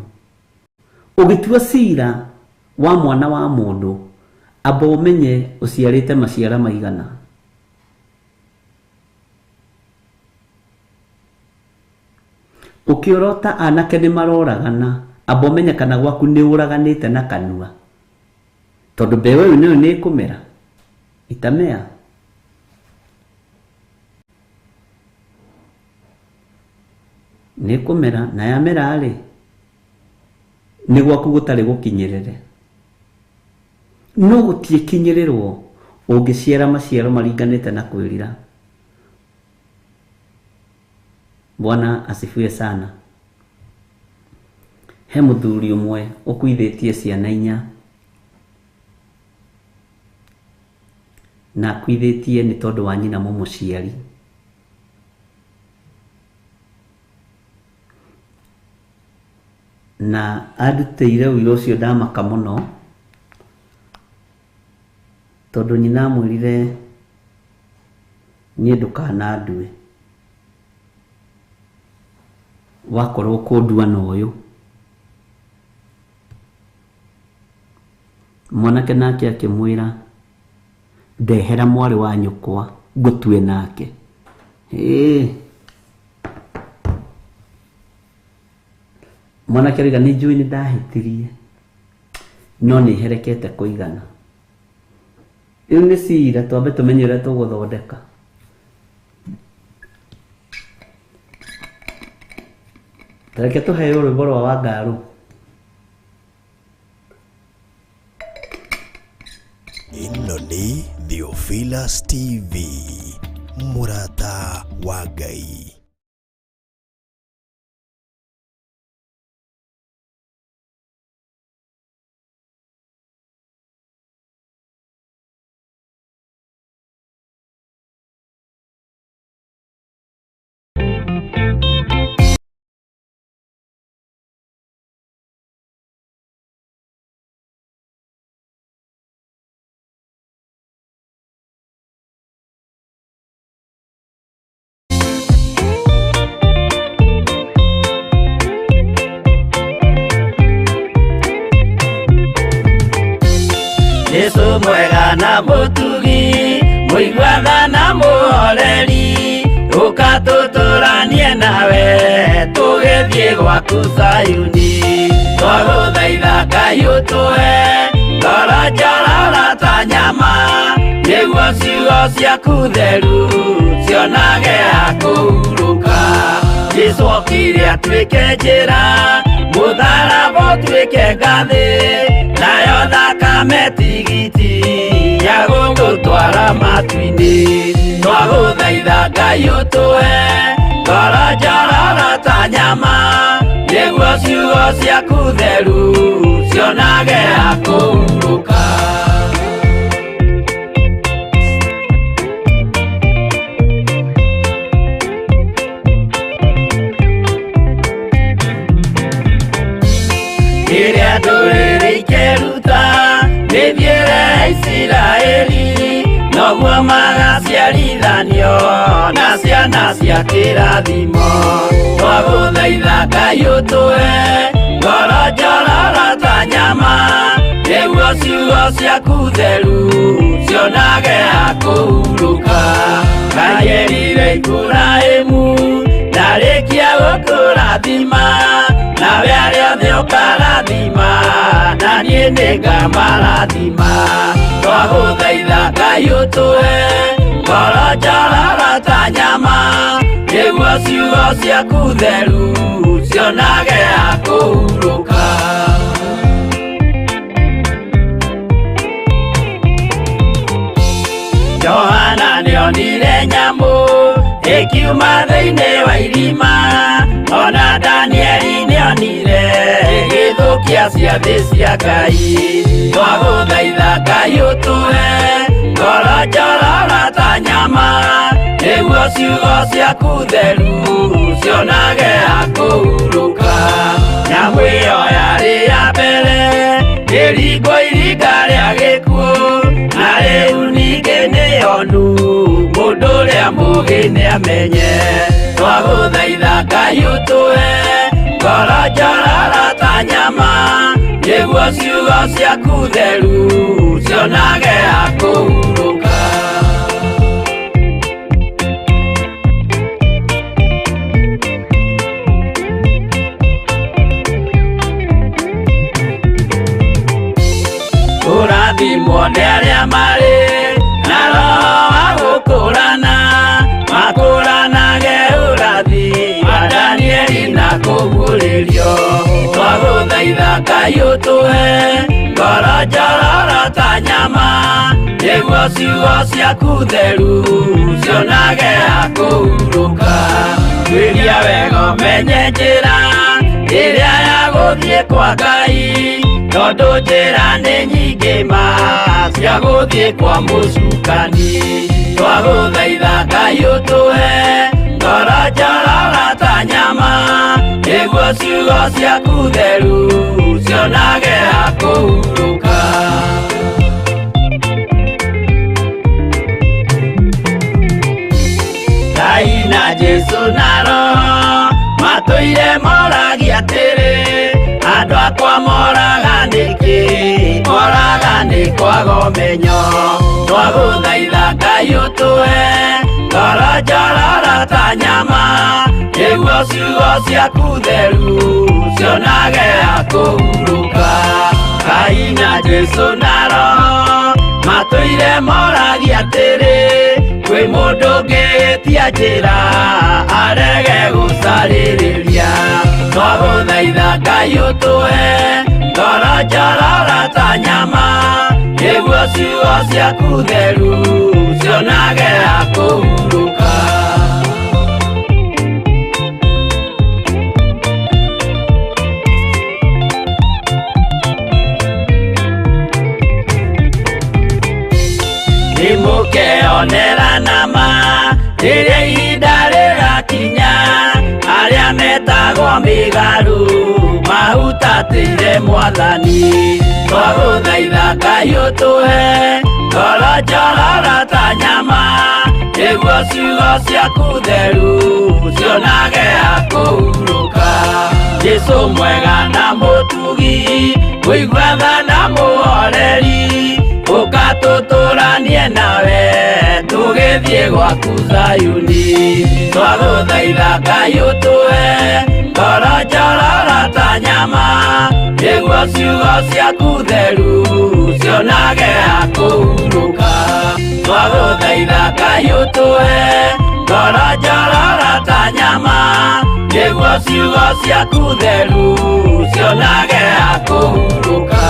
Ũgĩtua cira wa mwana wa mũndũ, amba ũmenye ũciarĩte maciara maigana. Ũkĩorota anake nĩ maroragana, amba ũmenye kana gwaku nĩ ũraganĩte na kanua, tondũ mbeũ ĩyo nĩyo nĩ ĩkũmera itamea. Nĩ ĩkũmera, na yamera rĩ, nĩ gwaku gũtarĩ gũkinyĩrĩre. No gũtiĩkinyĩrĩrwo ũngĩciara maciaro maringanĩte na kwĩrira. Bwana asifiwe sana. He mũthuri ũmwe ũkuithĩtie ciana inya, na akuithĩtie nĩ tondũ wa nyina mũmũciari. Na andutĩire ũira ũcio ndamaka mũno, tondũ nyina amwĩrire niĩ ndũkanandue, wakorwo kũndua na ũyũ. Mwanake nake akĩmwĩra ndehera mwarĩ wa nyũkwa ngũtue nake. Ĩĩ. Mwanake arauga nĩ njũĩ nĩ ndahĩtirie, no nĩ herekete kũigana. Rĩu nĩ cira twambe tũmenye ũrĩa tũgũthondeka. Reke tũheo rwĩmbo rwa Wangarũ. Ĩno nĩ Theophilus TV, mũrata wa Ngai. Jesu mwega na mũtugi, mũiguatha na mũhoreri, ũka tũtũranie nawe tũgĩthiĩ gwaku Zayuni. Twagũthaitha Ngai ũtũhe ngoro njororo ta nyama, nĩguo ciugo ciaku theru cionage ha kũhurũka. Jesu okire atuĩke njĩra, mũtharaba ũtuĩke ngathĩ, nayo thakame tigiti ya gũgũtwara matu-inĩ. Twagũthaitha Ngai ũtũhe ngoro njororo ta nyama, nĩguo ciugo ciaku theru cionage ha kũhurũka. Rĩrĩa ndũrĩrĩ ikeruta mĩthiĩre ya Isiraeli, noguo magaciarithanio na ciana cia kĩrathimo. Twagũthaitha Ngai ũtũhe ngoro njororo ta nyama, nĩguo ciugo ciaku theru cionage ha kũhurũka. Ngai erire Iburahĩmu ndarĩkia gũkũrathima, nawe arĩa othe ũkarathima, na niĩ nĩngamarathima. Twagũthaitha Ngai ũtũhe ngoro njororo ta nyama, nĩguo ciugo ciaku theru cionage ha kũhurũka. Johana nĩonire nyamũ ĩkiuma thĩinĩ wa irima, ona Danieli nĩonire ĩgĩthũkia ciathĩ cia Ngai. Twagũthaitha Ngai ũtũhe ngoro njororo ta nyama, nĩguo ciugo ciaku theru cionage ha kũhurũka. Nyamũ ĩyo yarĩ ya mbere ĩringwo iringa rĩa gĩkuũ, na rĩu ningĩ nĩyonu mũndũ Ũrĩa mũũgĩ nĩamenye. Twagũthaitha Ngai ũtũhe ngoro njororo ta nyama, nĩguo ciugo ciaku theru cionage ha kũhurũka. Kũrathimwo nĩ arĩa marĩ na roho wa gũkũrana, makũranage ũrathi wa Danieli na kũguũrĩrio. Twagũthaitha Ngai ũtũhe ngoro njororo ta nyama, nĩguo ciugo ciaku theru cionage ha kũhurũka. Tuĩria wega ũmenye njĩra ĩrĩa ya gũthiĩ kwa Ngai, tondũ njĩra nĩ nyingĩ ma cia gũthiĩ kwa mũcukani. Twagũthaitha Ngai ũtũhe ngoro njororo ta nyama, nĩguo ciugo ciaku theru cionage ha kũhurũka. Ngai na Jesũ na Roho matũire moragia atĩrĩ, andũ akwa moraga nĩkĩ? Moraga nĩ kwaga ũmenyo. Twagũthaitha Ngai ũtũhe ngoro njororo ta nyama, nĩguo ciugo ciaku theru cionage ha kũhurũka. Ngai na Jesũ na Roho matũire moragia atĩrĩ, kwĩ mũndũ ũngĩtia njĩra arege gũcarĩrĩria. Twagũthaitha Ngai ũtũhe ngoro njororo ta nyama, nĩguo ciugo ciaku theru cionage ha kũhurũka. Nĩmũkeonera nama rĩrĩa ihinda rĩgakinya, arĩa metagwo mĩgarũ mahutatĩire Mwathani. Twagũthaitha Ngai ũtũhe ngoro njororo ta nyama, nĩguo ciugo ciaku theru cionage ha kũhurũka. Jesũ mwega na mũtugi, mũigua tha na mũhoreri, ũka tũtũranie nawe tũgĩthiĩ gwaku Zayuni. Twagũthaitha Ngai ũtũhe ngoro njororo ta nyama, nĩguo ciugo ciaku theru cionage ha kũhurũka. Twagũthaitha Ngai ũtũhe ngoro njororo ta nyama, nĩguo ciugo ciaku theru cionage ha kũhurũka.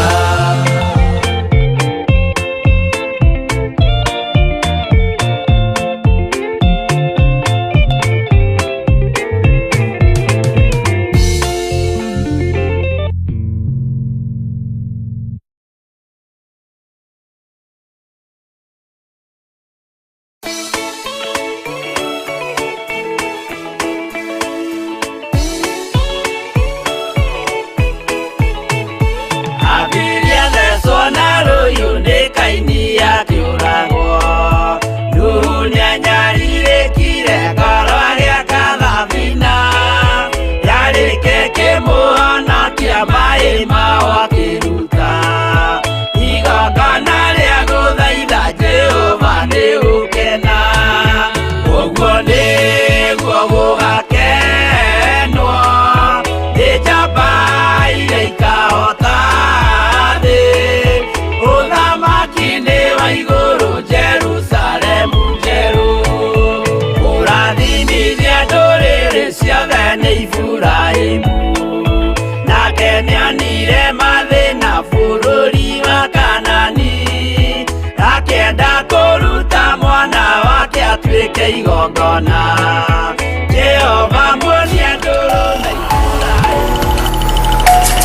Igongona